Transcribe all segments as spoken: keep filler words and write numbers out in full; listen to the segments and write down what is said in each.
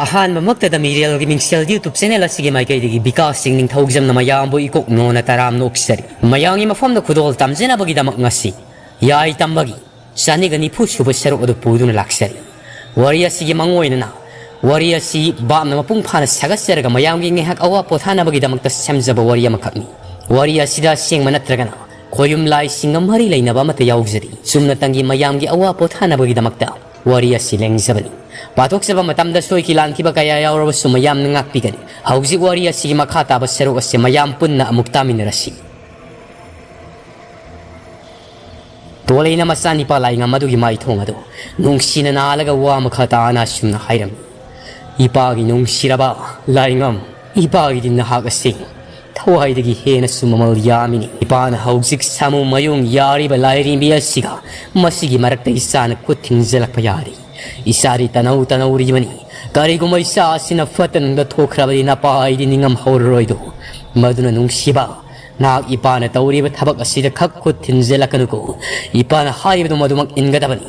ꯑꯍꯥꯟꯕꯃꯛꯇꯗ ꯃꯤꯔꯦꯜꯒꯤ ꯃꯤꯡꯁꯦꯜ YouTube channel ꯑꯁꯤꯒꯤ ꯃꯥꯏꯀꯩꯗꯒꯤ ꯕꯤꯀꯥꯁ ꯁꯤꯡ ꯅꯤꯡꯊꯧꯖꯝꯅ ꯃꯌꯥꯝꯕꯨ ꯏꯀꯣꯛ ꯅꯣꯟꯅ ꯇꯔꯥꯝꯅ ꯑꯣꯛꯆꯔꯤ꯫ ꯃꯌꯥꯝꯒꯤ ꯃꯐꯝꯗ ꯈꯨꯗꯣꯜ ꯇꯝꯖꯅꯕꯒꯤꯗꯃꯛ ꯉꯁꯤ ꯌꯥꯏ ꯇꯝꯕꯒꯤ ꯆꯅꯤꯒ ꯅꯤꯐꯨ ꯁꯨꯕ ꯁꯔꯨꯛ ꯑꯗꯨ ꯄꯨꯗꯨꯅ ꯂꯥꯛꯆꯔꯤ꯫ ꯋꯥꯔꯤ ꯑꯁꯤꯒꯤ ꯃꯉꯣꯏꯗꯅ ꯋꯥꯔꯤ ꯑꯁꯤ ꯚꯥꯞꯅ ꯃꯄꯨꯡ ꯐꯥꯅ ꯁꯥꯒꯠꯆꯔꯒ ꯃꯌꯥꯝꯒꯤ ꯉꯥꯏꯍꯥꯛ ꯑꯋꯥ ꯄꯣꯊꯥꯅꯕꯒꯤꯗꯃꯛꯇ ꯁꯦꯝꯖꯕ ꯋꯥꯔꯤ ꯑꯃꯈꯛꯅꯤ꯫ ꯋꯥꯔꯤ ꯑꯁꯤꯗ ꯑꯁꯦꯡꯕ ꯅꯠꯇ꯭ꯔꯒꯅ ꯈꯣꯌꯨꯝ ꯂꯥꯏꯁꯤꯡꯒ ꯃꯔꯤ ꯂꯩꯅꯕ ꯑꯃꯠꯇ ꯌꯥꯎꯖꯗꯦ꯫ ꯆꯨꯝꯅꯇꯪꯒꯤ ꯃꯌꯥꯝꯒꯤ ꯑꯋꯥ ꯄꯣꯊꯥꯅꯕꯒꯤꯗꯃꯛꯇ ꯋꯥꯔꯤ ꯑꯁꯤ ꯂꯦꯡꯖꯕꯅꯤ꯫ ꯄꯥꯊꯣꯛꯆꯕ ꯃꯇꯝꯗ ꯁꯣꯏꯈꯤ ꯂꯥꯟꯈꯤꯕ ꯀꯌꯥ ꯌꯥꯎꯔꯕꯁꯨ ꯃꯌꯥꯝꯅ ꯉꯥꯛꯄꯤꯒꯅꯤ꯫ ꯍꯧꯖꯤꯛ ꯋꯥꯔꯤ ꯑꯁꯤꯒꯤ ꯃꯈꯥ ꯇꯥꯕ ꯁꯔꯨꯛ ꯑꯁꯤ ꯃꯌꯥꯝ ꯄꯨꯟꯅ ꯑꯃꯨꯛ ꯇꯥꯃꯤꯟꯅꯔꯁꯤ꯫ ꯇꯣꯂꯩꯅ ꯃꯆꯥꯅꯤꯄꯥ ꯂꯥꯏꯉꯝ ꯑꯗꯨꯒꯤ ꯃꯥꯏꯊꯣꯡ ꯑꯗꯨ ꯅꯨꯡꯁꯤꯅ ꯅꯥꯜꯂꯒ ꯋꯥ ꯃꯈꯥ ꯇꯥꯅ ꯑꯁꯨꯝꯅ ꯍꯥꯏꯔꯝꯃꯤ, "ꯏꯄꯥꯒꯤ ꯅꯨꯡꯁꯤꯔꯕ ꯂꯥꯏꯉꯝ, ꯏꯄꯥꯒꯤꯗꯤ ꯅꯍꯥꯛ ꯑꯁꯤ ꯊꯋꯥꯏꯗꯒꯤ ꯍꯦꯟꯅꯁꯨ ꯃꯃꯜ ꯌꯥꯝꯃꯤꯅꯤ꯫ ꯏꯄꯥꯅ ꯍꯧꯖꯤꯛ ꯁꯥꯃꯨ ꯃꯌꯨꯡ ꯌꯥꯔꯤꯕ ꯂꯥꯏꯔꯦꯝꯕꯤ ꯑꯁꯤꯒ ꯃꯁꯤꯒꯤ ꯃꯔꯛꯇ ꯏꯆꯥꯅ ꯈꯨꯠ ꯊꯤꯡꯖꯤꯜꯂꯛꯄ ꯌꯥꯔꯤ꯫ ꯏꯆꯥꯗꯤ ꯇꯅꯧ ꯇꯅꯧꯔꯤꯕꯅꯤ꯫ ꯀꯔꯤꯒꯨꯝꯕ ꯏꯆꯥ ꯑꯁꯤꯅ ꯐꯠꯇ ꯅꯨꯡꯗ ꯊꯣꯛꯈ꯭ꯔꯕꯗꯤ ꯅꯄꯥ ꯑꯩꯗꯤ ꯅꯤꯡꯉꯝꯍꯧꯔꯔꯣꯏꯗꯣ꯫ ꯃꯗꯨꯅ ꯅꯨꯡꯁꯤꯕ, ꯅꯍꯥꯛ ꯏꯄꯥꯅ ꯇꯧꯔꯤꯕ ꯊꯕꯛ ꯑꯁꯤꯗ ꯈꯛ ꯈꯨꯠ ꯊꯤꯟꯖꯤꯜꯂꯛꯀꯅꯨꯀꯣ꯫ ꯏꯄꯥꯅ ꯍꯥꯏꯕꯗꯨ ꯃꯗꯨꯃꯛ ꯏꯟꯒꯗꯕꯅꯤ꯫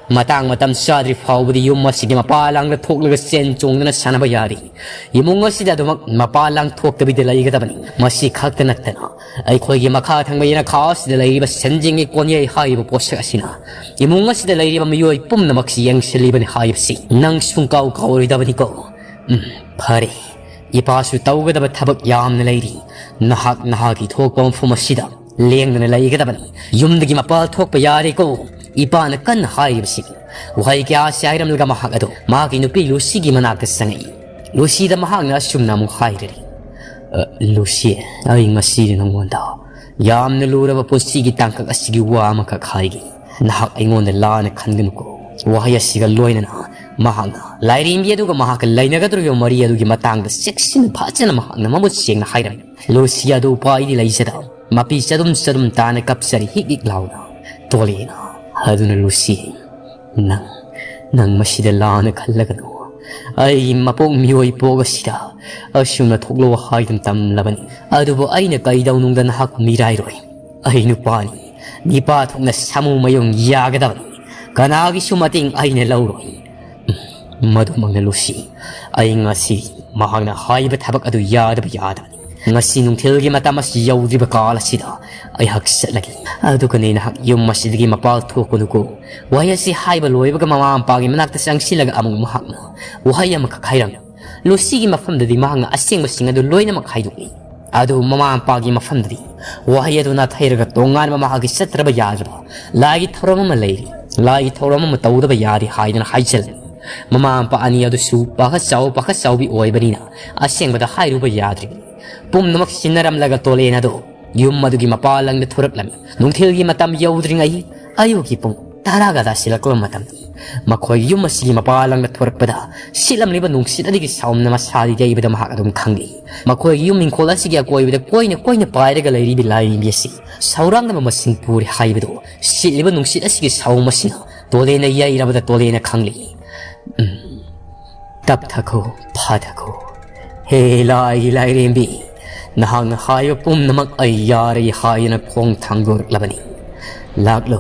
ꯃꯇꯥꯡ ꯃꯇꯝ ꯆꯥꯗ꯭ꯔꯤ ꯐꯥꯎꯕꯗꯤ ꯌꯨꯝ ꯑꯁꯤꯒꯤ ꯃꯄꯥ ꯂꯥꯡꯗ ꯊꯣꯛꯂꯒ ꯆꯦꯟ ꯆꯣꯡꯗꯨꯅ ꯁꯥꯟꯅꯕ ꯌꯥꯔꯤ꯫ ꯏꯃꯨꯡ ꯑꯁꯤꯗ ꯑꯗꯨꯃꯛ ꯃꯄꯥ ꯂꯥꯡ ꯊꯣꯛꯇꯕꯤꯗ ꯂꯩꯒꯗꯕꯅꯤ꯫ ꯃꯁꯤ ꯈꯛꯇ ꯅꯠꯇꯅ ꯑꯩꯈꯣꯏꯒꯤ ꯃꯈꯥ ꯊꯪꯕ ꯌꯦꯅꯈꯥ ꯑꯁꯤꯗ ꯂꯩꯔꯤꯕ ꯁꯦꯟꯖꯦꯡꯒꯤ ꯀꯣꯟꯌꯩ ꯍꯥꯏꯔꯤꯕ ꯄꯣꯠꯁꯛ ꯑꯁꯤꯅ ꯏꯃꯨꯡ ꯑꯁꯤꯗ ꯂꯩꯔꯤꯕ ꯃꯤꯑꯣꯏ ꯄꯨꯝꯅꯃꯛꯁꯤ ꯌꯦꯡꯁꯤꯜꯂꯤꯕꯅꯤ ꯍꯥꯏꯕꯁꯤ ꯅꯪ ꯁꯨꯡꯀꯥꯎ ꯀꯥꯎꯔꯣꯏꯗꯕꯅꯤꯀꯣ꯫ ꯎꯝ, ꯐꯔꯦ꯫ ꯏꯄꯥꯁꯨ ꯇꯧꯒꯗꯕ ꯊꯕꯛ ꯌꯥꯝꯅ ꯂꯩꯔꯤ꯫ ꯅꯍꯥꯛ ꯅꯍꯥꯛꯀꯤ ꯊꯣꯛꯄ ꯃꯐꯝ ꯑꯁꯤꯗ ꯂꯦꯡꯗꯅ ꯂꯩꯒꯗꯕꯅꯤ꯫ ꯌꯨꯝꯗꯒꯤ ꯃꯄꯥꯜ ꯊꯣꯛꯄ ꯌꯥꯔꯦꯀꯣ꯫ ꯏꯄꯥꯅ ꯀꯟꯅ ꯍꯥꯏꯔꯤꯕꯁꯤꯅꯤ꯫ ꯋꯥꯍꯩ ꯀꯌꯥ ꯑꯁꯤ ꯍꯥꯏꯔꯝꯂꯒ ꯃꯍꯥꯛ ꯑꯗꯨ ꯃꯍꯥꯛꯀꯤ ꯅꯨꯄꯤ ꯂꯨꯁꯤꯒꯤ ꯃꯅꯥꯛꯇ ꯆꯪꯉꯛꯏ꯫ ꯂꯨꯁꯤꯗ ꯃꯍꯥꯛꯅ ꯑꯁꯨꯝꯅ ꯑꯃꯨꯛ ꯍꯥꯏꯔꯔꯤ, "ꯑ, ꯂꯨꯁꯤ, ꯑꯩ ꯉꯁꯤꯗꯤ ꯅꯉꯣꯟꯗ ꯌꯥꯝꯅ ꯂꯨꯔꯕ ꯄꯨꯟꯁꯤꯒꯤ ꯇꯥꯡꯀꯛ ꯑꯁꯤꯒꯤ ꯋꯥ ꯑꯃꯈꯛ ꯍꯥꯏꯒꯦ꯫ ꯅꯍꯥꯛ ꯑꯩꯉꯣꯟꯗ ꯂꯥꯟꯅ ꯈꯟꯒꯅꯨꯀꯣ꯫" ꯋꯥꯍꯩ ꯑꯁꯤꯒ ꯂꯣꯏꯅꯅ ꯃꯍꯥꯛꯅ ꯂꯥꯏꯔꯦꯝꯕꯤ ꯑꯗꯨꯒ ꯃꯍꯥꯛꯀ ꯂꯩꯅꯒꯗꯧꯔꯤꯕ ꯃꯔꯤ ꯑꯗꯨꯒꯤ ꯃꯇꯥꯡꯗ ꯆꯦꯛꯁꯤꯟꯅ ꯐꯖꯅ ꯃꯍꯥꯛꯅ ꯃꯃꯨꯠ ꯁꯦꯡꯅ ꯍꯥꯏꯔꯝꯃꯤ꯫ ꯂꯨꯁꯤ ꯑꯗꯨ ꯎꯄꯥꯏꯗꯤ ꯂꯩꯖꯗ ꯃꯄꯤ ꯆꯗꯨꯝ ꯆꯗꯨꯝ ꯇꯥꯅ ꯀꯞꯆꯔꯤ ꯍꯤꯛ ꯍꯤꯛ ꯂꯥꯎꯅ꯫ ꯇꯣꯂꯦꯅ ꯑꯗꯨꯅ ꯂꯨꯁꯤ, "ꯅꯪ, ꯅꯪ ꯃꯁꯤꯗ ꯂꯥꯟꯅ ꯈꯜꯂꯒꯅꯨ꯫ ꯑꯩꯒꯤ ꯃꯄꯣꯛ ꯃꯤꯑꯣꯏ ꯄꯣꯛ ꯑꯁꯤꯗ ꯑꯁꯨꯝꯅ ꯊꯣꯛꯂꯣ ꯍꯥꯏꯗꯨꯅ ꯇꯝꯂꯕꯅꯤ꯫ ꯑꯗꯨꯕꯨ ꯑꯩꯅ ꯀꯩꯗꯧꯅꯨꯡꯗ ꯅꯍꯥꯛ ꯃꯤꯔꯥꯏꯔꯣꯏ꯫ ꯑꯩ ꯅꯨꯄꯥꯅꯤ꯫ ꯅꯤꯄꯥ ꯊꯣꯛꯅ ꯁꯥꯃꯨ ꯃꯌꯨꯡ ꯌꯥꯒꯗꯕꯅꯤ꯫ ꯀꯅꯥꯒꯤꯁꯨ ꯃꯇꯦꯡ ꯑꯩꯅ ꯂꯧꯔꯣꯏ꯫" "ꯃꯗꯨꯃꯛꯅ ꯂꯨꯁꯤ, ꯑꯩ ꯉꯁꯤ ꯃꯍꯥꯛꯅ ꯍꯥꯏꯕ ꯊꯕꯛ ꯑꯗꯨ ꯌꯥꯗꯕ ꯌꯥꯗꯕꯅꯤ꯫ ꯉꯁꯤ ꯅꯨꯡꯊꯤꯜꯒꯤ ꯃꯇꯝ ꯑꯁꯤ ꯌꯧꯗ꯭ꯔꯤꯕ ꯀꯥꯜ ꯑꯁꯤꯗ ꯑꯩꯍꯥꯛ ꯆꯠꯂꯒꯦ꯫ ꯑꯗꯨꯒꯅꯦ ꯅꯍꯥꯛ ꯌꯨꯝ ꯑꯁꯤꯗꯒꯤ ꯃꯄꯥꯜ ꯊꯣꯛꯀꯅꯨꯀꯣ"꯫ ꯋꯥꯍꯩ ꯑꯁꯤ ꯍꯥꯏꯕ ꯂꯣꯏꯕꯒ ꯃꯃꯥ ꯃꯄꯥꯒꯤ ꯃꯅꯥꯛꯇ ꯆꯪꯁꯤꯜꯂꯒ ꯑꯃꯨꯛ ꯃꯍꯥꯛꯅ ꯋꯥꯍꯩ ꯑꯃꯈꯛ ꯍꯥꯏꯔꯝꯃꯤ꯫ ꯂꯨꯁꯤꯒꯤ ꯃꯐꯝꯗꯗꯤ ꯃꯍꯥꯛꯅ ꯑꯁꯦꯡꯕꯁꯤꯡ ꯑꯗꯨ ꯂꯣꯏꯅꯃꯛ ꯍꯥꯏꯗꯣꯛꯂꯤ꯫ ꯑꯗꯨꯕꯨ ꯃꯃꯥ ꯃꯄꯥꯒꯤ ꯃꯐꯝꯗꯗꯤ ꯋꯥꯍꯩ ꯑꯗꯨ ꯅꯥꯊꯩꯔꯒ ꯇꯣꯉꯥꯟꯕ ꯃꯍꯥꯛꯀꯤ ꯆꯠꯇ꯭ꯔꯕ ꯌꯥꯗ꯭ꯔꯕ ꯂꯥꯏꯒꯤ ꯊꯧꯔꯝ ꯑꯃ ꯂꯩꯔꯤ, ꯂꯥꯏꯒꯤ ꯊꯧꯔꯝ ꯑꯃ ꯇꯧꯗꯕ ꯌꯥꯗꯦ ꯍꯥꯏꯗꯨꯅ ꯍꯥꯏꯖꯜꯂꯤ꯫ ꯃꯃꯥ ꯃꯄꯥ ꯑꯅꯤ ꯑꯗꯨꯁꯨ ꯄꯥꯈꯠ ꯆꯥꯎ ꯄꯥꯈꯠ ꯆꯥꯎꯕꯤ ꯑꯣꯏꯕꯅꯤꯅ ꯑꯁꯦꯡꯕꯗ ꯍꯥꯏꯔꯨꯕ ꯌꯥꯗ꯭ꯔꯤꯕꯅꯤ꯫ ꯄꯨꯝꯅꯃꯛ ꯁꯤꯟꯅꯔꯝꯂꯒ ꯇꯣꯂꯦꯟ ꯑꯗꯨ ꯌꯨꯝ ꯑꯗꯨꯒꯤ ꯃꯄꯥꯜ ꯂꯝꯗ ꯊꯣꯔꯛꯂꯝꯃꯤ꯫ ꯅꯨꯡꯊꯤꯜꯒꯤ ꯃꯇꯝ ꯌꯧꯗ꯭ꯔꯤꯉꯩ ꯑꯌꯨꯛꯀꯤ ꯄꯨꯡ ꯇꯔꯥꯒ ꯇꯥꯁꯤꯜꯂꯛꯂꯕ ꯃꯇꯝꯗ ꯃꯈꯣꯏꯒꯤ ꯌꯨꯝ ꯑꯁꯤꯒꯤ ꯃꯄꯥꯜ ꯂꯝꯗ ꯊꯣꯔꯛꯄꯗ ꯁꯤꯠꯂꯝꯂꯤꯕ ꯅꯨꯡꯁꯤꯠ ꯑꯗꯨꯒꯤ ꯁꯥꯎꯝꯅ ꯃꯁꯥꯗꯤ ꯌꯩꯕꯗ ꯃꯍꯥꯛ ꯑꯗꯨꯝ ꯈꯪꯂꯤ꯫ ꯃꯈꯣꯏꯒꯤ ꯌꯨꯝ ꯏꯪꯈꯣꯜ ꯑꯁꯤꯒꯤ ꯑꯀꯣꯏꯕꯗ ꯀꯣꯏꯅ ꯀꯣꯏꯅ ꯄꯥꯏꯔꯒ ꯂꯩꯔꯤꯕ ꯂꯥꯏꯔꯦꯝꯕꯤ ꯑꯁꯤ ꯁꯧꯔꯥꯡꯅꯕ ꯃꯁꯤꯡ ꯄꯨꯔꯦ ꯍꯥꯏꯕꯗꯨ ꯁꯤꯠꯂꯤꯕ ꯅꯨꯡꯁꯤꯠ ꯑꯁꯤꯒꯤ ꯁꯥꯎꯝ ꯑꯁꯤꯅ ꯇꯣꯂꯦꯟꯅ ꯌꯩꯔꯕꯗ ꯇꯣꯂꯦꯟꯅ ꯈꯪꯂꯤ꯫ ꯎꯝ꯫ "ꯇꯞꯊꯈꯣ, ꯐꯥꯊꯈꯣ꯫ ꯍꯦ ꯂꯥꯏꯒꯤ ꯂꯥꯏꯔꯦꯝꯕꯤ, ꯅꯍꯥꯛꯅ ꯍꯥꯏꯕ ꯄꯨꯝꯅꯃꯛ ꯑꯩ ꯌꯥꯔꯦ" ꯍꯥꯏꯗꯨꯅ ꯈꯣꯡ ꯊꯥꯡꯗꯣꯔꯛꯂꯕꯅꯤ꯫ "ꯂꯥꯛꯂꯣ,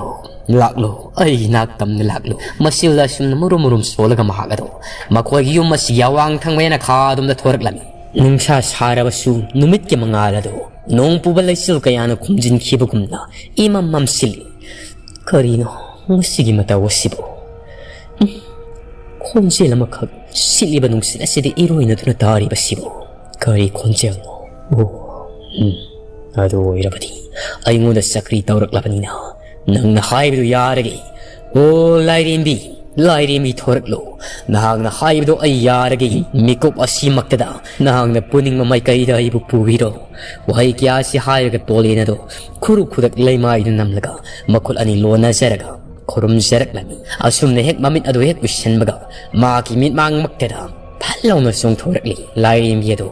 ꯂꯥꯛꯂꯣ, ꯑꯩꯒꯤ ꯅꯥꯛꯇꯝꯅ ꯂꯥꯛꯂꯣ"꯫ ꯃꯁꯤꯗ ꯑꯁꯨꯝꯅ ꯃꯨꯔꯨꯝ ꯃꯨꯔꯨꯝ ꯁꯣꯜꯂꯒ ꯃꯍꯥꯛ ꯑꯗꯣ ꯃꯈꯣꯏꯒꯤ ꯌꯨꯝ ꯑꯁꯤꯒꯤ ꯑꯋꯥꯡ ꯊꯪꯕ ꯌꯦꯅꯈꯥ ꯑꯗꯣꯝꯗ ꯊꯣꯔꯛꯂꯝꯃꯤ꯫ ꯅꯨꯡꯁꯥ ꯁꯥꯔꯕꯁꯨ ꯅꯨꯃꯤꯠꯀꯤ ꯃꯉꯥꯜ ꯑꯗꯨ ꯅꯣꯡ ꯄꯨꯕ ꯂꯩꯆꯤꯜ ꯀꯌꯥꯅ ꯈꯨꯝꯖꯤꯟꯈꯤꯕꯒꯨꯝꯅ ꯏꯃꯝ ꯃꯝꯁꯤꯜꯂꯤ꯫ ꯀꯔꯤꯅꯣ ꯃꯁꯤꯒꯤ ꯃꯇꯧ ꯑꯁꯤꯕꯨ? ꯎꯝ, ꯈꯣꯟꯖꯦꯜ ꯑꯃꯈꯛ ꯁꯤꯠꯂꯤꯕ ꯅꯨꯡꯁꯤꯠ ꯑꯁꯤꯗ ꯏꯔꯣꯏꯅꯗꯨꯅ ꯇꯥꯔꯤꯕꯁꯤꯕꯨ ꯀꯔꯤ ꯈꯣꯟꯖꯦꯜꯅꯣ? ꯑꯣ, ꯎꯝ, ꯑꯗꯨ ꯑꯣꯏꯔꯕꯗꯤ ꯑꯩꯉꯣꯟꯗ ꯆꯀ꯭ꯔꯤ ꯇꯧꯔꯛꯂꯕꯅꯤꯅ ꯅꯪꯅ ꯍꯥꯏꯕꯗꯨ ꯌꯥꯔꯒꯦ꯫ ꯑꯣ ꯂꯥꯏꯔꯦꯝꯕꯤ, ꯂꯥꯏꯔꯦꯝꯕꯤ ꯊꯣꯔꯛꯂꯣ꯫ ꯅꯍꯥꯛꯅ ꯍꯥꯏꯕꯗꯨ ꯑꯩ ꯌꯥꯔꯒꯦ꯫ ꯃꯤꯀꯨꯞ ꯑꯁꯤꯃꯛꯇꯗ ꯅꯍꯥꯛꯅ ꯄꯨꯅꯤꯡꯕ ꯃꯥꯏꯀꯩꯗ ꯑꯩꯕꯨ ꯄꯨꯕꯤꯔꯣ꯫ ꯋꯥꯍꯩ ꯀꯌꯥ ꯑꯁꯤ ꯍꯥꯏꯔꯒ ꯇꯣꯂꯦꯟ ꯑꯗꯣ ꯈꯨꯔꯨ ꯈꯨꯗꯛ ꯂꯩꯃꯥꯏꯗ ꯅꯝꯂꯒ ꯃꯈꯨꯠ ꯑꯅꯤ ꯂꯣꯟꯅꯖꯔꯒ ꯈꯨꯔꯨꯝꯖꯔꯛꯂꯝꯃꯤ꯫ ꯑꯁꯨꯝꯅ ꯍꯦꯛ ꯃꯃꯤꯠ ꯑꯗꯨ ꯍꯦꯛ ꯎꯏꯁꯤꯟꯕꯒ ꯃꯍꯥꯛꯀꯤ ꯃꯤꯠꯃꯥꯡꯃꯛꯇꯗ ꯐꯠ ꯂꯥꯎꯅ ꯆꯣꯡꯊꯣꯔꯛꯂꯤ꯫ ꯂꯥꯏꯔꯦꯝꯕꯤ ꯑꯗꯨ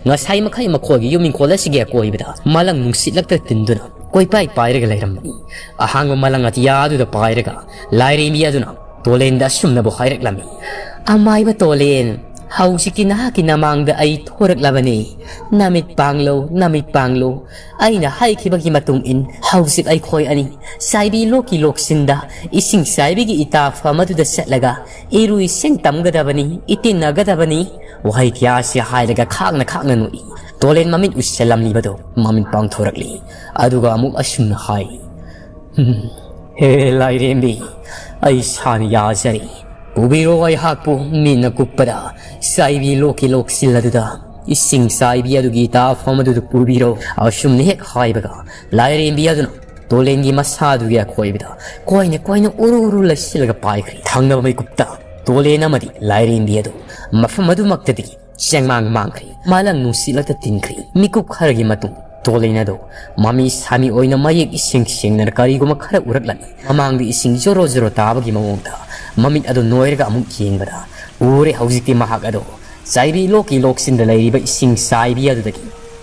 ꯉꯁꯥꯏ ꯃꯈꯩ ꯃꯈꯣꯏꯒꯤ ꯌꯨꯝ ꯏꯪꯈꯣꯜ ꯑꯁꯤꯒꯤ ꯑꯀꯣꯏꯕꯗ ꯃꯂꯪ ꯅꯨꯡꯁꯤꯠꯂꯛꯇ ꯇꯤꯟꯗꯨꯅ ꯀꯣꯏꯄꯥꯏ ꯄꯥꯏꯔꯒ ꯂꯩꯔꯝꯕꯅꯤ꯫ ꯑꯍꯥꯡꯕ ꯃꯂꯪ ꯑꯇꯤꯌꯥꯗꯨꯗ ꯄꯥꯏꯔꯒ ꯂꯥꯏꯔꯦꯝꯕꯤ ꯑꯗꯨꯅ ꯇꯣꯂꯦꯟꯗ ꯑꯁꯨꯝꯅꯕꯨ ꯍꯥꯏꯔꯛꯂꯝꯃꯤ꯫ "ꯑꯃꯥꯏꯕ ꯇꯣꯂꯦꯟ, "ꯍꯧꯖꯤꯛꯇꯤ ꯅꯍꯥꯛꯀꯤ ꯅꯃꯥꯡꯗ ꯑꯩ ꯊꯣꯔꯛꯂꯕꯅꯤ꯫ ꯅꯃꯤꯠ ꯄꯥꯡꯂꯣ, ꯅꯃꯤꯠ ꯄꯥꯡꯂꯣ꯫ ꯑꯩꯅ ꯍꯥꯏꯈꯤꯕꯒꯤ ꯃꯇꯨꯡ ꯏꯟ꯫ ꯍꯧꯖꯤꯛ ꯑꯩꯈꯣꯏ ꯑꯅꯤ ꯆꯥꯏꯕꯤ ꯂꯣꯛꯀꯤ ꯂꯣꯛꯁꯤꯟꯗ ꯏꯁꯤꯡ ꯆꯥꯏꯕꯤꯒꯤ ꯏꯇꯥꯐꯝ ꯑꯗꯨꯗ ꯆꯠꯂꯒ ꯏꯔꯨ ꯏꯁꯤꯡ ꯇꯝꯒꯗꯕꯅꯤ, ꯏꯇꯤꯟꯅꯒꯗꯕꯅꯤ"꯫ ꯋꯥꯍꯩ ꯀꯌꯥ ꯑꯁꯤ ꯍꯥꯏꯔꯒ ꯈꯥꯡꯅ ꯈꯥꯡꯅ ꯅꯣꯛꯏ꯫ ꯇꯣꯂꯦꯟ ꯃꯃꯤꯠ ꯎꯏꯁꯤꯜꯂꯝꯂꯤꯕꯗꯨ ꯃꯃꯤꯠ ꯄꯥꯡꯊꯣꯔꯛꯂꯤ꯫ ꯑꯗꯨꯒ ꯑꯃꯨꯛ ꯑꯁꯨꯝꯅ ꯍꯥꯏ, "ꯍꯝ, ꯍꯦ ꯂꯥꯏꯔꯦꯝꯕꯤ, ꯑꯩ ꯁꯥꯅ ꯌꯥꯖꯔꯤ꯫ ꯄꯨꯕꯤꯔꯣ ꯑꯩꯍꯥꯛꯄꯨ"꯫ ꯃꯤꯠꯅ ꯀꯨꯞꯄꯗ ꯆꯥꯏꯕꯤ ꯂꯣꯛꯀꯤ ꯂꯣꯛꯁꯤꯜ ꯑꯗꯨꯗ ꯏꯁꯤꯡ ꯆꯥꯏꯕꯤ ꯑꯗꯨꯒꯤ ꯏꯇꯥꯐꯝ ꯑꯗꯨꯗ ꯄꯨꯕꯤꯔꯣ꯫ ꯑꯁꯨꯝꯅ ꯍꯦꯛ ꯍꯥꯏꯕꯒ ꯂꯥꯏꯔꯦꯝꯕꯤ ꯑꯗꯨꯅ ꯇꯣꯂꯦꯟꯒꯤ ꯃꯁꯥꯗꯨꯒꯤ ꯑꯀꯣꯏꯕꯗ ꯀꯣꯏꯅ ꯀꯣꯏꯅ ꯎꯔꯨ ꯎꯔꯨ ꯂꯩꯁꯤꯜꯂꯒ ꯄꯥꯏꯈ꯭ꯔꯦ꯫ ꯊꯪꯅꯕ ꯃꯤꯀꯨꯞꯇ ꯇꯣꯂꯦꯟ ꯑꯃꯗꯤ ꯂꯥꯏꯔꯦꯝꯕꯤ ꯑꯗꯨ ꯃꯐꯝ ꯑꯗꯨꯃꯛꯇꯗꯒꯤ ꯆꯦꯡꯃꯥꯡ ꯃꯥꯡꯈ꯭ꯔꯦ꯫ ꯃꯥꯂꯪ ꯅꯨꯡꯁꯤꯠꯂꯛꯇ ꯇꯤꯟꯈ꯭ꯔꯦ꯫ ꯃꯤꯀꯨꯞ ꯈꯔꯒꯤ ꯃꯇꯨꯡ ꯇꯣꯂꯦꯟ ꯑꯗꯨ ꯃꯃꯤ ꯁꯥꯃꯤ ꯑꯣꯏꯅ ꯃꯌꯦꯛ ꯏꯁꯦꯡ ꯁꯦꯡꯅ ꯀꯔꯤꯒꯨꯝꯕ ꯈꯔ ꯎꯔꯛꯂꯝꯃꯤ꯫ ꯃꯃꯥꯡꯗ ꯏꯁꯤꯡ ꯖꯣꯔꯣ ꯖꯣꯔꯣ ꯇꯥꯕꯒꯤ ꯃꯑꯣꯡꯗ ꯃꯃꯤꯠ ꯑꯗꯨ ꯅꯣꯏꯔꯒ ꯑꯃꯨꯛ ꯌꯦꯡꯕꯗ ꯎꯔꯦ꯫ ꯍꯧꯖꯤꯛꯇꯤ ꯃꯍꯥꯛ ꯑꯗꯨ ꯆꯥꯏꯕꯤ ꯂꯣꯛꯀꯤ ꯂꯣꯛꯁꯤꯟꯗ ꯂꯩꯔꯤꯕ ꯏꯁꯤꯡ ꯆꯥꯏꯕꯤ ꯑꯗꯨꯗꯒꯤ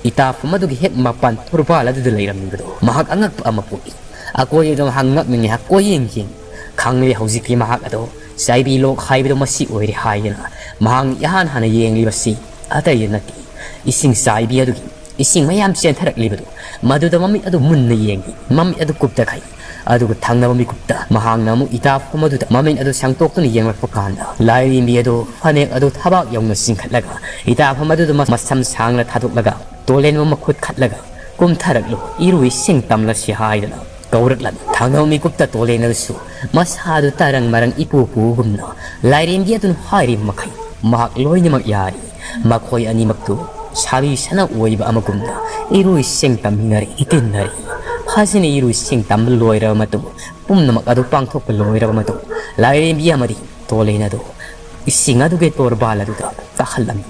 ꯏꯇꯥꯐꯝ ꯑꯗꯨꯒꯤ ꯍꯦꯛ ꯃꯄꯥꯟ ꯊꯣꯔꯕꯥꯜ ꯑꯗꯨꯗ ꯂꯩꯔꯝꯂꯤꯕꯗꯨ ꯃꯍꯥꯛ ꯑꯉꯛꯄ ꯑꯃ ꯄꯣꯛꯏ꯫ ꯑꯀꯣꯏꯕꯗ ꯃꯍꯥꯛ ꯉꯛꯅ ꯉꯥꯏꯍꯥꯛ ꯀꯣꯏꯌꯦꯡ ꯌꯦꯡ ꯈꯪꯂꯦ꯫ ꯍꯧꯖꯤꯛꯇꯤ ꯃꯍꯥꯛ ꯑꯗꯣ ꯆꯥꯏꯕꯤ ꯂꯣꯛ ꯍꯥꯏꯕꯗꯣ ꯃꯁꯤ ꯑꯣꯏꯔꯦ ꯍꯥꯏꯗꯅ ꯃꯍꯥꯛꯅ ꯏꯍꯥꯟ ꯍꯥꯟꯅ ꯌꯦꯡꯂꯤꯕꯁꯤ ꯑꯇꯩꯗ ꯅꯠꯇꯦ, ꯏꯁꯤꯡ ꯆꯥꯏꯕꯤ ꯑꯗꯨꯒꯤ ꯏꯁꯤꯡ ꯃꯌꯥꯝ ꯆꯦꯟꯊꯔꯛꯂꯤꯕꯗꯨ ꯃꯗꯨꯗ ꯃꯃꯤꯠ ꯑꯗꯨ ꯃꯨꯟꯅ ꯌꯦꯡꯏ꯫ ꯃꯃꯤꯠ ꯑꯗꯨ ꯀꯨꯞꯊꯈꯩ꯫ ꯑꯗꯨꯒ ꯊꯪꯅꯕ ꯃꯤꯀꯨꯞꯇ ꯃꯍꯥꯛꯅ ꯑꯃꯨꯛ ꯏꯇꯥꯐꯝ ꯑꯗꯨꯗ ꯃꯃꯤꯠ ꯑꯗꯨ ꯁꯥꯡꯗꯣꯛꯇꯨꯅ ꯌꯦꯡꯂꯛꯄ ꯀꯥꯟꯗ ꯂꯥꯏꯔꯦꯝꯕꯤ ꯑꯗꯨ ꯐꯅꯦꯛ ꯑꯗꯨ ꯊꯕꯥꯛ ꯌꯧꯅ ꯆꯤꯡꯈꯠꯂꯒ ꯏꯇꯥꯐꯝ ꯑꯗꯨꯗ ꯃꯁꯝ ꯁꯥꯡꯅ ꯊꯥꯗꯣꯛꯂꯒ ꯇꯣꯂꯦꯟꯕꯨ ꯃꯈꯨꯠ ꯈꯠꯂꯒ "ꯀꯨꯝꯊꯔꯛꯂꯨ, ꯏꯔꯨ ꯏꯁꯤꯡ ꯇꯝꯂꯁꯤ" ꯍꯥꯏꯗꯅ ꯀꯧꯔꯛꯂꯝꯃꯤ꯫ ꯊꯪꯅꯕ ꯃꯤꯀꯨꯞꯇ ꯇꯣꯂꯦꯟ ꯑꯗꯨꯁꯨ ꯃꯁꯥꯗꯨ ꯇꯔꯪ ꯃꯔꯪ ꯏꯄꯨ ꯄꯨꯒꯨꯝꯅ ꯂꯥꯏꯔꯦꯝꯕꯤ ꯑꯗꯨꯅ ꯍꯥꯏꯔꯤꯕ ꯃꯈꯩ ꯃꯍꯥꯛ ꯂꯣꯏꯅꯃꯛ ꯌꯥꯔꯤ꯫ ꯃꯈꯣꯏ ꯑꯅꯤꯃꯛꯇꯨ ꯁꯥꯕꯤ ꯁꯅꯥ ꯑꯣꯏꯕ ꯑꯃꯒꯨꯝꯅ ꯏꯔꯨ ꯏꯁꯤꯡ ꯇꯝꯃꯤꯟꯅꯔꯤ, ꯏꯇꯤꯟꯅꯔꯤ꯫ ꯐꯖꯅ ꯏꯔꯨ ꯏꯁꯤꯡ ꯇꯝꯕ ꯂꯣꯏꯔꯕ ꯃꯇꯨꯡ, ꯄꯨꯝꯅꯃꯛ ꯑꯗꯨ ꯄꯥꯡꯊꯣꯛꯄ ꯂꯣꯏꯔꯕ ꯃꯇꯨꯡ, ꯂꯥꯏꯔꯦꯝꯕꯤ ꯑꯃꯗꯤ ꯇꯣꯂꯦꯟ ꯑꯗꯨ ꯏꯁꯤꯡ ꯑꯗꯨꯒꯤ ꯇꯣꯔꯕꯥꯜ ꯑꯗꯨꯗ ꯀꯥꯈꯠꯂꯝꯃꯤ꯫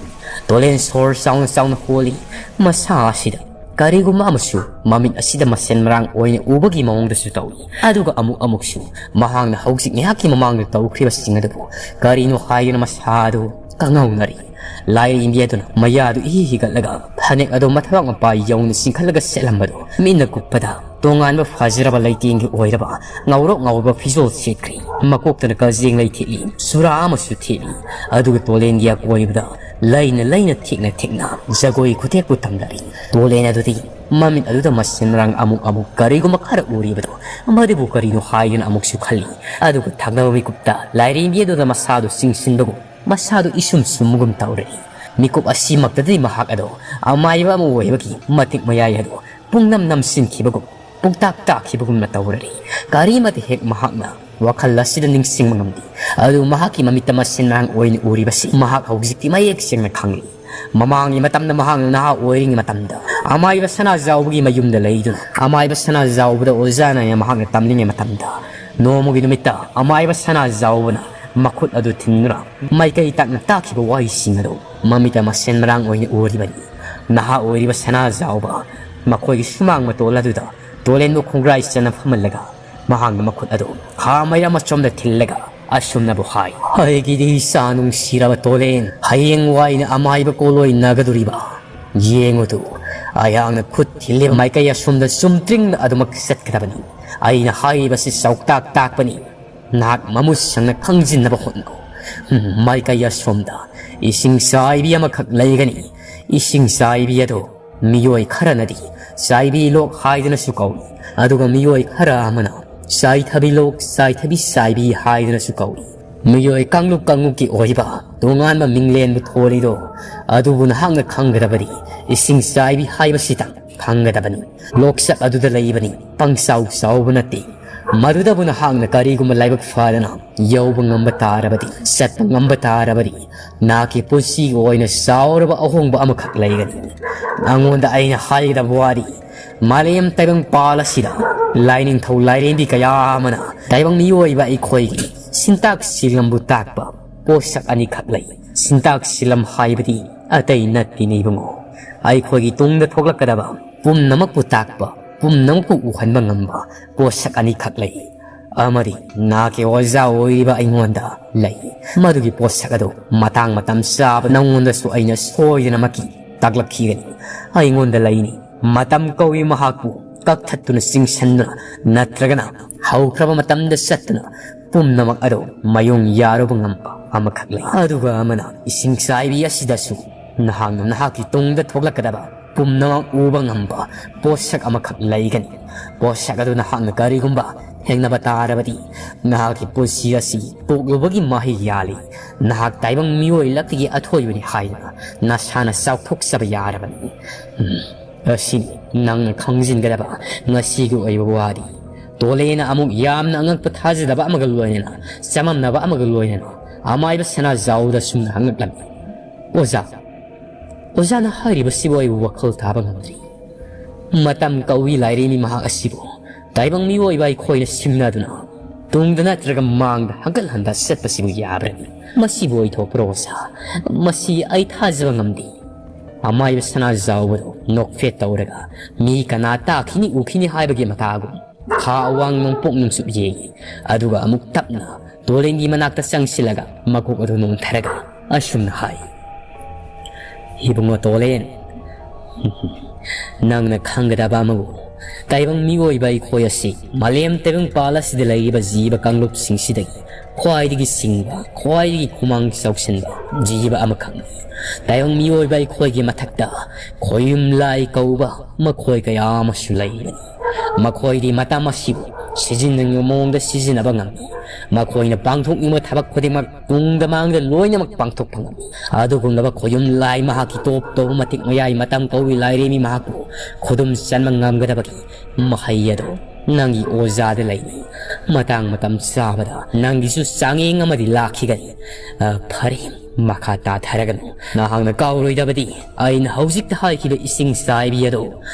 ꯇꯣꯂꯦꯟ ꯁꯣꯔ ꯆꯥꯎꯅ ꯆꯥꯎꯅ ꯍꯣꯜꯂꯤ꯫ ꯃꯁꯥ ꯑꯁꯤꯗ ꯀꯔꯤꯒꯨꯝꯕ ꯑꯃꯁꯨ ꯃꯃꯤꯠ ꯑꯁꯤꯗ ꯃꯁꯦꯟ ꯃꯔꯥꯡ ꯑꯣꯏꯅ ꯎꯕꯒꯤ ꯃꯑꯣꯡꯗꯁꯨ ꯇꯧꯏ꯫ ꯑꯗꯨꯒ ꯑꯃꯨꯛ ꯑꯃꯨꯛꯁꯨ ꯃꯍꯥꯛꯅ ꯍꯧꯖꯤꯛ ꯉꯥꯏꯍꯥꯛꯀꯤ ꯃꯃꯥꯡꯗ ꯇꯧꯈ꯭ꯔꯤꯕꯁꯤꯡ ꯑꯗꯨꯕꯨ ꯀꯔꯤꯅꯣ ꯍꯥꯏꯗꯨꯅ ꯃꯁꯥꯗꯨ ꯀꯪꯍꯧꯅꯔꯤ꯫ ꯂꯥꯏꯔꯦꯝꯕꯤ ꯑꯗꯨꯅ ꯃꯌꯥꯗꯨ ꯏꯍꯤ ꯍꯤꯒꯠꯂꯒ ꯐꯅꯦꯛ ꯑꯗꯨ ꯃꯊꯕꯥꯛ ꯃꯄꯥ ꯌꯧꯅ ꯆꯤꯡꯈꯠꯂꯒ ꯁꯦꯠꯂꯝꯕꯗꯨ ꯃꯤꯠꯅ ꯀꯨꯞꯄꯗ ꯇꯣꯉꯥꯟꯕ ꯐꯖꯔꯕ ꯂꯩꯇꯦꯡꯒꯤ ꯑꯣꯏꯔꯕ ꯉꯧꯔꯣꯛ ꯉꯧꯔꯕ ꯐꯤꯖꯣꯜ ꯁꯦꯠꯈ꯭ꯔꯦ꯫ ꯃꯀꯣꯛꯇꯅ ꯀꯖꯦꯡ ꯂꯩ ꯊꯦꯠꯂꯤ, ꯆꯨꯔꯥ ꯑꯃꯁꯨ ꯊꯦꯠꯂꯤ꯫ ꯑꯗꯨꯒ ꯇꯣꯂꯦꯟꯒꯤ ꯑꯀꯣꯏꯕꯗ ꯂꯩꯅ ꯂꯩꯅ ꯊꯦꯛꯅ ꯊꯦꯛꯅ ꯖꯒꯣꯏ ꯈꯨꯊꯦꯛꯄꯨ ꯇꯝꯂꯛꯏ꯫ ꯇꯣꯂꯦꯟ ꯑꯗꯨꯗꯤ ꯃꯃꯤꯠ ꯑꯗꯨꯗ ꯃꯁꯦꯟ ꯃꯔꯥꯡ ꯑꯃꯨꯛ ꯑꯃꯨꯛ ꯀꯔꯤꯒꯨꯝꯕ ꯈꯔ ꯎꯔꯤꯕꯗꯣ ꯃꯗꯨꯕꯨ ꯀꯔꯤꯅꯣ ꯍꯥꯏꯗꯨꯅ ꯑꯃꯨꯛꯁꯨ ꯈꯜꯂꯤ꯫ ꯑꯗꯨꯒ ꯊꯪꯅꯕ ꯃꯤꯀꯨꯞꯇ ꯂꯥꯏꯔꯦꯝꯕꯤ ꯑꯗꯨꯗ ꯃꯁꯥꯗꯨ ꯆꯤꯡꯁꯤꯟꯕꯒꯨꯝ, ꯃꯁꯥꯗꯨ ꯏꯁꯨꯝ ꯁꯨꯝꯕꯒꯨꯝ ꯇꯧꯔꯛꯏ꯫ ꯃꯤꯀꯨꯞ ꯑꯁꯤꯃꯛꯇꯗꯤ ꯃꯍꯥꯛ ꯑꯗꯣ ꯑꯃꯥꯏꯕ ꯑꯃ ꯑꯣꯏꯕꯒꯤ ꯃꯇꯤꯛ ꯃꯌꯥꯏ ꯑꯗꯨ ꯄꯨꯡꯅꯝ ꯅꯝꯁꯤꯟꯈꯤꯕꯒꯨꯝ, ꯄꯨꯡꯇꯥꯛ ꯇꯥꯛꯈꯤꯕꯒꯨꯝꯅ ꯇꯧꯔꯛꯏ꯫ ꯀꯔꯤꯃꯠꯇ ꯍꯦꯛ ꯃꯍꯥꯛꯅ ꯋꯥꯈꯜ ꯑꯁꯤꯗ ꯅꯤꯡꯁꯤꯡꯕ ꯉꯝꯗꯦ꯫ ꯑꯗꯨ ꯃꯍꯥꯛꯀꯤ ꯃꯃꯤꯠꯇ ꯃꯁꯦꯟ ꯃꯔꯥꯡ ꯑꯣꯏꯅ ꯎꯔꯤꯕꯁꯤ ꯃꯍꯥꯛ ꯍꯧꯖꯤꯛꯇꯤ ꯃꯌꯦꯛ ꯁꯦꯡꯅ ꯈꯪꯂꯤ꯫ ꯃꯃꯥꯡꯒꯤ ꯃꯇꯝꯗ ꯃꯍꯥꯛꯅ ꯅꯍꯥ ꯑꯣꯏꯔꯤꯉꯩ ꯃꯇꯝꯗ ꯑꯃꯥꯏꯕ ꯁꯅꯥꯖꯥꯎꯕꯒꯤ ꯃꯌꯨꯝꯗ ꯂꯩꯗꯨꯅ ꯑꯃꯥꯏꯕ ꯁꯅꯥꯖꯥꯎꯕꯗ ꯑꯣꯖꯥꯅ ꯃꯍꯥꯛꯅ ꯇꯝꯂꯤꯉꯩ ꯃꯇꯝꯗ ꯅꯣꯡꯃꯒꯤ ꯅꯨꯃꯤꯠꯇ ꯑꯃꯥꯏꯕ ꯁꯅꯥꯖꯥꯎꯕꯅ ꯃꯈꯨꯠ ꯑꯗꯨ ꯊꯤꯟꯗꯨꯅ ꯃꯥꯏꯀꯩ ꯇꯥꯛꯅ ꯇꯥꯛꯈꯤꯕ ꯋꯥꯍꯩꯁꯤꯡ ꯑꯗꯨ ꯃꯃꯤꯠꯇ ꯃꯁꯦꯟ ꯃꯔꯥꯡ ꯑꯣꯏꯅ ꯎꯔꯤꯕꯅꯤ꯫ ꯅꯍꯥ ꯑꯣꯏꯔꯤꯕ ꯁꯅꯥꯖꯥꯎꯕ ꯃꯈꯣꯏꯒꯤ ꯁꯨꯃꯥꯡ ꯃꯇꯣꯜ ꯑꯗꯨꯗ ꯇꯣꯂꯦꯟꯕꯨ ꯈꯣꯡꯒ꯭ꯔꯥꯏ ꯆꯟꯅ ꯐꯝꯍꯜꯂꯒ ꯃꯍꯥꯛꯅ ꯃꯈꯨꯠ ꯑꯗꯨ ꯈꯥ ꯃꯩꯔꯥ ꯃꯆꯣꯝꯗ ꯊꯤꯜꯂꯒ ꯑꯁꯨꯝꯅꯕꯨ ꯍꯥꯏ, "ꯑꯩꯒꯤꯗꯤ ꯏꯆꯥ ꯅꯨꯡꯁꯤꯔꯕ ꯇꯣꯂꯦꯟ, ꯍꯌꯦꯡꯋꯥꯏꯅ ꯑꯃꯥꯏꯕ ꯀꯣꯂꯣꯏ ꯅꯥꯒꯗꯣꯔꯤꯕ ꯌꯦꯡꯉꯨꯗꯨ, ꯑꯩꯍꯥꯛꯅ ꯈꯨꯠ ꯊꯤꯜꯂꯤꯕ ꯃꯥꯏꯀꯩ ꯑꯁꯣꯝꯗ ꯆꯨꯝꯇ꯭ꯔꯤꯡꯅ ꯑꯗꯨꯃꯛ ꯆꯠꯀꯗꯕꯅꯤ꯫ ꯑꯩꯅ ꯍꯥꯏꯔꯤꯕꯁꯤ ꯆꯥꯎꯇꯥꯛ ꯇꯥꯛꯄꯅꯤ꯫ ꯅꯍꯥꯛ ꯃꯃꯨꯠ ꯁꯪꯅ ꯈꯪꯖꯤꯟꯅꯕ ꯍꯣꯠꯅꯧ꯫ ꯃꯥꯏꯀꯩ ꯑꯁꯣꯝꯗ ꯏꯁꯤꯡ ꯆꯥꯏꯕꯤ ꯑꯃꯈꯛ ꯂꯩꯒꯅꯤ꯫ ꯏꯁꯤꯡ ꯆꯥꯏꯕꯤ ꯑꯗꯨ ꯃꯤꯑꯣꯏ ꯈꯔꯅꯗꯤ ꯆꯥꯏꯕꯤ ꯂꯣꯛ ꯍꯥꯏꯗꯨꯅꯁꯨ ꯀꯧꯏ, ꯑꯗꯨꯒ ꯃꯤꯑꯣꯏ ꯈꯔ ꯑꯃꯅ ꯆꯥꯏꯊꯕꯤ ꯂꯣꯛ, ꯆꯥꯏꯊꯕꯤ ꯆꯥꯏꯕꯤ ꯍꯥꯏꯗꯨꯅꯁꯨ ꯀꯧꯏ꯫ ꯃꯤꯑꯣꯏ ꯀꯥꯡꯂꯨꯞ ꯀꯥꯡꯂꯨꯞꯀꯤ ꯑꯣꯏꯕ ꯇꯣꯉꯥꯟꯕ ꯃꯤꯡꯂꯦꯟꯕꯨ ꯊꯣꯜꯂꯤꯗꯣ ꯑꯗꯨꯕꯨ ꯅꯍꯥꯛꯅ ꯈꯪꯒꯗꯕꯗꯤ ꯏꯁꯤꯡ ꯆꯥꯏꯕꯤ ꯍꯥꯏꯕꯁꯤꯇꯪ ꯈꯪꯒꯗꯕꯅꯤ꯫ ꯂꯣꯛꯆꯠ ꯑꯗꯨꯗ ꯂꯩꯕꯅꯤ, ꯄꯪꯆꯥꯎ ꯆꯥꯎꯕ ꯅꯠꯇꯦ꯫ ꯃꯗꯨꯗꯕꯨ ꯅꯍꯥꯛꯅ ꯀꯔꯤꯒꯨꯝꯕ ꯂꯥꯏꯕꯛ ꯐꯗꯅ ꯌꯧꯕ ꯉꯝꯕ ꯇꯥꯔꯕꯗꯤ, ꯆꯠꯄ ꯉꯝꯕ ꯇꯥꯔꯕꯗꯤ, ꯅꯍꯥꯛꯀꯤ ꯄꯨꯟꯁꯤꯒꯤ ꯑꯣꯏꯅ ꯆꯥꯎꯔꯕ ꯑꯍꯣꯡꯕ ꯑꯃꯈꯛ ꯂꯩꯒꯅꯤ꯫ ꯅꯉꯣꯟꯗ ꯑꯩꯅ ꯍꯥꯏꯒꯗꯕ ꯋꯥꯗꯤ, ꯃꯥꯂꯦꯝ ꯇꯥꯏꯕꯪ ꯄꯥꯜ ꯑꯁꯤꯗ ꯂꯥꯏꯅꯤꯡꯊꯧ ꯂꯥꯏꯔꯦꯝꯕꯤ ꯀꯌꯥ ꯑꯃꯅ ꯇꯥꯏꯕꯪ ꯃꯤꯑꯣꯏꯕ ꯑꯩꯈꯣꯏꯒꯤ ꯁꯤꯟꯇꯥꯛ ꯁꯤꯂꯝꯕꯨ ꯇꯥꯛꯄ ꯄꯣꯠꯁꯛ ꯑꯅꯤꯈꯛ ꯂꯩ꯫ ꯁꯤꯟꯇꯥꯛ ꯁꯤꯂꯝ ꯍꯥꯏꯕꯗꯤ ꯑꯇꯩ ꯅꯠꯇꯦꯅꯦ ꯏꯕꯨꯡꯉꯣ, ꯑꯩꯈꯣꯏꯒꯤ ꯇꯨꯡꯗ ꯊꯣꯛꯂꯛꯀꯗꯕ ꯄꯨꯝꯅꯃꯛꯄꯨ ꯇꯥꯛꯄ, ꯄꯨꯝꯅꯃꯛꯄꯨ ꯎꯍꯟꯕ ꯉꯝꯕ ꯄꯣꯠꯁꯛ ꯑꯅꯤꯈꯛ ꯂꯩ꯫ ꯑꯃꯗꯤ ꯅꯍꯥꯛꯀꯤ ꯑꯣꯖꯥ ꯑꯣꯏꯔꯤꯕ ꯑꯩꯉꯣꯟꯗ ꯂꯩ꯫ ꯃꯗꯨꯒꯤ ꯄꯣꯠꯁꯛ ꯑꯗꯨ ꯃꯇꯥꯡ ꯃꯇꯝ ꯆꯥꯕ ꯅꯉꯣꯟꯗꯁꯨ ꯑꯩꯅ ꯁꯣꯏꯗꯅꯃꯛꯀꯤ ꯇꯥꯛꯂꯛꯈꯤꯒꯅꯤ꯫ ꯑꯩꯉꯣꯟꯗ ꯂꯩꯅꯤ꯫ ꯃꯇꯝ ꯀꯧꯏ ꯃꯍꯥꯛꯄꯨ꯫ ꯀꯛꯊꯠꯇꯨꯅ ꯆꯤꯡꯁꯟꯗꯨꯅ ꯅꯠꯇ꯭ꯔꯒꯅ ꯍꯧꯈ꯭ꯔꯕ ꯃꯇꯝꯗ ꯆꯠꯇꯨꯅ ꯄꯨꯝꯅꯃꯛ ꯑꯗꯨ ꯃꯌꯣꯡ ꯌꯥꯔꯨꯕ ꯉꯝꯕ ꯑꯃꯈꯛ ꯂꯩ꯫ ꯑꯗꯨꯒ ꯑꯃꯅ ꯏꯁꯤꯡ ꯆꯥꯏꯕꯤ ꯑꯁꯤꯗꯁꯨ ꯅꯍꯥꯛꯅ ꯅꯍꯥꯛꯀꯤ ꯇꯨꯡꯗ ꯊꯣꯛꯂꯛꯀꯗꯕ ꯄꯨꯝꯅꯃꯛ ꯎꯕ ꯉꯝꯕ ꯄꯣꯠꯁꯛ ꯑꯃꯈꯛ ꯂꯩꯒꯅꯤ꯫ ꯄꯣꯠꯁꯛ ꯑꯗꯨ ꯅꯍꯥꯛꯅ ꯀꯔꯤꯒꯨꯝꯕ ꯊꯦꯡꯅꯕ ꯇꯥꯔꯕꯗꯤ ꯅꯍꯥꯛꯀꯤ ꯄꯨꯟꯁꯤ ꯑꯁꯤ ꯄꯣꯛꯂꯨꯕꯒꯤ ꯃꯍꯩ ꯌꯥꯜꯂꯤ꯫ ꯅꯍꯥꯛ ꯇꯥꯏꯕꯪ ꯃꯤꯑꯣꯏ ꯂꯛꯇꯒꯤ ꯑꯊꯣꯏꯕꯅꯤ ꯍꯥꯏꯗꯨꯅ ꯅꯁꯥꯅ ꯆꯥꯎꯊꯣꯛꯆꯕ ꯌꯥꯔꯕꯅꯤ꯫ ꯎꯝ, ꯑꯁꯤꯅꯤ ꯅꯪꯅ ꯈꯪꯖꯤꯟꯒꯗꯕ ꯉꯁꯤꯒꯤ ꯑꯣꯏꯕ ꯋꯥꯗꯤ꯫ ꯇꯣꯂꯦꯅ ꯑꯃꯨꯛ ꯌꯥꯝꯅ ꯑꯉꯛꯄ ꯊꯥꯖꯗꯕ ꯑꯃꯒ ꯂꯣꯏꯅꯅ ꯆꯃꯝꯅꯕ ꯑꯃꯒ ꯂꯣꯏꯅꯅ ꯑꯃꯥꯏꯕ ꯁꯅꯥꯖꯥꯎꯗ ꯁꯨꯝꯅ ꯍꯪꯂꯛꯂꯝꯃꯤ, "ꯑꯣꯖꯥ, ꯑꯣꯖꯥꯅ ꯍꯥꯏꯔꯤꯕꯁꯤꯕꯨ ꯑꯩꯕꯨ ꯋꯥꯈꯜ ꯇꯥꯕ ꯉꯝꯗ꯭ꯔꯤ꯫ ꯃꯇꯝ ꯀꯧꯏ ꯂꯥꯏꯔꯦꯝꯕꯤ ꯃꯍꯥꯛ ꯑꯁꯤꯕꯨ ꯇꯥꯏꯕꯪ ꯃꯤꯑꯣꯏꯕ ꯑꯩꯈꯣꯏꯅ ꯁꯤꯡꯅꯗꯨꯅ ꯇꯨꯡꯗ ꯅꯠꯇ꯭ꯔꯒ ꯃꯥꯡꯗ ꯍꯪꯒꯠ ꯍꯟꯗ ꯆꯠꯄꯁꯤꯕꯨ ꯌꯥꯕ꯭ꯔꯅꯤ? ꯃꯁꯤꯕꯨ ꯑꯣꯏꯊꯣꯛꯄ꯭ꯔꯣ ꯑꯣꯖꯥ? ꯃꯁꯤ ꯑꯩ ꯊꯥꯖꯕ ꯉꯝꯗꯦ꯫" ꯑꯃꯥꯏꯕ ꯁꯅꯥꯖꯥꯎꯕꯗꯨ ꯅꯣꯛꯐꯦꯠ ꯇꯧꯔꯒ, "ꯃꯤ ꯀꯅꯥ ꯇꯥꯈꯤꯅꯤ ꯎꯈꯤꯅꯤ ꯍꯥꯏꯕꯒꯤ ꯃꯇꯥꯒꯨꯝ ꯈꯥ ꯑꯋꯥꯡ ꯅꯣꯡꯄꯣꯛ ꯅꯨꯡꯆꯨꯞ ꯌꯦꯡꯏ꯫ ꯑꯗꯨꯒ ꯑꯃꯨꯛ ꯇꯞꯅ ꯇꯣꯂꯦꯟꯒꯤ ꯃꯅꯥꯛꯇ ꯆꯪꯁꯤꯜꯂꯒ ꯃꯀꯣꯛ ꯑꯗꯨ ꯅꯣꯟꯊꯔꯒ ꯑꯁꯨꯝꯅ ꯍꯥꯏ, 'ꯏꯕꯨꯡꯉꯣ ꯇꯣꯂꯦꯟ, ꯅꯪꯅ ꯈꯪꯒꯗꯕ ꯑꯃꯕꯨ, ꯇꯥꯏꯕꯪ ꯃꯤꯑꯣꯏꯕ ꯑꯩꯈꯣꯏ ꯑꯁꯤ ꯃꯥꯂꯦꯝ ꯇꯥꯏꯕꯪꯄꯥꯜ ꯑꯁꯤꯗ ꯂꯩꯔꯤꯕ ꯖꯤꯕ ꯀꯥꯡꯂꯨꯞꯁꯤꯡꯁꯤꯗꯒꯤ ꯈ꯭ꯋꯥꯏꯗꯒꯤ ꯁꯤꯡꯕ, ꯈ꯭ꯋꯥꯏꯗꯒꯤ ꯈꯨꯃꯥꯡ ꯆꯥꯎꯁꯤꯟꯕ ꯖꯤꯕ ꯑꯃꯈꯛꯅꯤ꯫ ꯇꯥꯏꯕꯪ ꯃꯤꯑꯣꯏꯕ ꯑꯩꯈꯣꯏꯒꯤ ꯃꯊꯛꯇ ꯈꯣꯌꯨꯝ ꯂꯥꯏ ꯀꯧꯕ ꯃꯈꯣꯏ ꯀꯌꯥ ꯑꯃꯁꯨ ꯂꯩꯔꯤꯕꯅꯤ꯫ ꯃꯈꯣꯏꯗꯤ ꯃꯇꯝ ꯑꯁꯤꯕꯨ ꯁꯤꯖꯤꯟꯅꯅꯤꯡꯕ ꯃꯑꯣꯡꯗ ꯁꯤꯖꯤꯟꯅꯕ ꯉꯝꯃꯤ꯫ ꯃꯈꯣꯏꯅ ꯄꯥꯡꯊꯣꯛꯅꯤꯡꯕ ꯊꯕꯛ ꯈꯨꯗꯤꯡꯃꯛ ꯇꯨꯡꯗ ꯃꯥꯡꯗ ꯂꯣꯏꯅꯃꯛ ꯄꯥꯡꯊꯣꯛꯄ ꯉꯝꯃꯤ꯫ ꯑꯗꯨꯒꯨꯝꯂꯕ ꯈꯣꯌꯨꯝ ꯂꯥꯏ ꯃꯍꯥꯛꯀꯤ ꯇꯣꯞ ꯇꯣꯞꯄ ꯃꯇꯤꯛ ꯃꯌꯥꯏ ꯃꯇꯝ ꯀꯧꯏ ꯂꯥꯏꯔꯦꯝꯕꯤ ꯃꯍꯥꯛꯄꯨ ꯈꯨꯗꯨꯝ ꯆꯟꯕ ꯉꯝꯒꯗꯕꯒꯤ ꯃꯍꯩ ꯑꯗꯨ ꯅꯪꯒꯤ ꯑꯣꯖꯥꯗ ꯂꯩꯔꯤ꯫ ꯃꯇꯥꯡ ꯃꯇꯝ ꯆꯥꯕꯗ ꯅꯪꯒꯤꯁꯨ ꯆꯥꯡꯌꯦꯡ ꯑꯃꯗꯤ ꯂꯥꯛꯈꯤꯒꯅꯤ꯫ ꯑ, ꯐꯔꯦ, ꯃꯈꯥ ꯇꯥꯊꯔꯒꯅꯨ꯫ ꯅꯍꯥꯛꯅ ꯀꯥꯎꯔꯣꯏꯗꯕꯗꯤ ꯑꯩꯅ ꯍꯧꯖꯤꯛꯇ ꯍꯥꯏꯈꯤꯕ ꯏꯁꯤꯡ ꯆꯥꯏꯕꯤ ꯑꯗꯨ,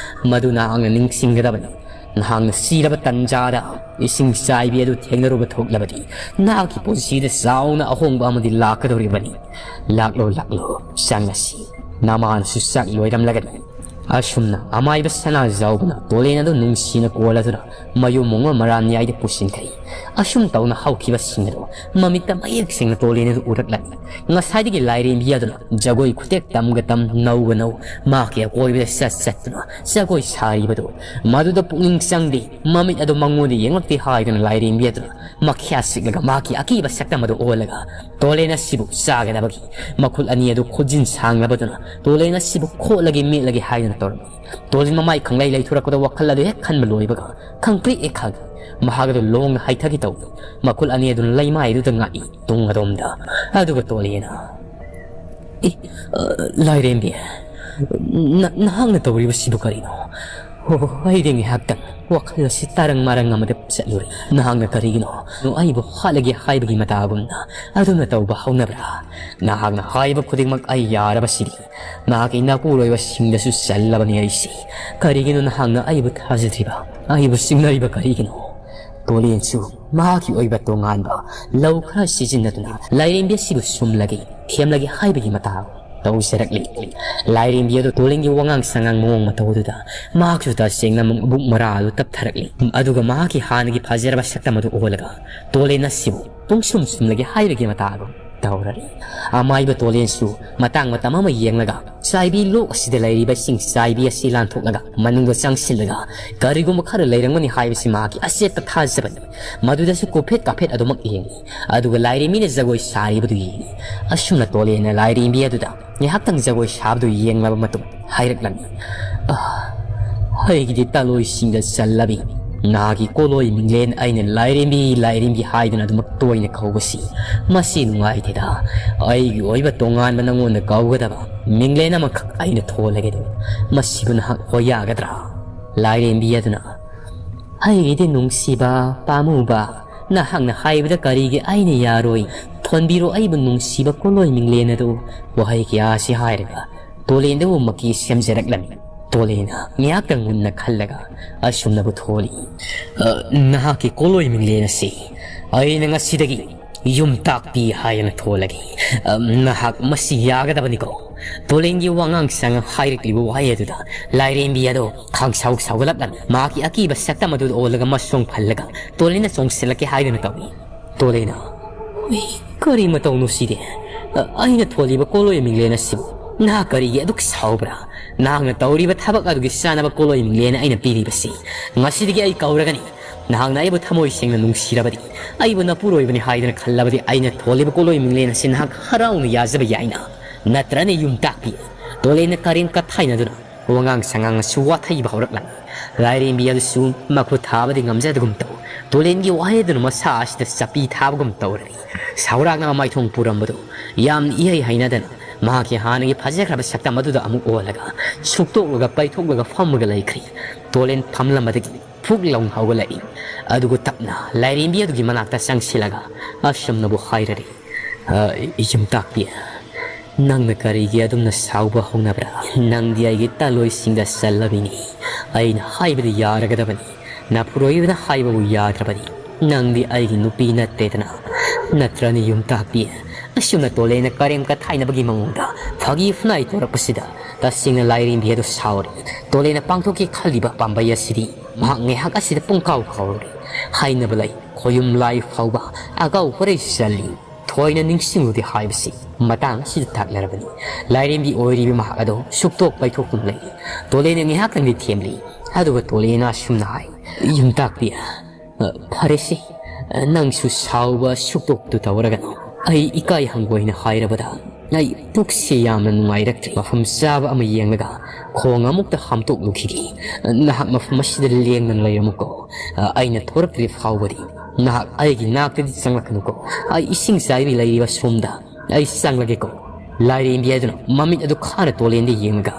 ꯃꯗꯨ ꯅꯍꯥꯛꯅ ꯅꯤꯡꯁꯤꯡꯒꯗꯕꯅꯤ꯫ ꯅꯍꯥꯛꯅ ꯁꯤꯔꯕ ꯇꯟꯖꯥꯗ ꯏꯁꯤꯡ ꯆꯥꯏꯕꯤ ꯑꯗꯨ ꯊꯦꯡꯅꯔꯨꯕ ꯊꯣꯛꯂꯕꯗꯤ ꯅꯍꯥꯛꯀꯤ ꯄꯨꯟꯁꯤꯗ ꯆꯥꯎꯅ ꯑꯍꯣꯡꯕ ꯑꯃꯗꯤ ꯂꯥꯛꯀꯗꯧꯔꯤꯕꯅꯤ꯫ ꯂꯥꯛꯂꯣ, ꯂꯥꯛꯂꯣ, ꯆꯪꯂꯁꯤ꯫ ꯅꯃꯥꯅꯁꯨ ꯆꯥꯛ ꯂꯣꯏꯔꯝꯂꯒꯅꯤ꯫" ꯑꯁꯨꯝꯅ ꯑꯃꯥꯏꯕ ꯁꯅꯥꯖꯥꯎꯕꯅ ꯇꯣꯂꯦꯟ ꯑꯗꯨ ꯅꯨꯡꯁꯤꯅ ꯀꯣꯜꯂꯗꯨꯅ ꯃꯌꯨꯝ ꯑꯃ ꯃꯔꯥꯟꯌꯥꯏꯗ ꯄꯨꯁꯤꯟꯈ꯭ꯔꯦ꯫ ꯑꯁꯨꯝ ꯇꯧꯅ ꯍꯧꯈꯤꯕꯁꯤꯡ ꯑꯗꯨ ꯃꯃꯤꯠꯇ ꯃꯌꯦꯛ ꯁꯦꯡꯅ ꯇꯣꯂꯦꯟ ꯑꯗꯨ ꯎꯔꯛꯂꯝꯃꯤ꯫ ꯉꯁꯥꯏꯗꯒꯤ ꯂꯥꯏꯔꯦꯝꯕꯤ ꯑꯗꯨꯅ ꯖꯒꯣꯏ ꯈꯨꯊꯦꯛ ꯇꯝꯒ ꯇꯝ, ꯅꯧꯒ ꯅꯧ, ꯃꯍꯥꯛꯀꯤ ꯑꯀꯣꯏꯕꯗ ꯆꯠ ꯆꯠꯇꯨꯅ ꯖꯒꯣꯏ ꯁꯥꯔꯤꯕꯗꯨ, ꯃꯗꯨꯗ ꯄꯨꯛꯅꯤꯡ ꯆꯪꯗꯦ꯫ ꯃꯃꯤꯠ ꯑꯗꯨ ꯃꯉꯣꯟꯗ ꯌꯦꯡꯂꯛꯇꯦ ꯍꯥꯏꯗꯨꯅ ꯂꯥꯏꯔꯦꯝꯕꯤ ꯑꯗꯨꯅ ꯃꯈ꯭ꯌꯥ ꯁꯤꯛꯂꯒ ꯃꯍꯥꯛꯀꯤ ꯑꯀꯤꯕ ꯁꯛꯇꯝ ꯑꯗꯨ ꯑꯣꯜꯂꯒ ꯇꯣꯂꯦꯟ ꯑꯁꯤꯕꯨ ꯆꯥꯒꯗꯕꯒꯤ ꯃꯈꯨꯜ ꯑꯅꯤ ꯑꯗꯨ ꯈꯨꯖꯤꯟ ꯁꯥꯡꯂꯕꯗꯨꯅ ꯇꯣꯂꯦꯟ ꯑꯁꯤꯕꯨ ꯈꯣꯠꯂꯒꯦ, ꯃꯦꯠꯂꯒꯦ ꯍꯥꯏꯗꯨꯅ ꯇꯧꯔꯝꯃꯤ꯫ ꯇꯣꯂꯦꯟ ꯃꯃꯥꯏ ꯈꯪꯂꯩ ꯂꯩꯊꯣꯔꯛꯄꯗ ꯋꯥꯈꯜ ꯑꯗꯨ ꯍꯦꯛ ꯈꯟꯕ ꯂꯣꯏꯕꯒ ꯈꯪꯄ꯭ꯔꯦꯛ ꯍꯦꯛ ꯈꯪꯏ꯫ ꯃꯍꯥꯛ ꯑꯗꯨ ꯂꯣꯡꯅ ꯍꯥꯏꯊꯒꯦ ꯇꯧꯏ꯫ ꯃꯈꯨꯜ ꯑꯅꯤ ꯑꯗꯨꯅ ꯂꯩꯃꯥꯏꯗꯨꯗ ꯉꯥꯛꯏ ꯇꯨꯡ ꯑꯗꯣꯝꯗ꯫ ꯑꯗꯨꯒ ꯇꯣꯂꯦꯟꯅ, "ꯑꯦ, ꯑ, ꯂꯥꯏꯔꯦꯝꯕꯤ, ꯅ-, ꯅꯍꯥꯛꯅ ꯇꯧꯔꯤꯕꯁꯤꯕꯨ ꯀꯔꯤꯅꯣ? ꯍꯣ, ꯍꯣ, ꯑꯩꯗꯤ ꯉꯥꯏꯍꯥꯛꯇꯪ ꯋꯥꯈꯜ ꯑꯁꯤ ꯇꯥꯔꯪ ꯃꯥꯔꯪ ꯑꯃꯗ ꯆꯠꯂꯨꯔꯦ꯫ ꯅꯍꯥꯛꯅ ꯀꯔꯤꯒꯤꯅꯣ ꯑꯩꯕꯨ ꯍꯥꯠꯂꯒꯦ ꯍꯥꯏꯕꯒꯤ ꯃꯇꯥꯒꯨꯝꯅ ꯑꯗꯨꯝꯅ ꯇꯧꯕ ꯍꯧꯅꯕ꯭ꯔꯥ? ꯅꯍꯥꯛꯅ ꯍꯥꯏꯕ ꯈꯨꯗꯤꯡꯃꯛ ꯑꯩ ꯌꯥꯔꯕꯁꯤꯗꯤ꯫ ꯅꯍꯥꯛꯀꯤ ꯏꯅꯥꯛꯄꯨꯔꯣꯏꯕꯁꯤꯡꯗꯁꯨ ꯆꯜꯂꯕꯅꯤ ꯑꯩꯁꯤ꯫ ꯀꯔꯤꯒꯤꯅꯣ ꯅꯍꯥꯛꯅ ꯑꯩꯕꯨ ꯊꯥꯖꯗ꯭ꯔꯤꯕ? ꯑꯩꯕꯨ ꯆꯤꯡꯅꯔꯤꯕ ꯀꯔꯤꯒꯤꯅꯣ?" ꯇꯣꯂꯦꯟꯁꯨ ꯃꯍꯥꯛꯀꯤ ꯑꯣꯏꯕ ꯇꯣꯉꯥꯟꯕ ꯂꯧ ꯈꯔ ꯁꯤꯖꯤꯟꯅꯗꯨꯅ ꯂꯥꯏꯔꯦꯝꯕꯤ ꯑꯁꯤꯕꯨ ꯁꯨꯝꯂꯒꯦ, ꯊꯦꯝꯂꯒꯦ ꯍꯥꯏꯕꯒꯤ ꯃꯇꯥꯒꯨꯝ ꯇꯧꯖꯔꯛꯂꯤ꯫ ꯂꯥꯏꯔꯦꯝꯕꯤ ꯑꯗꯨ ꯇꯣꯂꯦꯟꯒꯤ ꯋꯥꯉꯥꯡ ꯁꯉꯥꯡ ꯃꯑꯣꯡ ꯃꯇꯧ ꯑꯗꯨꯗ ꯃꯍꯥꯛꯁꯨ ꯇꯁꯦꯡꯅ ꯃꯕꯨꯛ ꯃꯔꯥ ꯑꯗꯨ ꯇꯞꯊꯔꯛꯂꯤ꯫ ꯑꯗꯨꯒ ꯃꯍꯥꯛꯀꯤ ꯍꯥꯟꯅꯒꯤ ꯐꯖꯔꯕ ꯁꯛꯇꯝ ꯑꯗꯨ ꯑꯣꯜꯂꯒ ꯇꯣꯂꯦꯟ ꯑꯁꯤꯕꯨ ꯄꯨꯡꯁꯨꯝ ꯁꯨꯝꯂꯒꯦ ꯍꯥꯏꯕꯒꯤ ꯃꯇꯥꯒꯨꯝ ꯇꯧꯔꯛꯂꯤ꯫ ꯑꯃꯥꯏꯕ ꯇꯣꯂꯦꯟꯁꯨ ꯃꯇꯥꯡ ꯃꯇꯝ ꯑꯃ ꯌꯦꯡꯂꯒ ꯆꯥꯏꯕꯤ ꯂꯣꯛ ꯑꯁꯤꯗ ꯂꯩꯔꯤꯕ ꯏꯁꯤꯡ ꯆꯥꯏꯕꯤ ꯑꯁꯤ ꯂꯥꯟꯊꯣꯛꯂꯒ ꯃꯅꯨꯡꯗ ꯆꯪꯁꯤꯜꯂꯒ ꯀꯔꯤꯒꯨꯝꯕ ꯈꯔ ꯂꯩꯔꯝꯒꯅꯤ ꯍꯥꯏꯕꯁꯤ ꯃꯍꯥꯛꯀꯤ ꯑꯆꯦꯠꯄ ꯊꯥꯖꯕꯅꯤ꯫ ꯃꯗꯨꯗꯁꯨ ꯀꯨꯐꯦꯠ ꯀꯥꯐꯦꯠ ꯑꯗꯨꯃꯛ ꯌꯦꯡꯏ꯫ ꯑꯗꯨꯒ ꯂꯥꯏꯔꯦꯝꯕꯤꯅ ꯖꯒꯣꯏ ꯁꯥꯔꯤꯕꯗꯨ ꯌꯦꯡꯏ꯫ ꯑꯁꯨꯝꯅ ꯇꯣꯂꯦꯟꯅ ꯂꯥꯏꯔꯦꯝꯕꯤ ꯑꯗꯨꯗ ꯉꯥꯏꯍꯥꯛꯇꯪ ꯖꯒꯣꯏ ꯁꯥꯕꯗꯨ ꯌꯦꯡꯂꯕ ꯃꯇꯨꯡ ꯍꯥꯏꯔꯛꯂꯝꯃꯤ, "ꯑ, ꯑꯩꯒꯤꯗꯤ ꯇꯥꯂꯣꯏꯁꯤꯡꯗ ꯆꯜꯂꯕꯤ ꯅꯥꯒꯤ ꯀꯣꯂꯣꯏ ꯃꯤꯡꯂꯦꯟ ꯑꯩꯅ ꯂꯥꯏꯔꯦꯝꯕꯤ, ꯂꯥꯏꯔꯦꯝꯕꯤ ꯍꯥꯏꯗꯨꯅ ꯑꯗꯨꯃꯛ ꯇꯣꯏꯅ ꯀꯧꯕꯁꯤ ꯃꯁꯤ ꯅꯨꯡꯉꯥꯏꯇꯦꯗ꯫ ꯑꯩꯒꯤ ꯑꯣꯏꯕ ꯇꯣꯉꯥꯟꯕ ꯅꯉꯣꯟꯗ ꯀꯧꯒꯗꯕ ꯃꯤꯡꯂꯦꯟ ꯑꯃꯈꯛ ꯑꯩꯅ ꯊꯣꯜꯂꯒꯦ꯫ ꯃꯁꯤꯕꯨ ꯅꯍꯥꯛ ꯍꯣꯏ ꯌꯥꯒꯗ꯭ꯔꯥ?" ꯂꯥꯏꯔꯦꯝꯕꯤ ꯑꯗꯨꯅ, "ꯑꯩꯒꯤꯗꯤ ꯅꯨꯡꯁꯤꯕ ꯄꯥꯝꯃꯨꯕ, ꯅꯍꯥꯛꯅ ꯍꯥꯏꯕꯗ ꯀꯔꯤꯒꯤ ꯑꯩꯅ ꯌꯥꯔꯣꯏ? ꯊꯣꯟꯕꯤꯔꯣ ꯑꯩꯕꯨ ꯅꯨꯡꯁꯤꯕ ꯀꯣꯂꯣꯏ ꯃꯤꯡꯂꯦꯟ ꯑꯗꯨ꯫" ꯋꯥꯍꯩ ꯀꯌꯥ ꯑꯁꯤ ꯍꯥꯏꯔꯒ ꯇꯣꯂꯦꯟꯗꯕꯨ ꯃꯀꯤ ꯁꯦꯝꯖꯔꯛꯂꯝꯃꯤ꯫ ꯇꯣꯂꯦꯟꯅ ꯉꯥꯏꯍꯥꯛꯇꯪ ꯃꯨꯟꯅ ꯈꯜꯂꯒ ꯑꯁꯨꯝꯅꯕꯨ ꯊꯣꯜꯂꯤ, "ꯑ, ꯅꯍꯥꯛꯀꯤ ꯀꯣꯂꯣꯏ ꯃꯤꯡꯂꯦꯟ ꯑꯁꯤ ꯑꯩꯅ ꯉꯁꯤꯗꯒꯤ ꯌꯨꯝꯇꯥꯛꯄꯤ ꯍꯥꯏꯗꯨꯅ ꯊꯣꯜꯂꯒꯦ꯫ ꯑ, ꯅꯍꯥꯛ ꯃꯁꯤ ꯌꯥꯒꯗꯕꯅꯤꯀꯣ꯫ ꯇꯣꯂꯦꯟꯒꯤ ꯋꯥꯉꯥꯡ ꯁꯉꯥꯡ ꯍꯥꯏꯔꯛꯂꯤꯕ ꯋꯥꯍꯩ ꯑꯗꯨꯗ ꯂꯥꯏꯔꯦꯝꯕꯤ ꯑꯗꯣ ꯈꯪꯁꯥꯎ ꯁꯥꯎꯒꯠꯂꯛꯂꯝꯃꯤ꯫ ꯃꯍꯥꯛꯀꯤ ꯑꯀꯤꯕ ꯁꯛꯇꯝ ꯑꯗꯨꯗ ꯑꯣꯜꯂꯒ ꯃꯁꯣꯡ ꯐꯜꯂꯒ ꯇꯣꯂꯦꯟꯅ ꯆꯣꯡꯁꯤꯜꯂꯛꯀꯦ ꯍꯥꯏꯗꯨꯅ ꯀꯧꯏ꯫ ꯇꯣꯂꯦꯟꯅ, "ꯎꯏ, ꯀꯔꯤ ꯃꯇꯧꯅꯣ ꯁꯤꯗꯤ? ꯑ, ꯑꯩꯅ ꯊꯣꯜꯂꯤꯕ ꯀꯣꯂꯣꯏ ꯃꯤꯡꯂꯦꯟ ꯑꯁꯤꯕꯨ ꯅꯍꯥꯛ ꯀꯔꯤꯒꯤ ꯑꯗꯨꯛ ꯁꯥꯎꯕ꯭ꯔꯥ? ꯅꯍꯥꯛꯅ ꯇꯧꯔꯤꯕ ꯊꯕꯛ ꯑꯗꯨꯒꯤ ꯆꯥꯅꯕ ꯀꯣꯂꯣꯏ ꯃꯤꯡꯂꯦꯟ ꯑꯩꯅ ꯄꯤꯔꯤꯕꯁꯤ꯫ ꯉꯁꯤꯗꯒꯤ ꯑꯩ ꯀꯧꯔꯒꯅꯤ꯫ ꯅꯍꯥꯛꯅ ꯑꯩꯕꯨ ꯊꯃꯣꯏ ꯁꯦꯡꯅ ꯅꯨꯡꯁꯤꯔꯕꯗꯤ, ꯑꯩꯕꯨ ꯅꯄꯨꯔꯣꯏꯕꯅꯤ ꯍꯥꯏꯗꯨꯅ ꯈꯜꯂꯕꯗꯤ, ꯑꯩꯅ ꯊꯣꯜꯂꯤꯕ ꯀꯣꯂꯣꯏ ꯃꯤꯡꯂꯦꯟ ꯑꯁꯤ ꯅꯍꯥꯛ ꯍꯔꯥꯎꯅ ꯌꯥꯖꯕ ꯌꯥꯏꯅ꯫ ꯅꯠꯇ꯭ꯔꯅꯦ ꯌꯨꯝꯇꯥꯛꯄꯤ?" ꯇꯣꯂꯦꯟꯅ ꯀꯔꯦꯝ ꯀꯊꯥꯏꯅꯗꯨꯅ ꯋꯥꯉꯥꯡ ꯁꯉꯥꯡ ꯑꯁꯤ ꯋꯥꯊꯩꯕ ꯍꯧꯔꯛꯂꯝꯃꯤ꯫ ꯂꯥꯏꯔꯦꯝꯕꯤ ꯑꯗꯨꯁꯨ ꯃꯈꯨꯠ ꯊꯥꯕꯗꯤ ꯉꯝꯖꯗꯒꯨꯝ ꯇꯧ꯫ ꯇꯣꯂꯦꯟꯒꯤ ꯋꯥꯍꯩ ꯑꯗꯨꯅ ꯃꯁꯥ ꯑꯁꯤꯗ ꯆꯄꯤ ꯊꯥꯕꯒꯨꯝ ꯇꯧꯔꯦ꯫ ꯁꯥꯎꯔꯥꯛꯅ ꯃꯃꯥꯏꯊꯣꯡ ꯄꯨꯔꯝꯕꯗꯨ ꯌꯥꯝ ꯏꯍꯩ ꯍꯩꯅꯗꯅ ꯃꯍꯥꯛꯀꯤ ꯍꯥꯟꯅꯒꯤ ꯐꯖꯈ꯭ꯔꯕ ꯁꯛꯇꯝ ꯑꯗꯨꯗ ꯑꯃꯨꯛ ꯑꯣꯜꯂꯒ, ꯁꯨꯛꯇꯣꯛꯂꯒ ꯄꯩꯊꯣꯛꯂꯒ ꯐꯝꯃꯒ ꯂꯩꯈ꯭ꯔꯤ꯫ ꯇꯣꯂꯦꯟ ꯐꯝꯂꯝꯕꯗꯒꯤ ꯐꯨꯛ ꯂꯥꯎꯅ ꯍꯧꯒꯠꯂꯛꯏ꯫ ꯑꯗꯨꯒ ꯇꯞꯅ ꯂꯥꯏꯔꯦꯝꯕꯤ ꯑꯗꯨꯒꯤ ꯃꯅꯥꯛꯇ ꯆꯪꯁꯤꯜꯂꯒ ꯑꯁꯨꯝꯅꯕꯨ ꯍꯥꯏꯔꯔꯤ, "ꯑ, ꯌꯨꯝꯇꯥꯛꯄꯤ, ꯅꯪꯅ ꯀꯔꯤꯒꯤ ꯑꯗꯨꯝꯅ ꯁꯥꯎꯕ ꯍꯧꯅꯕ꯭ꯔꯥ? ꯅꯪꯗꯤ ꯑꯩꯒꯤ ꯇꯥꯂꯣꯏꯁꯤꯡꯗ ꯆꯜꯂꯕꯤꯅꯤ꯫ ꯑꯩꯅ ꯍꯥꯏꯕꯗꯤ ꯌꯥꯔꯒꯗꯕꯅꯤ, ꯅꯄꯨꯔꯣꯏꯕꯅ ꯍꯥꯏꯕꯕꯨ ꯌꯥꯗ꯭ꯔꯕꯗꯤ ꯅꯪꯗꯤ ꯑꯩꯒꯤ ꯅꯨꯄꯤ ꯅꯠꯇꯦꯗꯅ꯫ ꯅꯠꯇ꯭ꯔꯅꯤ ꯌꯨꯝꯇꯥꯛꯄꯤ?" ꯑꯁꯨꯝꯅ ꯇꯣꯂꯦꯟꯅ ꯀꯔꯦꯝ ꯀꯊꯥꯏꯅꯕꯒꯤ ꯃꯑꯣꯡꯗ ꯐꯥꯒꯤ ꯐꯨꯅꯥꯏ ꯇꯧꯔꯛꯄꯁꯤꯗ ꯇꯁꯦꯡꯅ ꯂꯥꯏꯔꯦꯝꯕꯤ ꯑꯗꯨ ꯁꯥꯎꯔꯦ꯫ ꯇꯣꯂꯦꯟꯅ ꯄꯥꯡꯊꯣꯛꯀꯦ ꯈꯜꯂꯤꯕ ꯄꯥꯝꯕꯩ ꯑꯁꯤꯗꯤ ꯃꯍꯥꯛ ꯉꯥꯏꯍꯥꯛ ꯑꯁꯤꯗ ꯄꯨꯡꯀꯥꯎ ꯀꯥꯎꯔꯦ꯫ ꯍꯥꯏꯅꯕ ꯂꯩ, ꯈꯣꯌꯨꯝ ꯂꯥꯏ ꯐꯥꯎꯕ ꯑꯀꯥꯎ ꯍꯣꯔꯩ ꯆꯜꯂꯤ꯫ ꯊꯣꯏꯅ ꯅꯤꯡꯁꯤꯡꯂꯨꯗꯦ ꯍꯥꯏꯕꯁꯤ ꯃꯇꯥꯡ ꯑꯁꯤꯗ ꯇꯥꯛꯅꯔꯕꯅꯤ꯫ ꯂꯥꯏꯔꯦꯝꯕꯤ ꯑꯣꯏꯔꯤꯕ ꯃꯍꯥꯛ ꯑꯗꯣ ꯁꯨꯛꯇꯣꯛ ꯄꯩꯊꯣꯛꯇꯨꯅ ꯂꯩ꯫ ꯇꯣꯂꯦꯟꯅ ꯉꯥꯏꯍꯥꯛꯇꯪꯗꯤ ꯊꯦꯝꯂꯤ꯫ ꯑꯗꯨꯒ ꯇꯣꯂꯦꯟꯅ ꯑꯁꯨꯝꯅ ꯍꯥꯏ, "ꯌꯨꯝꯇꯥꯛꯄꯤ, ꯑ, ꯐꯔꯦꯁꯦ, ꯑ, ꯅꯪꯁꯨ ꯁꯥꯎꯕ ꯁꯨꯛꯇꯣꯛꯇꯨ ꯇꯧꯔꯒꯅꯨ꯫ ꯑꯩ ꯏꯀꯥꯏ ꯍꯪꯒꯣꯏꯅ ꯍꯥꯏꯔꯕꯗ ꯑꯩ ꯄꯨꯛꯁꯤ ꯌꯥꯝꯅ ꯅꯨꯡꯉꯥꯏꯔꯛꯇ꯭ꯔꯦ꯫ ꯃꯐꯝ ꯆꯥꯕ ꯑꯃ ꯌꯦꯡꯂꯒ ꯈꯣꯡ ꯑꯃꯨꯛꯇ ꯍꯥꯝꯇꯣꯛꯂꯨꯈꯤꯒꯦ꯫ ꯅꯍꯥꯛ ꯃꯐꯝ ꯑꯁꯤꯗ ꯂꯦꯡꯗꯅ ꯂꯩꯔꯝꯃꯨꯀꯣ꯫ ꯑꯩꯅ ꯊꯣꯔꯛꯇ꯭ꯔꯤ ꯐꯥꯎꯕꯗꯤ ꯅꯍꯥꯛ ꯑꯩꯒꯤ ꯅꯥꯛꯇꯗꯤ ꯆꯪꯂꯛꯀꯅꯨꯀꯣ꯫ ꯑꯩ ꯏꯁꯤꯡ ꯆꯥꯏꯕꯤ ꯂꯩꯔꯤꯕ ꯁꯣꯝꯗ ꯑꯩ ꯆꯪꯂꯒꯦꯀꯣ꯫" ꯂꯥꯏꯔꯦꯝꯕꯤ ꯍꯥꯏꯗꯨꯅ ꯃꯃꯤꯠ ꯑꯗꯨ ꯈꯥꯅ ꯇꯣꯂꯦꯟꯗ ꯌꯦꯡꯂꯒ,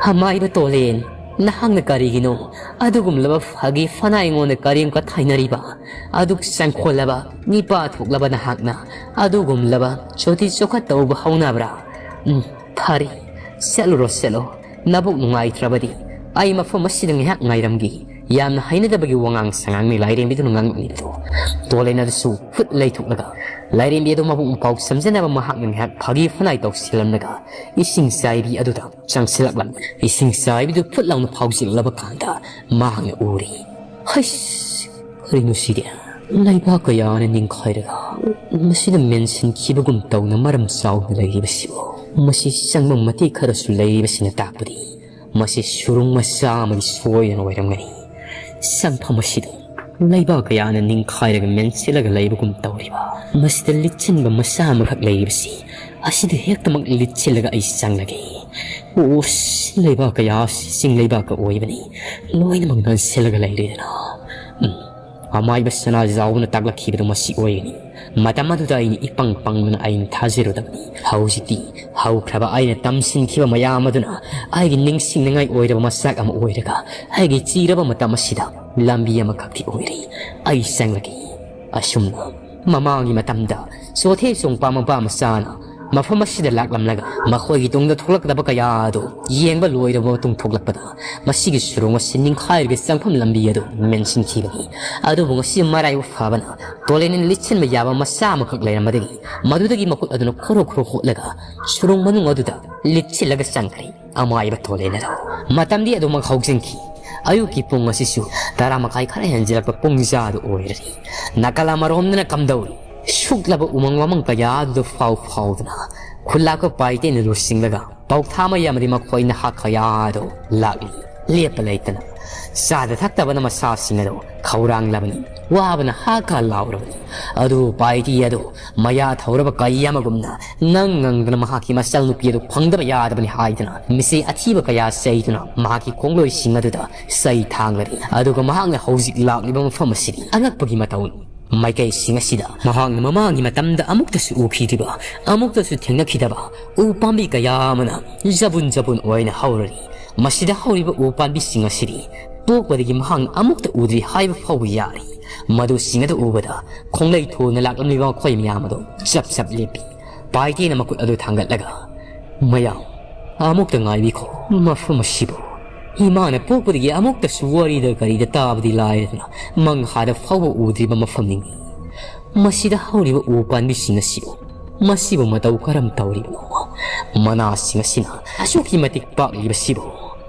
"ꯍꯃꯥꯏꯕ ꯇꯣꯂꯦꯟ, ꯅꯍꯥꯛꯅ ꯀꯔꯤꯒꯤꯅꯣ ꯑꯗꯨꯒꯨꯝꯂꯕ ꯐꯥꯒꯤ ꯐꯅꯥꯏꯉꯣꯟꯗ ꯀꯔꯦꯝ ꯀꯊꯥꯏꯅꯔꯤꯕ? ꯑꯗꯨꯛ ꯆꯪꯈꯣꯜꯂꯕ, ꯅꯤꯄꯥ ꯊꯣꯛꯂꯕ ꯅꯍꯥꯛꯅ ꯑꯗꯨꯒꯨꯝꯂꯕ ꯆꯣꯊꯤ ꯆꯣꯈꯠ ꯇꯧꯕ ꯍꯧꯅꯕ꯭ꯔꯥ? ꯎꯝ, ꯐꯔꯦ, ꯆꯠꯂꯨꯔꯣ, ꯆꯠꯂꯣ꯫ ꯅꯕꯨꯛ ꯅꯨꯡꯉꯥꯏꯇ꯭ꯔꯕꯗꯤ ꯑꯩ ꯃꯐꯝ ꯑꯁꯤꯗ ꯉꯥꯏꯍꯥꯛ ꯉꯥꯏꯔꯝꯒꯦ꯫ ꯌꯥꯝꯅ ꯍꯩꯅꯗꯕꯒꯤ ꯋꯥꯉꯥꯡ ꯁꯉꯥꯡꯅꯤ ꯂꯥꯏꯔꯦꯝꯕꯤꯗꯨꯅ ꯉꯥꯡꯂꯛꯂꯤꯕꯗꯨ꯫ ꯇꯣꯂꯦꯟ ꯑꯗꯨꯁꯨ ꯐꯨꯠ ꯂꯩꯊꯣꯛꯂꯒ ꯂꯥꯏꯔꯦꯝꯕꯤ ꯑꯗꯨ ꯃꯕꯨꯛ ꯃꯄꯥꯎ ꯁꯝꯖꯅꯕ ꯃꯍꯥꯛꯅ ꯉꯥꯏꯍꯥꯛ ꯐꯥꯒꯤ ꯐꯅꯥꯏ ꯇꯧꯁꯤꯜꯂꯝꯂꯒ ꯏꯁꯤꯡ ꯆꯥꯏꯕꯤ ꯑꯗꯨꯗ ꯆꯪꯁꯤꯜꯂꯛꯂꯝꯃꯤ꯫ ꯏꯁꯤꯡ ꯆꯥꯏꯕꯤꯗꯨ ꯐꯨꯠ ꯂꯥꯎꯅ ꯐꯥꯎꯖꯤꯜꯂꯛꯂꯕ ꯀꯥꯟꯗ ꯃꯍꯥꯛꯅ ꯎꯔꯤ꯫ ꯍꯩꯁ! ꯀꯔꯤꯅꯣ ꯁꯤꯗꯤ? ꯂꯩꯕꯥꯛ ꯀꯌꯥꯅ ꯅꯤꯡꯈꯥꯏꯔꯒ ꯃꯁꯤꯗ ꯃꯦꯟꯁꯤꯟꯈꯤꯕꯒꯨꯝ ꯇꯧꯅ ꯃꯔꯝ ꯆꯥꯎꯅ ꯂꯩꯔꯤꯕꯁꯤꯕꯨ꯫ ꯃꯁꯤ ꯆꯪꯐꯝ ꯃꯇꯦꯛ ꯈꯔꯁꯨ ꯂꯩꯔꯤꯕꯁꯤꯅ ꯇꯥꯛꯄꯗꯤ ꯃꯁꯤ ꯁꯨꯔꯨꯡ ꯃꯆꯥ ꯑꯃꯒꯤ ꯁꯣꯏꯗꯅ ꯑꯣꯏꯔꯝꯒꯅꯤ꯫ ꯆꯪꯐꯝ ꯑꯁꯤꯗ ꯂꯩꯕꯥꯛ ꯀꯌꯥꯅ ꯅꯤꯡꯈꯥꯏꯔꯒ ꯃꯦꯟꯁꯤꯜꯂꯒ ꯂꯩꯕꯒꯨꯝ ꯇꯧꯔꯤꯕ ꯃꯁꯤꯗ ꯂꯤꯠꯁꯤꯟꯕ ꯃꯆꯥ ꯑꯃꯈꯛ ꯂꯩꯔꯤꯕꯁꯤ ꯑꯁꯤꯗ ꯍꯦꯛꯇꯃꯛ ꯂꯤꯠꯁꯤꯜꯂꯒ ꯑꯩ ꯆꯪꯂꯒꯦ꯫ ꯑꯣꯁ, ꯂꯩꯕꯥꯛ ꯀꯌꯥ ꯑꯁꯤ ꯆꯤꯡ ꯂꯩꯕꯥꯛꯀ ꯑꯣꯏꯕꯅꯤ꯫ ꯂꯣꯏꯅꯃꯛ ꯅꯥꯟꯁꯤꯜꯂꯒ ꯂꯩꯔꯦꯗꯅ꯫ ꯎꯝ, ꯑꯃꯥꯏꯕ ꯁꯅꯥꯖꯥꯎꯕꯅ ꯇꯥꯛꯂꯛꯈꯤꯕꯗꯨ ꯃꯁꯤ ꯑꯣꯏꯒꯅꯤ꯫ ꯃꯇꯝ ꯑꯗꯨꯗ ꯑꯩꯅ ꯏꯄꯪ ꯄꯪꯕꯅ ꯑꯩꯅ ꯊꯥꯖꯔꯨꯗꯕꯅꯤ꯫ ꯍꯧꯖꯤꯛꯇꯤ ꯍꯧꯈ꯭ꯔꯕ ꯑꯩꯅ ꯇꯝꯁꯤꯟꯈꯤꯕ ꯃꯌꯥꯝ ꯑꯗꯨꯅ ꯑꯩꯒꯤ ꯅꯤꯡꯁꯤꯡꯅꯤꯡꯉꯥꯏ ꯑꯣꯏꯔꯕ ꯃꯆꯥꯛ ꯑꯃ ꯑꯣꯏꯔꯒ ꯑꯩꯒꯤ ꯆꯤꯔꯕ ꯃꯇꯝ ꯑꯁꯤꯗ ꯂꯝꯕꯤ ꯑꯃꯈꯛꯇꯤ ꯑꯣꯏꯔꯤ꯫ ꯑꯩ ꯆꯪꯂꯒꯦ꯫ ꯑꯁꯨꯝꯅ ꯃꯃꯥꯡꯒꯤ ꯃꯇꯝꯗ ꯆꯣꯊꯦ ꯆꯣꯡꯄꯥ ꯃꯄꯥ ꯃꯆꯥꯅ ꯃꯐꯝ ꯑꯁꯤꯗ ꯂꯥꯛꯂꯝꯂꯒ ꯃꯈꯣꯏꯒꯤ ꯇꯨꯡꯗ ꯊꯣꯛꯂꯛꯀꯗꯕ ꯀꯌꯥ ꯑꯗꯨ ꯌꯦꯡꯕ ꯂꯣꯏꯔꯕ ꯃꯇꯨꯡ ꯊꯣꯛꯂꯛꯄꯗ ꯃꯁꯤꯒꯤ ꯁꯨꯔꯨꯡ ꯑꯁꯤ ꯅꯤꯡꯈꯥꯏꯔꯒ ꯆꯪꯐꯝ ꯂꯝꯕꯤ ꯑꯗꯨ ꯃꯦꯟꯁꯤꯟꯈꯤꯕꯅꯤ꯫ ꯑꯗꯨꯕꯨ ꯉꯁꯤ ꯃꯔꯥꯏꯕꯛ ꯐꯕꯅ ꯇꯣꯂꯦꯟꯅ ꯂꯤꯠꯁꯤꯟꯕ ꯌꯥꯕ ꯃꯆꯥ ꯑꯃꯈꯛ ꯂꯩꯔꯝꯕꯗꯒꯤ ꯃꯗꯨꯗꯒꯤ ꯃꯈꯨꯠ ꯑꯗꯨꯅ ꯈꯣꯔꯣ ꯈꯣꯔꯣ ꯍꯣꯠꯂꯒ ꯁꯨꯔꯨꯡ ꯃꯅꯨꯡ ꯑꯗꯨꯗ ꯂꯤꯠꯁꯤꯜꯂꯒ ꯆꯪꯈ꯭ꯔꯦ꯫ ꯑꯃꯥꯏꯕ ꯇꯣꯂꯦꯟ ꯑꯗꯣ꯫ ꯃꯇꯝꯗꯤ ꯑꯗꯨꯃꯛ ꯍꯧꯖꯤꯟꯈꯤ꯫ ꯑꯌꯨꯛꯀꯤ ꯄꯨꯡ ꯑꯁꯤꯁꯨ ꯇꯔꯥ ꯃꯈꯥꯏ ꯈꯔ ꯍꯦꯟꯖꯤꯜꯂꯛꯄ ꯄꯨꯡ ꯖꯥꯗꯨ ꯑꯣꯏꯔꯔꯤ꯫ ꯅꯥꯀꯜ ꯑꯃꯔꯣꯝꯗꯅ ꯀꯝꯗꯧꯔꯤ? ꯁꯨꯛꯂꯕ ꯎꯃꯪ ꯋꯥꯃꯪ ꯀꯌꯥ ꯑꯗꯨꯗ ꯐꯥꯎ ꯐꯥꯎꯗꯨꯅ ꯈꯨꯜꯂꯥꯛꯄ ꯄꯥꯏꯇꯦꯅ ꯂꯨꯆꯤꯡꯂꯒ ꯄꯥꯎꯊꯥ ꯃꯌꯥꯝꯗꯤ ꯃꯈꯣꯏ ꯅꯍꯥ ꯀꯌꯥ ꯑꯗꯨ ꯂꯥꯛꯂꯤ꯫ ꯂꯦꯞꯄ ꯂꯩꯇꯅ ꯆꯥꯗ ꯊꯛꯇꯕꯅ ꯃꯁꯥꯁꯤꯡ ꯑꯗꯨ ꯈꯧꯔꯥꯡꯂꯕꯅꯤ꯫ ꯋꯥꯕꯅ ꯍꯥ ꯀꯥ ꯂꯥꯎꯔꯕꯅꯤ꯫ ꯑꯗꯨ ꯄꯥꯏꯇꯤ ꯑꯗꯨ ꯃꯌꯥ ꯊꯧꯔꯕ ꯀꯩ ꯑꯃꯒꯨꯝꯅ ꯉꯪ ꯉꯪꯗꯅ ꯃꯍꯥꯛꯀꯤ ꯃꯆꯜ ꯅꯨꯄꯤ ꯑꯗꯨ ꯐꯪꯗꯕ ꯌꯥꯗꯕꯅꯤ ꯍꯥꯏꯗꯨꯅ ꯃꯤꯆꯩ ꯑꯊꯤꯕ ꯀꯌꯥ ꯆꯩꯗꯨꯅ ꯃꯍꯥꯛꯀꯤ ꯈꯣꯡꯂꯣꯏꯁꯤꯡ ꯑꯗꯨꯗ ꯆꯩ ꯊꯥꯡꯂꯔꯤ꯫ ꯑꯗꯨꯒ ꯃꯍꯥꯛꯅ ꯍꯧꯖꯤꯛ ꯂꯥꯛꯂꯤꯕ ꯃꯐꯝ ꯑꯁꯤꯗꯤ ꯑꯉꯛꯄꯒꯤ ꯃꯇꯧꯅꯤ꯫ ꯃꯥꯏꯀꯩꯁꯤꯡ ꯑꯁꯤꯗ ꯃꯍꯥꯛꯅ ꯃꯃꯥꯡꯒꯤ ꯃꯇꯝꯗ ꯑꯃꯨꯛꯇꯁꯨ ꯎꯈꯤꯗ꯭ꯔꯤꯕ, ꯑꯃꯨꯛꯇꯁꯨ ꯊꯦꯡꯅꯈꯤꯗꯕ ꯎ ꯄꯥꯝꯕꯤ ꯀꯌꯥ ꯑꯃꯅ ꯖꯕꯨꯟ ꯖꯕꯨꯟ ꯑꯣꯏꯅ ꯍꯧꯔꯔꯤ꯫ ꯃꯁꯤꯗ ꯍꯧꯔꯤꯕ ꯎ ꯄꯥꯝꯕꯤꯁꯤꯡ ꯑꯁꯤꯗꯤ ꯄꯣꯛꯄꯗꯒꯤ ꯃꯍꯥꯛꯅ ꯑꯃꯨꯛꯇ ꯎꯗ꯭ꯔꯤ ꯍꯥꯏꯕ ꯐꯥꯎꯕ ꯌꯥꯔꯤ꯫ ꯃꯗꯨꯁꯤꯡ ꯑꯗꯨ ꯎꯕꯗ ꯈꯣꯡꯂꯩ ꯊꯣꯟꯅ ꯂꯥꯛꯂꯝꯂꯤꯕ ꯃꯈꯣꯏ ꯃꯌꯥꯝ ꯑꯗꯨ ꯆꯞ ꯆꯞ ꯂꯦꯞꯄꯤ꯫ ꯄꯥꯏꯇꯦꯅ ꯃꯈꯨꯠ ꯑꯗꯨ ꯊꯥꯡꯒꯠꯂꯒ, "ꯃꯌꯥꯝ, ꯑꯃꯨꯛꯇ ꯉꯥꯏꯕꯤꯈꯣ꯫ ꯃꯐꯝ ꯑꯁꯤꯕꯨ ꯏꯃꯥꯅ ꯄꯣꯛꯄꯗꯒꯤ ꯑꯃꯨꯛꯇꯁꯨ ꯋꯥꯔꯤꯗ ꯀꯔꯤꯗ ꯇꯥꯕꯗꯤ ꯂꯥꯏꯔꯗꯅ ꯃꯪꯍꯥꯗ ꯐꯥꯎꯕ ꯎꯗ꯭ꯔꯤꯕ ꯃꯐꯝꯅꯤ꯫ ꯃꯁꯤꯗ ꯍꯧꯔꯤꯕ ꯎ ꯄꯥꯝꯕꯤꯁꯤꯡ ꯑꯁꯤꯕꯨ, ꯃꯁꯤꯕꯨ ꯃꯇꯧ ꯀꯔꯝ ꯇꯧꯔꯤꯕꯅꯣ? ꯃꯅꯥꯁꯤꯡ ꯑꯁꯤꯅ ꯑꯁꯨꯛꯀꯤ ꯃꯇꯤꯛ ꯄꯥꯛꯂꯤꯕꯁꯤꯕꯨ꯫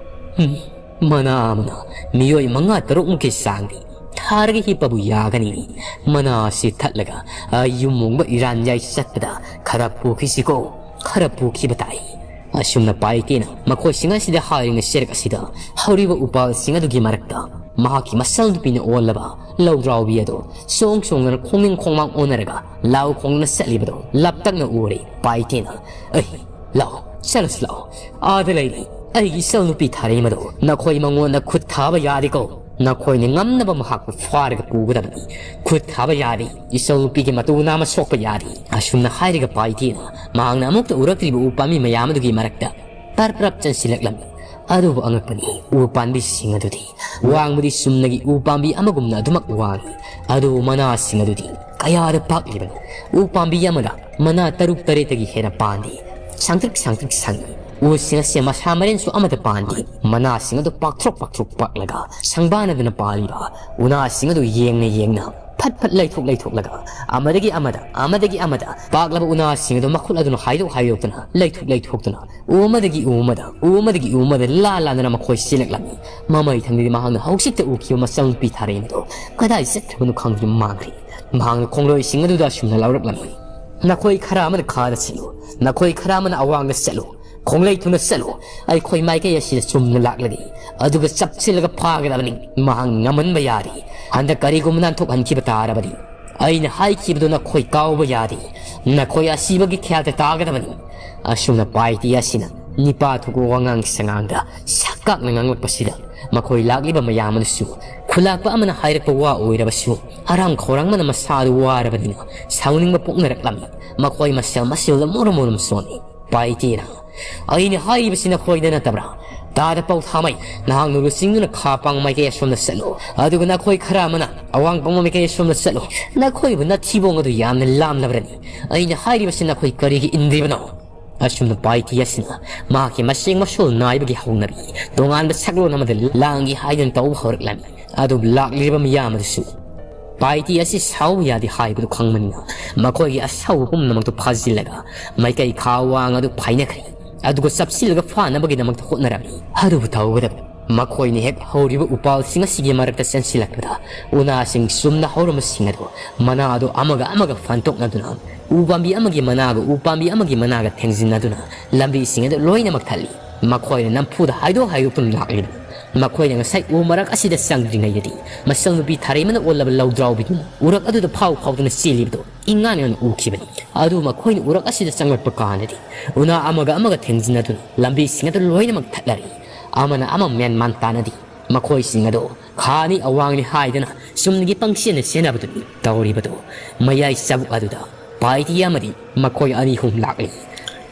ꯎꯝ, ꯃꯅꯥ ꯑꯃꯅ ꯃꯤꯑꯣꯏ ꯃꯉꯥ ꯇꯔꯨꯛꯃꯨꯛꯀꯤ ꯆꯥꯡꯗꯤ ꯊꯥꯔꯒ ꯍꯤꯞꯄꯕꯨ ꯌꯥꯒꯅꯤ꯫ ꯃꯅꯥ ꯑꯁꯤ ꯊꯠꯂꯒ ꯑꯩ ꯌꯨꯝ ꯍꯣꯡꯕ ꯏꯔꯥꯟ ꯌꯥꯏ ꯆꯠꯄꯗ ꯈꯔ ꯄꯨꯈꯤꯁꯤꯀꯣ, ꯈꯔ ꯄꯨꯈꯤꯕ ꯇꯥꯏ꯫ ꯑꯁꯨꯝꯅ ꯄꯥꯏꯇꯦꯅ ꯃꯈꯣꯏꯁꯤꯡ ꯑꯁꯤꯗ ꯍꯥꯏꯔꯤꯉꯩ ꯆꯦꯔꯛ ꯑꯁꯤꯗ ꯍꯧꯔꯤꯕ ꯎꯄꯥꯜꯁꯤꯡ ꯑꯗꯨꯒꯤ ꯃꯔꯛꯇ ꯃꯍꯥꯛꯀꯤ ꯃꯆꯜ ꯅꯨꯄꯤꯅ ꯑꯣꯜꯂꯕ ꯂꯧꯗ꯭ꯔꯥꯎꯕꯤ ꯑꯗꯨ ꯆꯣꯡ ꯆꯣꯡꯗꯅ ꯈꯣꯡꯅꯤꯡ ꯈꯣꯡꯃꯥꯡ ꯑꯣꯟꯅꯔꯒ ꯂꯥꯎ ꯈꯣꯡꯗꯅ ꯆꯠꯂꯤꯕꯗꯨ ꯂꯞꯇꯛꯅ ꯎꯔꯦ ꯄꯥꯏꯇꯦꯅ꯫ "ꯑꯩ, ꯂꯥꯛꯑꯣ, ꯆꯠꯂꯁꯤ ꯂꯥꯛꯑꯣ꯫ ꯑꯥꯗ ꯂꯩꯔꯤ ꯑꯩꯒꯤ ꯏꯆꯜ ꯅꯨꯄꯤ ꯊꯥꯔꯩ ꯃꯗꯨ꯫ ꯅꯈꯣꯏ ꯃꯉꯣꯟꯗ ꯈꯨꯠ ꯊꯥꯕ ꯌꯥꯗꯦꯀꯣ꯫ ꯅꯈꯣꯏꯅ ꯉꯝꯅꯕ ꯃꯍꯥꯛꯄꯨ ꯐꯥꯔꯒ ꯄꯨꯒꯗꯕꯅꯤ꯫ ꯈꯨꯠ ꯊꯥꯕ ꯌꯥꯗꯦ꯫ ꯏꯆꯜ ꯅꯨꯄꯤꯒꯤ ꯃꯇꯨ ꯅꯥꯝꯃ ꯁꯣꯛꯄ ꯌꯥꯗꯦ꯫" ꯑꯁꯨꯝꯅ ꯍꯥꯏꯔꯒ ꯄꯥꯏꯇꯦꯅ ꯃꯍꯥꯛꯅ ꯑꯃꯨꯛꯇ ꯎꯔꯛꯇ꯭ꯔꯤꯕ ꯎ ꯄꯥꯝꯕꯤ ꯃꯌꯥꯝ ꯑꯗꯨꯒꯤ ꯃꯔꯛꯇ ꯄꯔꯞ ꯄꯔꯞ ꯆꯪꯁꯤꯜꯂꯛꯂꯝꯃꯤ꯫ ꯑꯗꯨꯕꯨ ꯑꯉꯛꯄꯅꯤ, ꯎ ꯄꯥꯝꯕꯤꯁꯤꯡ ꯑꯗꯨꯗꯤ ꯋꯥꯡꯕꯗꯤ ꯆꯨꯝꯅꯒꯤ ꯎ ꯄꯥꯝꯕꯤ ꯑꯃꯒꯨꯝꯅ ꯑꯗꯨꯃꯛ ꯋꯥꯡꯏ꯫ ꯑꯗꯨꯕꯨ ꯃꯅꯥꯁꯤꯡ ꯑꯗꯨꯗꯤ ꯀꯌꯥꯗ ꯄꯥꯛꯂꯤꯕꯅꯣ? ꯎ ꯄꯥꯝꯕꯤ ꯑꯃꯗ ꯃꯅꯥ ꯇꯔꯨꯛ ꯇꯔꯦꯠꯇꯒꯤ ꯍꯦꯟꯅ ꯄꯥꯟꯗꯦ꯫ ꯁꯥꯡꯇ꯭ꯔꯤꯛ ꯁꯥꯡꯇ꯭ꯔꯤꯛ ꯁꯥꯡꯏ꯫ ꯎꯁꯤꯡ ꯑꯁꯤ ꯃꯁꯥ ꯃꯔꯦꯟꯁꯨ ꯑꯃꯠꯇ ꯄꯥꯟꯗꯦ꯫ ꯃꯅꯥꯁꯤꯡ ꯑꯗꯨ ꯄꯥꯛꯊ꯭ꯔꯣꯛ ꯄꯥꯛꯊ꯭ꯔꯣꯛ ꯄꯥꯛꯂꯒ ꯁꯪꯕꯥꯅꯗꯨꯅ ꯄꯥꯜꯂꯤꯕ ꯎꯅꯥꯁꯤꯡ ꯑꯗꯨ ꯌꯦꯡꯅ ꯌꯦꯡꯅ ꯐꯠ ꯐꯠ ꯂꯩꯊꯣꯛ ꯂꯩꯊꯣꯛꯂꯒ ꯑꯃꯗꯒꯤ ꯑꯃꯗ, ꯑꯃꯗꯒꯤ ꯑꯃꯗ ꯄꯥꯛꯂꯕ ꯎꯅꯥꯁꯤꯡ ꯑꯗꯨ ꯃꯈꯨꯠ ꯑꯗꯨꯅ ꯍꯥꯏꯗꯣꯛ ꯍꯥꯏꯗꯣꯛꯇꯨꯅ, ꯂꯩꯊꯣꯛ ꯂꯩꯊꯣꯛꯇꯨꯅ, ꯎ ꯑꯃꯗꯒꯤ ꯎ ꯑꯃꯗ, ꯎ ꯑꯃꯗꯒꯤ ꯎ ꯑꯃꯗ ꯂꯥ ꯂꯥꯟꯗꯨꯅ ꯃꯈꯣꯏ ꯆꯦꯜꯂꯛꯂꯝꯃꯤ꯫ ꯃꯃꯩ ꯊꯪꯗꯗꯤ ꯃꯍꯥꯛꯅ ꯍꯧꯖꯤꯛꯇ ꯎꯈꯤꯕ ꯃꯆꯜ ꯅꯨꯄꯤ ꯊꯥꯔꯩ ꯑꯗꯨ ꯀꯗꯥꯏ ꯆꯠꯈ꯭ꯔꯕꯅꯣ ꯈꯪꯗ꯭ꯔꯤ, ꯃꯥꯡꯈ꯭ꯔꯦ꯫ ꯃꯍꯥꯛꯅ ꯈꯣꯡꯂꯣꯏꯁꯤꯡ ꯑꯗꯨꯗ ꯑꯁꯨꯝꯅ ꯂꯥꯎꯔꯛꯂꯝꯃꯤ, "ꯅꯈꯣꯏ ꯈꯔ ꯑꯃꯅ ꯈꯥꯗ ꯆꯠꯂꯨ, ꯅꯈꯣꯏ ꯈꯔ ꯑꯃꯅ ꯑꯋꯥꯡꯗ ꯆꯠꯂꯨ, ꯈꯣꯡꯂꯩ ꯊꯨꯅ ꯆꯠꯂꯨ꯫ ꯑꯩꯈꯣꯏ ꯃꯥꯏꯀꯩ ꯑꯁꯤꯗ ꯆꯨꯝꯅ ꯂꯥꯛꯂꯗꯤ ꯑꯗꯨꯒ ꯆꯞꯁꯤꯜꯂꯒ ꯐꯥꯒꯗꯕꯅꯤ꯫ ꯃꯍꯥꯛ ꯉꯝꯍꯟꯕ ꯌꯥꯗꯦ꯫ ꯍꯟꯗꯛ ꯀꯔꯤꯒꯨꯝꯕ ꯅꯥꯟꯊꯣꯛꯍꯟꯈꯤꯕ ꯇꯥꯔꯕꯗꯤ ꯑꯩꯅ ꯍꯥꯏꯈꯤꯕꯗꯨ ꯅꯈꯣꯏ ꯀꯥꯎꯕ ꯌꯥꯗꯦ꯫ ꯅꯈꯣꯏ ꯑꯁꯤꯕꯒꯤ ꯈ꯭ꯌꯥꯜꯗ ꯇꯥꯒꯗꯕꯅꯤ꯫" ꯑꯁꯨꯝꯅ ꯄꯥꯏꯇꯤ ꯑꯁꯤꯅ ꯅꯤꯄꯥ ꯊꯣꯛꯄ ꯋꯥꯉꯥꯡ ꯁꯉꯥꯡꯗ ꯁꯛꯀꯥꯛꯅ ꯉꯥꯡꯂꯛꯄꯁꯤꯗ ꯃꯈꯣꯏ ꯂꯥꯛꯂꯤꯕ ꯃꯌꯥꯝ ꯑꯗꯨꯁꯨ ꯈꯨꯂꯥꯛꯄ ꯑꯃꯅ ꯍꯥꯏꯔꯛꯄ ꯋꯥ ꯑꯣꯏꯔꯕꯁꯨ ꯑꯔꯥꯝ ꯈꯧꯔꯥꯡꯕꯅ ꯃꯁꯥꯗꯨ ꯋꯥꯔꯕꯅꯤꯅ ꯁꯥꯎꯅꯤꯡꯕ ꯄꯣꯛꯅꯔꯛꯂꯝꯃꯤ꯫ ꯃꯈꯣꯏ ꯃꯁꯦꯜ ꯃꯁꯦꯜꯗ ꯃꯨꯔꯨꯝ ꯃꯨꯔꯨꯝ ꯁꯣꯜꯂꯤ꯫ ꯄꯥꯏꯇꯦꯅ, "ꯑꯩꯅ ꯍꯥꯏꯔꯤꯕꯁꯤ ꯅꯈꯣꯏꯗ ꯅꯠꯇꯕ꯭ꯔꯥ? ꯇꯥꯗ ꯄꯥꯎ ꯊꯥꯃꯩ, ꯅꯍꯥꯛꯅ ꯂꯨꯆꯤꯡꯗꯨꯅ ꯈꯥ ꯄꯥꯡ ꯃꯥꯏꯀꯩ ꯑꯁꯣꯝꯗ ꯆꯠꯂꯨ, ꯑꯗꯨꯒ ꯅꯈꯣꯏ ꯈꯔ ꯑꯃꯅ ꯑꯋꯥꯡ ꯄꯥꯡ ꯃꯥꯏꯀꯩ ꯑꯁꯣꯝꯗ ꯆꯠꯂꯨ꯫ ꯅꯈꯣꯏꯕꯨ ꯅꯊꯤꯕꯣꯡ ꯑꯗꯨ ꯌꯥꯝꯅ ꯂꯥꯝꯂꯕ꯭ꯔꯅꯤ? ꯑꯩꯅ ꯍꯥꯏꯔꯤꯕꯁꯤ ꯅꯈꯣꯏ ꯀꯔꯤꯒꯤ ꯏꯟꯗ꯭ꯔꯤꯕꯅꯣ?" ꯑꯁꯨꯝꯅ ꯄꯥꯏꯇꯤ ꯑꯁꯤꯅ ꯃꯍꯥꯛꯀꯤ ꯃꯁꯦꯡ ꯃꯁꯨꯜ ꯅꯥꯏꯕꯒꯤ ꯍꯧꯅꯕꯤ ꯇꯣꯉꯥꯟꯕ ꯁꯛꯂꯣꯟ ꯑꯃꯗ ꯂꯥꯡꯒꯦ ꯍꯥꯏꯗꯨꯅ ꯇꯧꯕ ꯍꯧꯔꯛꯂꯝꯃꯤ꯫ ꯑꯗꯨꯕꯨ ꯂꯥꯛꯂꯤꯕ ꯃꯤꯌꯥꯝ ꯑꯗꯨꯁꯨ ꯄꯥꯏꯇꯤ ꯑꯁꯤ ꯁꯥꯎ ꯌꯥꯗꯦ ꯍꯥꯏꯕꯗꯨ ꯈꯪꯕꯅꯤꯅ ꯃꯈꯣꯏꯒꯤ ꯑꯁꯥꯎꯕ ꯄꯨꯝꯅꯃꯛꯇꯨ ꯐꯥꯖꯤꯜꯂꯒ ꯃꯥꯏꯀꯩ ꯈꯥ ꯋꯥꯡ ꯑꯗꯨ ꯐꯥꯏꯅꯈ꯭ꯔꯦ꯫ ꯑꯗꯨꯒ ꯆꯞꯁꯤꯜꯂꯒ ꯐꯥꯅꯕꯒꯤꯗꯃꯛꯇ ꯍꯣꯠꯅꯔꯝꯃꯤ꯫ ꯑꯗꯨꯕꯨ ꯇꯧꯒꯗꯕ ꯃꯈꯣꯏꯅ ꯍꯦꯛ ꯍꯧꯔꯤꯕ ꯎꯄꯥꯜꯁꯤꯡ ꯑꯁꯤꯒꯤ ꯃꯔꯛꯇ ꯆꯦꯟꯁꯤꯜꯂꯛꯄꯗ ꯎꯅꯥꯁꯤꯡ ꯆꯨꯝꯅ ꯍꯧꯔꯝꯕꯁꯤꯡ ꯑꯗꯨ ꯃꯅꯥ ꯑꯗꯨ ꯑꯃꯒ ꯑꯃꯒ ꯐꯟꯇꯣꯛꯅꯗꯨꯅ ꯎ ꯄꯥꯝꯕꯤ ꯑꯃꯒꯤ ꯃꯅꯥꯒ ꯎ ꯄꯥꯝꯕꯤ ꯑꯃꯒꯤ ꯃꯅꯥꯒ ꯊꯦꯡꯖꯤꯟꯅꯗꯨꯅ ꯂꯝꯕꯤꯁꯤꯡ ꯑꯗꯨ ꯂꯣꯏꯅꯃꯛ ꯊꯜꯂꯤ꯫ ꯃꯈꯣꯏꯅ ꯅꯝꯐꯨꯗ ꯍꯥꯏꯗꯣꯛ ꯍꯥꯏꯗꯣꯛꯇꯨꯅ ꯂꯥꯛꯂꯤꯕꯅꯤ꯫ ꯃꯈꯣꯏꯅ ꯉꯁꯥꯏ ꯎ ꯃꯔꯛ ꯑꯁꯤꯗ ꯆꯪꯗ꯭ꯔꯤꯉꯩꯗꯗꯤ ꯃꯁꯛ ꯅꯨꯄꯤ ꯊꯔꯩꯃꯅ ꯑꯣꯜꯂꯕ ꯂꯧꯗ꯭ꯔꯥꯎꯕꯤꯗꯨꯅ ꯎꯔꯛ ꯑꯗꯨꯗ ꯐꯥꯎ ꯐꯥꯎꯗꯨꯅ ꯆꯦꯜꯂꯤꯕꯗꯨ ꯏꯉꯥꯟ ꯉꯥꯟꯅ ꯎꯈꯤꯕꯅꯤ꯫ ꯑꯗꯨ ꯃꯈꯣꯏꯅ ꯎꯔꯛ ꯑꯁꯤꯗ ꯆꯪꯂꯛꯄ ꯀꯥꯟꯗꯗꯤ ꯎꯅꯥ ꯑꯃꯒ ꯑꯃꯒ ꯊꯦꯡꯖꯤꯟꯅꯗꯨꯅ ꯂꯝꯕꯤꯁꯤꯡ ꯑꯗꯨ ꯂꯣꯏꯅꯃꯛ ꯊꯠꯂꯔꯤ꯫ ꯑꯃꯅ ꯑꯃ ꯃꯦꯟꯃꯥꯟ ꯇꯥꯅꯗꯦ꯫ ꯃꯈꯣꯏꯁꯤꯡ ꯑꯗꯨ ꯈꯥꯅꯤ ꯑꯋꯥꯡꯅꯤ ꯍꯥꯏꯗꯅ ꯆꯨꯝꯅꯒꯤ ꯄꯪꯆꯦꯟꯅ ꯆꯦꯟꯅꯕꯗꯨꯅꯤ ꯇꯧꯔꯤꯕꯗꯨ꯫ ꯃꯌꯥꯏ ꯆꯕꯨꯛ ꯑꯗꯨꯗ ꯄꯥꯏꯇꯤ ꯑꯃꯗꯤ ꯃꯈꯣꯏ ꯑꯅꯤ ꯑꯍꯨꯝ ꯂꯥꯛꯂꯤ꯫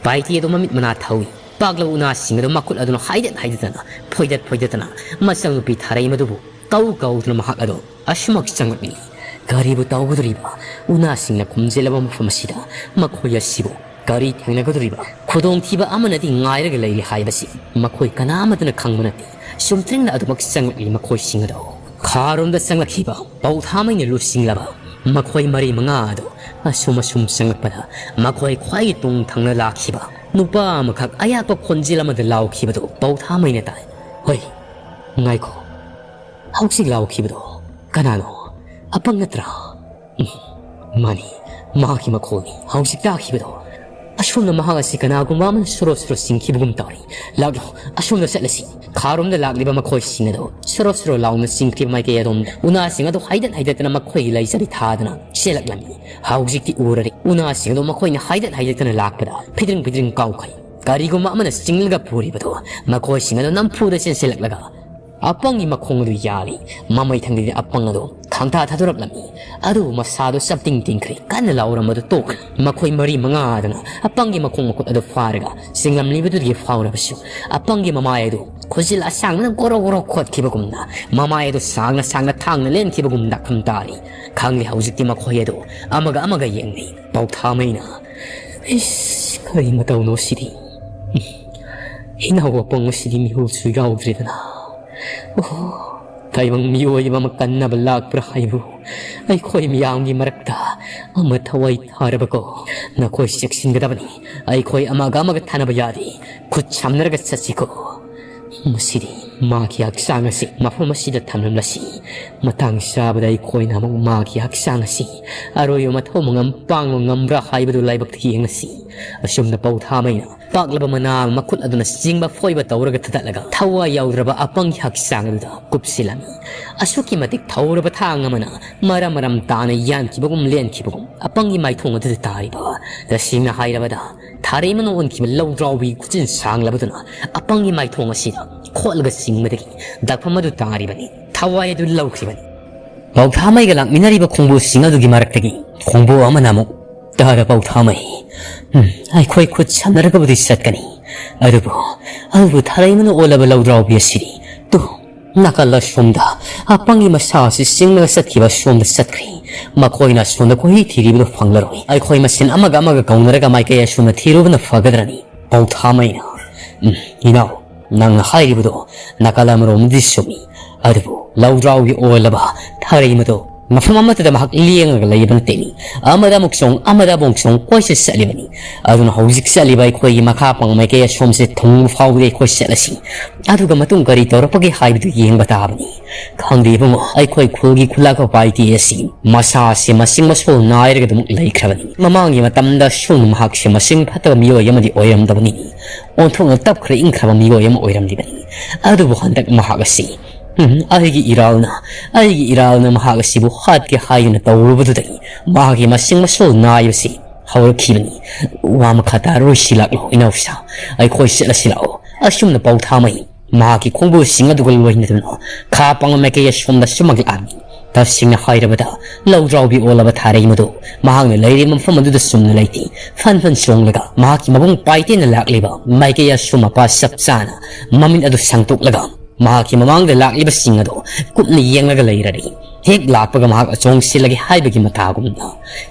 ꯄꯥꯏꯇꯤ ꯑꯗꯨ ꯃꯃꯤꯠ ꯃꯅꯥ ꯊꯧꯏ꯫ ꯄꯥꯛꯂꯕ ꯎꯅꯥꯁꯤꯡ ꯑꯗꯨ ꯃꯈꯨꯠ ꯑꯗꯨꯅ ꯍꯥꯏꯗꯠ ꯍꯥꯏꯗꯠꯇꯅ ꯐꯣꯏꯗꯠ ꯐꯣꯏꯗꯠꯇꯅ ꯃꯆꯪꯅꯨꯄꯤ ꯊꯔꯩ ꯃꯗꯨꯕꯨ ꯀꯧ ꯀꯧꯗꯨꯅ ꯃꯍꯥꯛ ꯑꯗꯨ ꯑꯁꯨꯃꯛ ꯆꯪꯂꯛꯂꯤ꯫ ꯀꯔꯤꯕꯨ ꯇꯧꯒꯗꯧꯔꯤꯕ? ꯎꯅꯥꯁꯤꯡꯅ ꯈꯨꯝꯖꯤꯜꯂꯕ ꯃꯐꯝ ꯑꯁꯤꯗ ꯃꯈꯣꯏ ꯑꯁꯤꯕꯨ ꯀꯔꯤ ꯊꯦꯡꯅꯒꯗꯧꯔꯤꯕ? ꯈꯨꯗꯣꯡꯊꯤꯕ ꯑꯃꯅꯗꯤ ꯉꯥꯏꯔꯒ ꯂꯩꯔꯤ ꯍꯥꯏꯕꯁꯤ ꯃꯈꯣꯏ ꯀꯅꯥꯃꯠꯇꯅ ꯈꯪꯕ ꯅꯠꯇꯦ꯫ ꯁꯨꯝꯇ꯭ꯔꯤꯡꯅ ꯑꯗꯨꯃꯛ ꯆꯪꯂꯛꯂꯤ ꯃꯈꯣꯏꯁꯤꯡ ꯑꯗꯣ꯫ ꯈꯥꯔꯣꯝꯗ ꯆꯪꯂꯛꯈꯤꯕ ꯄꯧꯊꯥꯃꯩꯅ ꯂꯨꯆꯤꯡꯂꯕ ꯃꯈꯣꯏ ꯃꯔꯤ ꯃꯉꯥ ꯑꯗꯨ ꯑꯁꯨꯝ ꯑꯁꯨꯝ ꯆꯪꯂꯛꯄꯗ ꯃꯈꯣꯏ ꯈ꯭ꯋꯥꯏꯒꯤ ꯇꯨꯡ ꯊꯪꯅ ꯂꯥꯛꯈꯤꯕ ꯅꯨꯄꯥ ꯑꯃꯈꯛ ꯑꯌꯥꯛꯄ ꯈꯣꯟꯖꯦꯜ ꯑꯃꯗ ꯂꯥꯎꯈꯤꯕꯗꯨ ꯄꯧꯊꯥꯃꯩꯅ ꯇꯥꯏ꯫ "ꯍꯣꯏ, ꯉꯥꯏꯈꯣ, ꯍꯧꯖꯤꯛ ꯂꯥꯎꯈꯤꯕꯗꯣ ꯀꯅꯥꯅꯣ? ꯑꯄꯪ ꯅꯠꯇ꯭ꯔꯥ?" "ꯎꯝ, ꯃꯥꯅꯤ, ꯃꯍꯥꯛꯀꯤ ꯃꯈꯣꯜꯅꯤ ꯍꯧꯖꯤꯛ ꯇꯥꯈꯤꯕꯗꯣ꯫ ꯑꯁꯣꯝꯅ ꯃꯍꯥꯛ ꯑꯁꯤ ꯀꯅꯥꯒꯨꯝꯕ ꯑꯃꯅ ꯁꯣꯔꯣ ꯁꯣꯔꯣ ꯆꯤꯡꯈꯤꯕꯒꯨꯝ ꯇꯧꯔꯤ꯫ ꯂꯥꯛꯂꯣ, ꯑꯁꯣꯝꯗ ꯆꯠꯂꯁꯤ꯫" ꯈꯥꯔꯣꯝꯗ ꯂꯥꯛꯂꯤꯕ ꯃꯈꯣꯏꯁꯤꯡ ꯑꯗꯨ ꯁꯣꯔꯣ ꯁꯣꯔꯣ ꯂꯥꯎꯅ ꯆꯤꯡꯈꯤꯕ ꯃꯥꯏꯀꯩ ꯑꯗꯣꯝꯗ ꯎꯅꯥꯁꯤꯡ ꯑꯗꯨ ꯍꯥꯏꯗꯠ ꯍꯥꯏꯗꯠꯇꯅ ꯃꯈꯣꯏꯒꯤ ꯂꯩꯖꯕꯤ ꯊꯥꯗꯅ ꯆꯦꯜꯂꯛꯂꯝꯃꯤ꯫ ꯍꯧꯖꯤꯛꯇꯤ ꯎꯔꯔꯦ꯫ ꯎꯅꯥꯁꯤꯡ ꯑꯗꯨ ꯃꯈꯣꯏꯅ ꯍꯥꯏꯗꯠ ꯍꯥꯏꯗꯠꯇꯅ ꯂꯥꯛꯄꯗ ꯐꯤꯗ꯭ꯔꯤꯡ ꯐꯤꯗ꯭ꯔꯤꯡ ꯀꯥꯎꯈꯩ ꯀꯔꯤꯒꯨꯝꯕ ꯑꯃꯅ ꯆꯤꯡꯂꯒ ꯄꯨꯔꯤꯕꯗꯨ ꯃꯈꯣꯏꯁꯤꯡ ꯑꯗꯨ ꯅꯝꯐꯨꯗ ꯆꯦꯟꯁꯤꯜꯂꯛꯂꯒ ꯑꯄꯪꯒꯤ ꯃꯈꯣꯡ ꯑꯗꯨ ꯌꯥꯜꯂꯤ꯫ ꯃꯃꯩ ꯊꯪꯗꯗꯤ ꯑꯄꯪ ꯑꯗꯨ ꯈꯪꯊꯥ ꯊꯥꯗꯣꯔꯛꯂꯝꯃꯤ꯫ ꯑꯗꯨꯕꯨ ꯃꯁꯥꯗꯨ ꯆꯞꯇꯤꯡ ꯇꯤꯡꯈ꯭ꯔꯦ꯫ ꯀꯟꯅ ꯂꯥꯎꯔꯝꯕꯗꯨ ꯇꯣꯛꯈ꯭ꯔꯦ꯫ ꯃꯈꯣꯏ ꯃꯔꯤ ꯃꯉꯥ ꯑꯗꯨꯅ ꯑꯄꯪꯒꯤ ꯃꯈꯣꯡ ꯃꯈꯨꯠ ꯑꯗꯨ ꯐꯥꯔꯒ ꯆꯤꯡꯂꯝꯂꯤꯕꯗꯨꯗꯒꯤ ꯐꯥꯎꯔꯕꯁꯨ ꯑꯄꯪꯒꯤ ꯃꯃꯥꯏ ꯑꯗꯨ ꯈꯨꯖꯤꯜ ꯑꯁꯥꯡꯕꯅ ꯒꯣꯔꯣ ꯒꯣꯔꯣ ꯈꯣꯠꯈꯤꯕꯒꯨꯝꯅ ꯃꯃꯥꯏ ꯑꯗꯨ ꯁꯥꯡꯅ ꯁꯥꯡꯅ ꯊꯥꯡꯅ ꯂꯦꯟꯈꯤꯕꯒꯨꯝ ꯗꯥꯛꯐꯝ ꯇꯥꯔꯤ꯫ ꯈꯪꯂꯦ ꯍꯧꯖꯤꯛꯇꯤ ꯃꯈꯣꯏ ꯑꯗꯨ ꯑꯃꯒ ꯑꯃꯒ ꯌꯦꯡꯅꯩ꯫ ꯄꯧꯊꯥꯃꯩꯅ, "ꯏꯁ, ꯀꯔꯤ ꯃꯇꯧꯅꯣ ꯁꯤꯗꯤ? ꯍꯤꯅꯥꯎ ꯑꯄꯪ ꯑꯁꯤꯗꯤ ꯃꯤꯍꯨꯜꯁꯨ ꯌꯥꯎꯗ꯭ꯔꯦꯗꯅ꯫ ꯑꯣꯍꯣ, ꯇꯥꯏꯕꯪ ꯃꯤꯑꯣꯏ ꯑꯃ ꯀꯟꯅꯕ ꯂꯥꯛꯄ꯭ꯔꯥ ꯍꯥꯏꯕꯨ, ꯑꯩꯈꯣꯏ ꯃꯤꯌꯥꯝꯒꯤ ꯃꯔꯛꯇ ꯑꯃ ꯊꯋꯥꯏ ꯊꯥꯔꯕꯀꯣ꯫ ꯅꯈꯣꯏ ꯆꯦꯛꯁꯤꯟꯒꯗꯕꯅꯤ꯫ ꯑꯩꯈꯣꯏ ꯑꯃꯒ ꯑꯃꯒ ꯊꯥꯅꯕ ꯌꯥꯗꯦ꯫ ꯈꯨꯠ ꯁꯝꯅꯔꯒ ꯆꯠꯁꯤꯀꯣ꯫ ꯃꯁꯤꯗꯤ ꯃꯥꯒꯤ ꯍꯛꯆꯥꯡ ꯑꯁꯤ ꯃꯐꯝ ꯑꯁꯤꯗ ꯊꯝꯂꯝꯂꯁꯤ꯫ ꯃꯇꯥꯡ ꯆꯥꯕꯗ ꯑꯩꯈꯣꯏꯅ ꯑꯃꯨꯛ ꯃꯥꯒꯤ ꯍꯛꯆꯥꯡ ꯑꯁꯤ ꯑꯔꯣꯏꯕ ꯃꯊꯧ ꯃꯉꯝ ꯄꯥꯡꯕ ꯉꯝꯕ꯭ꯔꯥ ꯍꯥꯏꯕꯗꯨ ꯂꯥꯏꯕꯛꯇ ꯌꯦꯡꯂꯁꯤ꯫ ꯑꯁꯨꯝꯅ ꯄꯧꯊꯥꯃꯩꯅ ꯄꯥꯛꯂꯕ ꯃꯅꯥ ꯃꯈꯨꯠ ꯑꯗꯨꯅ ꯆꯤꯡꯕ ꯐꯣꯏꯕ ꯇꯧꯔꯒ ꯊꯥꯗꯠꯂꯒ ꯊꯋꯥꯏ ꯌꯥꯎꯗ꯭ꯔꯕ ꯑꯄꯪꯒꯤ ꯍꯛꯆꯥꯡ ꯑꯗꯨꯗ ꯀꯨꯞꯁꯤꯜꯂꯝꯃꯤ꯫ ꯑꯁꯨꯛꯀꯤ ꯃꯇꯤꯛ ꯊꯧꯔꯕ ꯊꯥꯡ ꯑꯃꯅ ꯃꯔꯝ ꯃꯔꯝ ꯇꯥꯅ ꯌꯥꯟꯈꯤꯕꯒꯨꯝ ꯂꯦꯟꯈꯤꯕꯒꯨꯝ ꯑꯄꯪꯒꯤ ꯃꯥꯏꯊꯣꯡ ꯑꯗꯨꯗ ꯇꯥꯔꯤꯕ, ꯇꯁꯦꯡꯅ ꯍꯥꯏꯔꯕꯗ ꯊꯥꯔꯩꯃꯅ ꯑꯣꯟꯈꯤꯕ ꯂꯧꯗ꯭ꯔꯥꯎꯕꯤꯒꯤ ꯈꯨꯠꯆꯤꯟ ꯁꯥꯡꯂꯕꯗꯨꯅ ꯑꯄꯪꯒꯤ ꯃꯥꯏꯊꯣꯡ ꯑꯁꯤꯗ ꯈꯣꯠꯂꯒ ꯆꯤꯡꯕꯗꯒꯤ ꯗꯥꯛꯐꯝ ꯑꯗꯨ ꯇꯥꯔꯤꯕꯅꯤ꯫ ꯊꯋꯥꯏ ꯑꯗꯨ ꯂꯧꯈꯤꯕꯅꯤ꯫ ꯄꯧꯊꯥꯃꯩꯒ ꯂꯥꯛꯃꯤꯟꯅꯔꯤꯕ ꯈꯣꯡꯕꯨꯁꯤꯡ ꯑꯗꯨꯒꯤ ꯃꯔꯛꯇꯒꯤ ꯈꯣꯡꯕꯨ ꯑꯃꯅ ꯑꯃꯨꯛ, "ꯇꯥꯔ ꯄꯧꯊꯥꯃꯩ, ꯎꯝ, ꯑꯩꯈꯣꯏ ꯈꯨꯠ ꯁꯝꯅꯔꯒꯕꯨꯗꯤ ꯆꯠꯀꯅꯤ, ꯑꯗꯨꯕꯨ, ꯑꯗꯨꯕꯨ ꯊꯥꯔꯩꯃꯅ ꯑꯣꯜꯂꯕ ꯂꯧꯗ꯭ꯔꯥꯎꯕꯤ ꯑꯁꯤꯗꯤ, ꯇꯨ, ꯅꯥꯀꯜ ꯑꯁꯣꯝꯗ ꯑꯄꯪꯒꯤ ꯃꯁꯥ ꯑꯁꯤ ꯆꯤꯡꯂꯒ ꯆꯠꯈꯤꯕ ꯑꯁꯣꯝꯗ ꯆꯠꯈ꯭ꯔꯦ꯫ ꯃꯈꯣꯏꯅ ꯑꯁꯣꯝꯗ ꯀꯣꯏꯊꯤ ꯊꯤꯔꯤꯕꯗꯨ ꯐꯪꯂꯔꯣꯏ꯫ ꯑꯩꯈꯣꯏ ꯃꯁꯦꯟ ꯑꯃꯒ ꯑꯃꯒ ꯀꯧꯅꯔꯒ ꯃꯥꯏꯀꯩ ꯑꯁꯣꯝꯗ ꯊꯤꯔꯨꯕꯅ ꯐꯒꯗ꯭ꯔꯅꯤ?" ꯄꯧꯊꯥꯃꯩꯅ, "ꯎꯝ, ꯏꯅꯥꯎ, ꯅꯪꯅ ꯍꯥꯏꯔꯤꯕꯗꯣ ꯅꯥꯀꯜ ꯑꯃꯔꯣꯝꯗꯤ ꯆꯨꯝꯃꯤ, ꯑꯗꯨꯕꯨ ꯂꯧꯗ꯭ꯔꯥꯎꯒꯤ ꯑꯣꯜꯂꯕ ꯊꯥꯔꯩꯃꯗꯣ ꯃꯐꯝ ꯑꯃꯠꯇꯗ ꯃꯍꯥꯛ ꯂꯦꯡꯉꯒ ꯂꯩꯕ ꯅꯠꯇꯦꯅꯤ꯫ ꯑꯃꯗ ꯑꯃꯨꯛ ꯆꯣꯡ, ꯑꯃꯗ ꯑꯃꯨꯛ ꯆꯣꯡ ꯀꯣꯏꯆꯠ ꯆꯠꯂꯤꯕꯅꯤ꯫ ꯑꯗꯨꯅ ꯍꯧꯖꯤꯛ ꯆꯠꯂꯤꯕ ꯑꯩꯈꯣꯏꯒꯤ ꯃꯈꯥ ꯄꯥꯡ ꯃꯥꯏꯀꯩ ꯑꯁꯣꯝꯁꯦ ꯊꯨꯡꯕ ꯐꯥꯎꯕꯗꯤ ꯑꯩꯈꯣꯏ ꯆꯠꯂꯁꯤ꯫ ꯑꯗꯨꯒ ꯃꯇꯨꯡ ꯀꯔꯤ ꯇꯧꯔꯛꯄꯒꯦ ꯍꯥꯏꯕꯗꯨ ꯌꯦꯡꯕ ꯇꯥꯕꯅꯤ꯫ ꯈꯪꯗꯦ ꯏꯕꯨꯡꯉꯣ, ꯑꯩꯈꯣꯏ ꯈꯨꯜꯒꯤ ꯈꯨꯂꯥꯛꯄ ꯄꯥꯏꯇꯦ ꯑꯁꯤ ꯃꯁꯥꯁꯦ ꯃꯁꯤꯡ ꯃꯁꯣꯜ ꯅꯥꯏꯔꯒ ꯑꯗꯨꯃꯛ ꯂꯩꯈ꯭ꯔꯕꯅꯤ꯫ ꯃꯃꯥꯡꯒꯤ ꯃꯇꯝꯗ ꯁꯨꯝ ꯃꯍꯥꯛꯁꯦ ꯃꯁꯤꯡ ꯐꯠꯇꯕ ꯃꯤꯑꯣꯏ ꯑꯃꯗꯤ ꯑꯣꯏꯔꯝꯗꯕꯅꯤ꯫ ꯑꯣꯟꯊꯣꯛꯅ ꯇꯞꯈ꯭ꯔ ꯏꯪꯈ꯭ꯔꯕ ꯃꯤꯑꯣꯏ ꯑꯃ ꯑꯣꯏꯔꯝꯂꯤꯕꯅꯤ꯫ ꯑꯗꯨꯕꯨ ꯍꯟꯗꯛ ꯃꯍꯥꯛ ꯑꯁꯤ, ꯎꯝ, ꯑꯩꯒꯤ ꯏꯔꯥꯜꯅ, ꯑꯩꯒꯤ ꯏꯔꯥꯜꯅ ꯃꯍꯥꯛ ꯑꯁꯤꯕꯨ ꯍꯥꯠꯀꯦ ꯍꯥꯏꯗꯨꯅ ꯇꯧꯔꯨꯕꯗꯨꯗꯒꯤ ꯃꯍꯥꯛꯀꯤ ꯃꯁꯤꯡ ꯃꯁꯣꯜ ꯅꯥꯏꯕꯁꯤ ꯍꯧꯔꯛꯈꯤꯕꯅꯤ꯫ ꯋꯥ ꯃꯈꯥ ꯇꯥꯔꯔꯣꯏꯁꯤ, ꯂꯥꯛꯂꯣ ꯏꯅꯥꯎꯁꯥ, ꯑꯩꯈꯣꯏ ꯆꯠꯂꯁꯤ ꯂꯥꯛꯑꯣ꯫ ꯑꯁꯨꯝꯅ ꯄꯧꯊꯥꯃꯩ ꯃꯍꯥꯛꯀꯤ ꯈꯣꯡꯕꯨꯁꯤꯡ ꯑꯗꯨꯒ ꯂꯣꯏꯅꯗꯨꯅ ꯈꯥ ꯄꯥꯡꯕ ꯃꯥꯏꯀꯩ ꯑꯁꯣꯝꯗ ꯁꯨꯃꯥꯡ ꯂꯥꯛꯂꯝꯃꯤ꯫ ꯇꯁꯦꯡꯅ ꯍꯥꯏꯔꯕꯗ ꯂꯧꯗ꯭ꯔꯥꯎꯕꯤ ꯑꯣꯜꯂꯕ ꯊꯥꯔꯩꯃꯗꯨ ꯃꯍꯥꯛꯅ ꯂꯩꯔꯤꯕ ꯃꯐꯝ ꯑꯗꯨꯗ ꯆꯨꯝꯅ ꯂꯩꯇꯦ꯫ ꯐꯟ ꯐꯟ ꯆꯣꯡꯂꯒ ꯃꯍꯥꯛꯀꯤ ꯃꯕꯨꯡ ꯄꯥꯏꯇꯦꯅ ꯂꯥꯛꯂꯤꯕ ꯃꯥꯏꯀꯩ ꯑꯁꯨꯝ ꯃꯄꯥ ꯆꯞ ꯆꯥꯅ ꯃꯃꯤꯠ ꯑꯗꯨ ꯁꯪꯇꯣꯛꯂꯒ ꯃꯍꯥꯛꯀꯤ ꯃꯃꯥꯡꯗ ꯂꯥꯛꯂꯤꯕꯁꯤꯡ ꯑꯗꯨ ꯀꯨꯞꯅ ꯌꯦꯡꯂꯒ ꯂꯩꯔꯔꯤ꯫ ꯍꯦꯛ ꯂꯥꯛꯄꯒ ꯃꯍꯥꯛ ꯆꯣꯡꯁꯤꯜꯂꯒꯦ ꯍꯥꯏꯕꯒꯤ ꯃꯇꯥꯒꯨꯝꯅ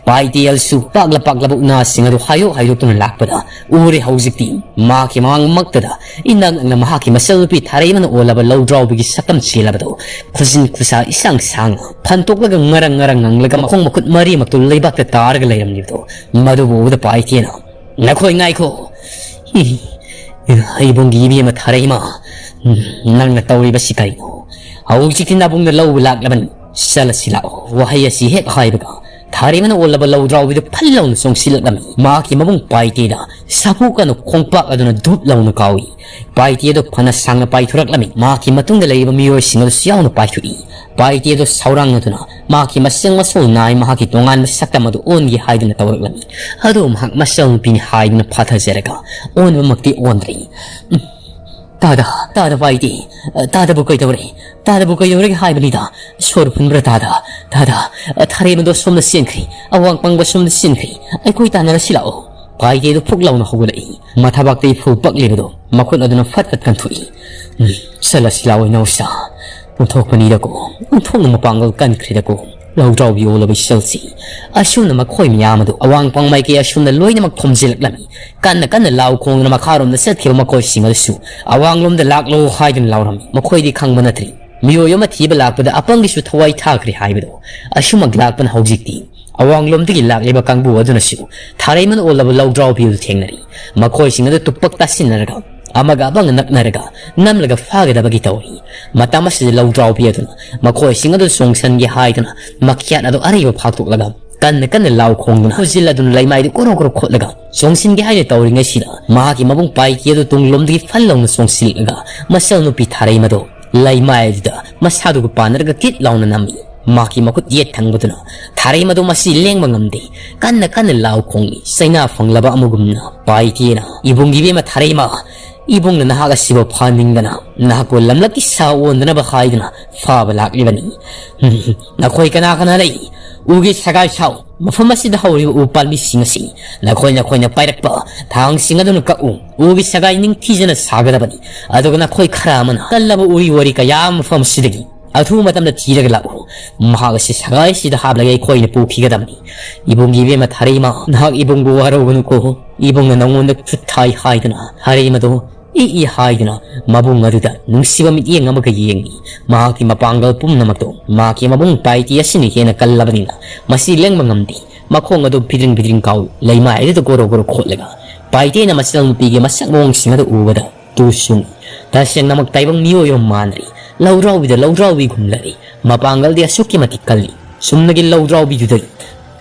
ꯄꯥꯏꯇꯦꯜꯁꯨ ꯄꯥꯛꯂ ꯄꯥꯛꯂꯕ ꯎꯅꯥꯁꯤꯡ ꯑꯗꯨ ꯍꯥꯏꯗꯣꯛ ꯍꯥꯏꯗꯣꯛꯇꯨꯅ ꯂꯥꯛꯄꯗ ꯎꯔꯦ꯫ ꯍꯧꯖꯤꯛꯇꯤ ꯃꯍꯥꯛꯀꯤ ꯃꯃꯥꯡꯃꯛꯇꯗ ꯏꯅꯛ ꯅꯛꯅ ꯃꯍꯥꯛꯀꯤ ꯃꯆꯜꯅꯨꯄꯤ ꯊꯥꯔꯩꯃꯅ ꯑꯣꯜꯂꯕ ꯂꯧꯗ꯭ꯔꯥꯎꯕꯤꯒꯤ ꯁꯛꯇꯝ ꯆꯦꯜꯂꯕꯗꯨ, ꯈꯨꯖꯤꯟ ꯈꯨꯁꯥ ꯏꯁꯥꯡ ꯁꯥꯡꯅ ꯐꯟꯇꯣꯛꯂꯒ ꯉꯔꯪ ꯉꯔꯪ ꯉꯪꯂꯒ ꯃꯈꯣꯡ ꯃꯈꯨꯠ ꯃꯔꯤꯃꯛꯇꯨ ꯂꯩꯕꯥꯛꯇ ꯇꯥꯔꯒ ꯂꯩꯔꯝꯂꯤꯕꯗꯨ, ꯃꯗꯨꯕꯨ ꯎꯕꯗ ꯄꯥꯏꯇꯦꯅ, "ꯅꯈꯣꯏ ꯉꯥꯏꯈꯣ! ꯏ, ꯏꯕꯨꯡꯒꯤ ꯏꯕꯦꯝꯃ ꯊꯥꯔꯩꯃ, ꯅꯪꯅ ꯇꯧꯔꯤꯕꯁꯤ ꯀꯔꯤꯅꯣ? ꯍꯧꯖꯤꯛꯇꯤ ꯅꯕꯨꯡꯅ ꯂꯧꯕ ꯂꯥꯛꯂꯕꯅꯤ, ꯆꯠꯂꯁꯤ ꯂꯥꯛꯑꯣ"꯫ ꯋꯥꯍꯩ ꯑꯁꯤ ꯍꯦꯛ ꯍꯥꯏꯕꯒ ꯊꯥꯔꯩꯃꯅ ꯑꯣꯜꯂꯕ ꯂꯧꯗ꯭ꯔꯥꯎꯕꯤꯗꯨ ꯐꯜ ꯂꯥꯎꯅ ꯆꯣꯡꯁꯤꯜꯂꯛꯂꯝꯃꯤ꯫ ꯃꯍꯥꯛꯀꯤ ꯃꯕꯨꯡ ꯄꯥꯏꯇꯦꯗ ꯁꯥꯐꯨ ꯀꯟꯅ ꯈꯣꯡꯄꯥꯛ ꯑꯗꯨꯅ ꯙꯨꯞ ꯂꯥꯎꯅ ꯀꯥꯎꯏ꯫ ꯄꯥꯏꯇꯦꯗꯨ ꯐꯅ ꯁꯥꯡꯅ ꯄꯥꯏꯊꯣꯔꯛꯂꯝꯃꯤ꯫ ꯃꯍꯥꯛꯀꯤ ꯃꯇꯨꯡꯗ ꯂꯩꯔꯤꯕ ꯃꯤꯑꯣꯏꯁꯤꯡ ꯑꯗꯨꯁꯨ ꯌꯥꯎꯅ ꯄꯥꯏꯊꯣꯛꯏ꯫ ꯄꯥꯏꯇꯦꯗꯨ ꯁꯥꯎꯔꯥꯡꯅꯗꯨꯅ ꯃꯍꯥꯛꯀꯤ ꯃꯁꯦꯡ ꯃꯁꯧ ꯅꯥꯏ ꯃꯍꯥꯛꯀꯤ ꯇꯣꯉꯥꯟꯕ ꯁꯛꯇꯝ ꯑꯗꯨ ꯑꯣꯟꯒꯦ ꯍꯥꯏꯗꯨꯅ ꯇꯧꯔꯛꯂꯝꯃꯤ꯫ ꯑꯗꯨ ꯃꯍꯥꯛ ꯃꯆꯜ ꯅꯨꯄꯤꯅꯤ ꯍꯥꯏꯗꯨꯅ ꯐꯥꯊꯖꯔꯒ ꯑꯣꯟꯕꯃꯛꯇꯤ ꯑꯣꯟꯗ꯭ꯔꯤ꯫ ꯎꯝ, "ꯇꯥꯗ, ꯇꯥꯗ ꯄꯥꯏꯇꯦ, ꯇꯥꯗꯕꯨ ꯀꯩꯗꯧꯔꯦ? ꯇꯥꯗꯕꯨ ꯀꯩꯗꯧꯔꯒꯦ ꯍꯥꯏꯕꯅꯤꯗ? ꯁꯣꯔ ꯐꯨꯟꯕ꯭ꯔꯥ ꯇꯥꯗ? ꯇꯥꯗ, ꯊꯥꯔꯩꯃꯗꯣ ꯁꯣꯝꯗ ꯆꯦꯟꯈ꯭ꯔꯦ, ꯑꯋꯥꯡ ꯄꯪꯕ ꯁꯣꯝꯗ ꯆꯦꯟꯈ꯭ꯔꯦ, ꯑꯩꯈꯣꯏ ꯇꯥꯟꯅꯔꯁꯤ ꯂꯥꯛꯑꯣ"꯫ ꯄꯥꯏꯇꯦꯗꯨ ꯐꯨꯛ ꯂꯥꯎꯅ ꯍꯧꯒꯠꯂꯛꯏ꯫ ꯃꯊꯕꯥꯛꯇ ꯏꯐꯨ ꯄꯛꯂꯤꯕꯗꯨ ꯃꯈꯨꯠ ꯑꯗꯨꯅ ꯐꯠ ꯐꯠ ꯀꯟꯊꯣꯛꯏ꯫ "ꯎꯝ, ꯆꯠꯂꯁꯤ ꯂꯥꯛꯑꯣ ꯏꯅꯥꯎꯆꯥ꯫ ꯑꯣꯟꯊꯣꯛꯄꯅꯤꯗꯀꯣ, ꯑꯣꯟꯊꯣꯛꯅ ꯃꯄꯥꯡꯒꯜ ꯀꯟꯈ꯭ꯔꯦꯗꯀꯣ꯫ ꯂꯧꯗ꯭ꯔꯥꯎꯕꯤ ꯑꯣꯜꯂꯕ ꯏꯆꯜꯁꯤ"꯫ ꯑꯁꯨꯝꯅ ꯃꯈꯣꯏ ꯃꯌꯥꯝ ꯑꯗꯨ ꯑꯋꯥꯡ ꯄꯥꯡꯃꯥꯏꯀꯩ ꯑꯁꯨꯝꯅ ꯂꯣꯏꯅꯃꯛ ꯊꯣꯝꯖꯤꯜꯂꯛꯂꯝꯃꯤ꯫ ꯀꯟꯅ ꯀꯟꯅ ꯂꯥꯎ ꯈꯣꯡꯗꯨꯅ ꯃꯈꯥꯔꯣꯝꯗ ꯆꯠꯈꯤꯕ ꯃꯈꯣꯏꯁꯤꯡ ꯑꯗꯨꯁꯨ ꯑꯋꯥꯡꯂꯣꯝꯗ ꯂꯥꯛꯂꯣ ꯍꯥꯏꯗꯨꯅ ꯂꯥꯎꯔꯝꯃꯤ꯫ ꯃꯈꯣꯏꯗꯤ ꯈꯪꯕ ꯅꯠꯇ꯭ꯔꯤ ꯃꯤꯑꯣꯏ ꯑꯃ ꯊꯤꯕ ꯂꯥꯛꯄꯗ ꯑꯄꯪꯒꯤꯁꯨ ꯊꯋꯥꯏ ꯊꯥꯈ꯭ꯔꯦ ꯍꯥꯏꯕꯗꯣ꯫ ꯑꯁꯨꯝꯃꯛ ꯂꯥꯛꯄꯅ ꯍꯧꯖꯤꯛꯇꯤ ꯑꯋꯥꯡꯂꯣꯝꯗꯒꯤ ꯂꯥꯛꯂꯤꯕ ꯀꯥꯡꯕꯨ ꯑꯗꯨꯅꯁꯨ ꯊꯥꯔꯩꯃꯅ ꯑꯣꯜꯂꯕ ꯂꯧꯗ꯭ꯔꯥꯎꯕꯤ ꯑꯗꯨ ꯊꯦꯡꯅꯔꯤ꯫ ꯃꯈꯣꯏꯁꯤꯡ ꯑꯗꯨ ꯇꯨꯄꯛ ꯇꯥꯁꯤꯟꯅꯔꯒ ꯑꯃꯒ ꯑꯃꯒ ꯅꯛꯅꯔꯒ ꯅꯝꯂꯒ ꯐꯥꯒꯗꯕꯒꯤ ꯇꯧꯔꯤ꯫ ꯃꯇꯝ ꯑꯁꯤꯗ ꯂꯧꯗ꯭ꯔꯥꯎꯕꯤ ꯑꯗꯨꯅ ꯃꯈꯣꯏꯁꯤꯡ ꯑꯗꯨ ꯆꯣꯡꯁꯟꯒꯦ ꯍꯥꯏꯗꯨꯅ ꯃꯈ꯭ꯌꯥꯠ ꯑꯗꯨ ꯑꯔꯩꯕ ꯐꯥꯛꯇꯣꯛꯂꯒ ꯀꯟꯅ ꯀꯟꯅ ꯂꯥꯎ ꯈꯣꯡꯗꯨꯅ ꯍꯧꯖꯤꯜ ꯑꯗꯨꯅ ꯂꯩꯃꯥꯏꯗꯨ ꯀꯣꯔꯣ ꯀꯣꯔꯣ ꯈꯣꯠꯂꯒ ꯆꯣꯡꯁꯤꯟꯒꯦ ꯍꯥꯏꯅ ꯇꯧꯔꯤꯉꯩꯁꯤꯗ ꯃꯍꯥꯛꯀꯤ ꯃꯕꯨꯡ ꯄꯥꯏꯀꯤ ꯑꯗꯨ ꯇꯨꯡꯂꯣꯝꯗꯒꯤ ꯐꯜ ꯂꯥꯎꯅ ꯆꯣꯡꯁꯤꯜꯂꯛꯂꯒ ꯃꯆꯜ ꯅꯨꯄꯤ ꯊꯥꯔꯩꯃꯗꯣ ꯂꯩꯃꯥꯏ ꯑꯗꯨꯗ ꯃꯁꯥꯗꯨꯒ ꯄꯥꯟꯅꯔꯒ ꯀꯤꯠ ꯂꯥꯎꯅ ꯅꯝꯃꯤ꯫ ꯃꯍꯥꯛꯀꯤ ꯃꯈꯨꯠ ꯌꯦꯠ ꯊꯪꯕꯗꯨꯅ ꯊꯥꯔꯩꯃꯗꯣ ꯃꯁꯤ ꯂꯦꯡꯕ ꯉꯝꯗꯦ꯫ ꯀꯟꯅ ꯀꯟꯅ ꯂꯥꯎ ꯈꯣꯡꯂꯤ꯫ ꯆꯩꯅꯥ ꯐꯪꯂꯕ ꯑꯃꯒꯨꯝꯅ ꯄꯥꯏꯀꯦꯅ, "ꯏꯕꯨꯡ ꯏꯕꯦꯝꯃ ꯊꯥꯔꯩꯃ, ꯏꯕꯨꯡꯅ ꯅꯍꯥꯛ ꯑꯁꯤꯕꯨ ꯐꯥꯅꯤꯡꯗꯅ ꯅꯍꯥꯛꯄꯨ ꯂꯝꯂꯛꯀꯤ ꯁꯥ ꯑꯣꯟꯗꯅꯕ ꯍꯥꯏꯗꯨꯅ ꯐꯥꯕ ꯂꯥꯛꯂꯤꯕꯅꯤ꯫ ꯅꯈꯣꯏ ꯀꯅꯥ ꯀꯅꯥ ꯂꯩ? ꯎꯒꯤ ꯁꯒꯥꯏ ꯁꯥꯎ꯫ ꯃꯐꯝ ꯑꯁꯤꯗ ꯍꯧꯔꯤꯕ ꯎ ꯄꯥꯝꯕꯤꯁꯤꯡ ꯑꯁꯤ ꯅꯈꯣꯏ ꯅꯈꯣꯏꯅ ꯄꯥꯏꯔꯛꯄ ꯊꯥꯡꯁꯤꯡ ꯑꯗꯨꯅ ꯀꯛꯎ꯫ ꯎꯒꯤ ꯁꯒꯥꯏ ꯅꯤꯡꯊꯤꯖꯅ ꯁꯥꯒꯗꯕꯅꯤ꯫ ꯑꯗꯨꯒ ꯅꯈꯣꯏ ꯈꯔ ꯑꯃꯅ ꯀꯜꯂꯕ ꯎꯔꯤ ꯋꯥꯔꯤ ꯀꯌꯥ ꯑꯃ ꯃꯐꯝ ꯑꯁꯤꯗꯒꯤ ꯑꯊꯨꯕ ꯃꯇꯝꯗ ꯊꯤꯔꯒ ꯂꯥꯛꯎ꯫ ꯃꯍꯥꯛ ꯑꯁꯤ ꯁꯒꯥꯏꯁꯤꯗ ꯍꯥꯞꯂꯒ ꯑꯩꯈꯣꯏꯅ ꯄꯨꯈꯤꯒꯗꯕꯅꯤ꯫ ꯏꯕꯨꯡꯒꯤ ꯏꯕꯦꯝꯃ ꯊꯥꯔꯩꯃ, ꯅꯍꯥꯛ ꯏꯕꯨꯡꯕꯨ ꯋꯥꯔꯧꯒꯅꯨꯀꯣ꯫ ꯏꯕꯨꯡꯅ ꯅꯉꯣꯟꯗ ꯈꯨꯠ ꯊꯥꯏ ꯍꯥꯏꯗꯨꯅ ꯊꯥꯔꯩꯃꯗꯣ ꯏ ꯏ ꯍꯥꯏꯗꯨꯅ ꯃꯕꯨꯡ ꯑꯗꯨꯗ ꯅꯨꯡꯁꯤꯕ ꯃꯤꯠꯌꯦꯡ ꯑꯃꯒ ꯌꯦꯡꯏ꯫ ꯃꯍꯥꯛꯀꯤ ꯃꯄꯥꯡꯒꯜ ꯄꯨꯝꯅꯃꯛꯇꯣ ꯃꯍꯥꯛꯀꯤ ꯃꯕꯨꯡ ꯄꯥꯏꯇꯤ ꯑꯁꯤꯅ ꯍꯦꯟꯅ ꯀꯜꯂꯕꯅꯤꯅ ꯃꯁꯤ ꯂꯦꯡꯕ ꯉꯝꯗꯦ꯫ ꯃꯈꯣꯡ ꯑꯗꯨ ꯐꯤꯗ꯭ꯔꯤꯡ ꯐꯤꯗ꯭ꯔꯤꯡ ꯀꯥꯎꯏ꯫ ꯂꯩꯃꯥꯏ ꯑꯗꯨꯗ ꯒꯣꯔꯣ ꯒꯣꯔꯣ ꯈꯣꯠꯂꯒ ꯄꯥꯏꯇꯦꯅ ꯃꯆꯜ ꯅꯨꯄꯤꯒꯤ ꯃꯁꯛ ꯃꯑꯣꯡꯁꯤꯡ ꯑꯗꯨ ꯎꯕꯗ ꯇꯨ ꯁꯨꯡꯏ꯫ ꯇꯁꯦꯡꯅꯃꯛ ꯇꯥꯏꯕꯪ ꯃꯤꯑꯣꯏ ꯑꯃ ꯃꯥꯟꯗ꯭ꯔꯤ꯫ ꯂꯧꯗ꯭ꯔꯥꯎꯕꯤꯗ ꯂꯧꯗ꯭ꯔꯥꯎꯕꯤꯒꯨꯝꯂꯔꯤ꯫ ꯃꯄꯥꯡꯒꯜꯗꯤ ꯑꯁꯨꯛꯀꯤ ꯃꯇꯤꯛ ꯀꯜꯂꯤ꯫ ꯆꯨꯝꯅꯒꯤ ꯂꯧꯗ꯭ꯔꯥꯎꯕꯤꯗꯨꯗꯒꯤ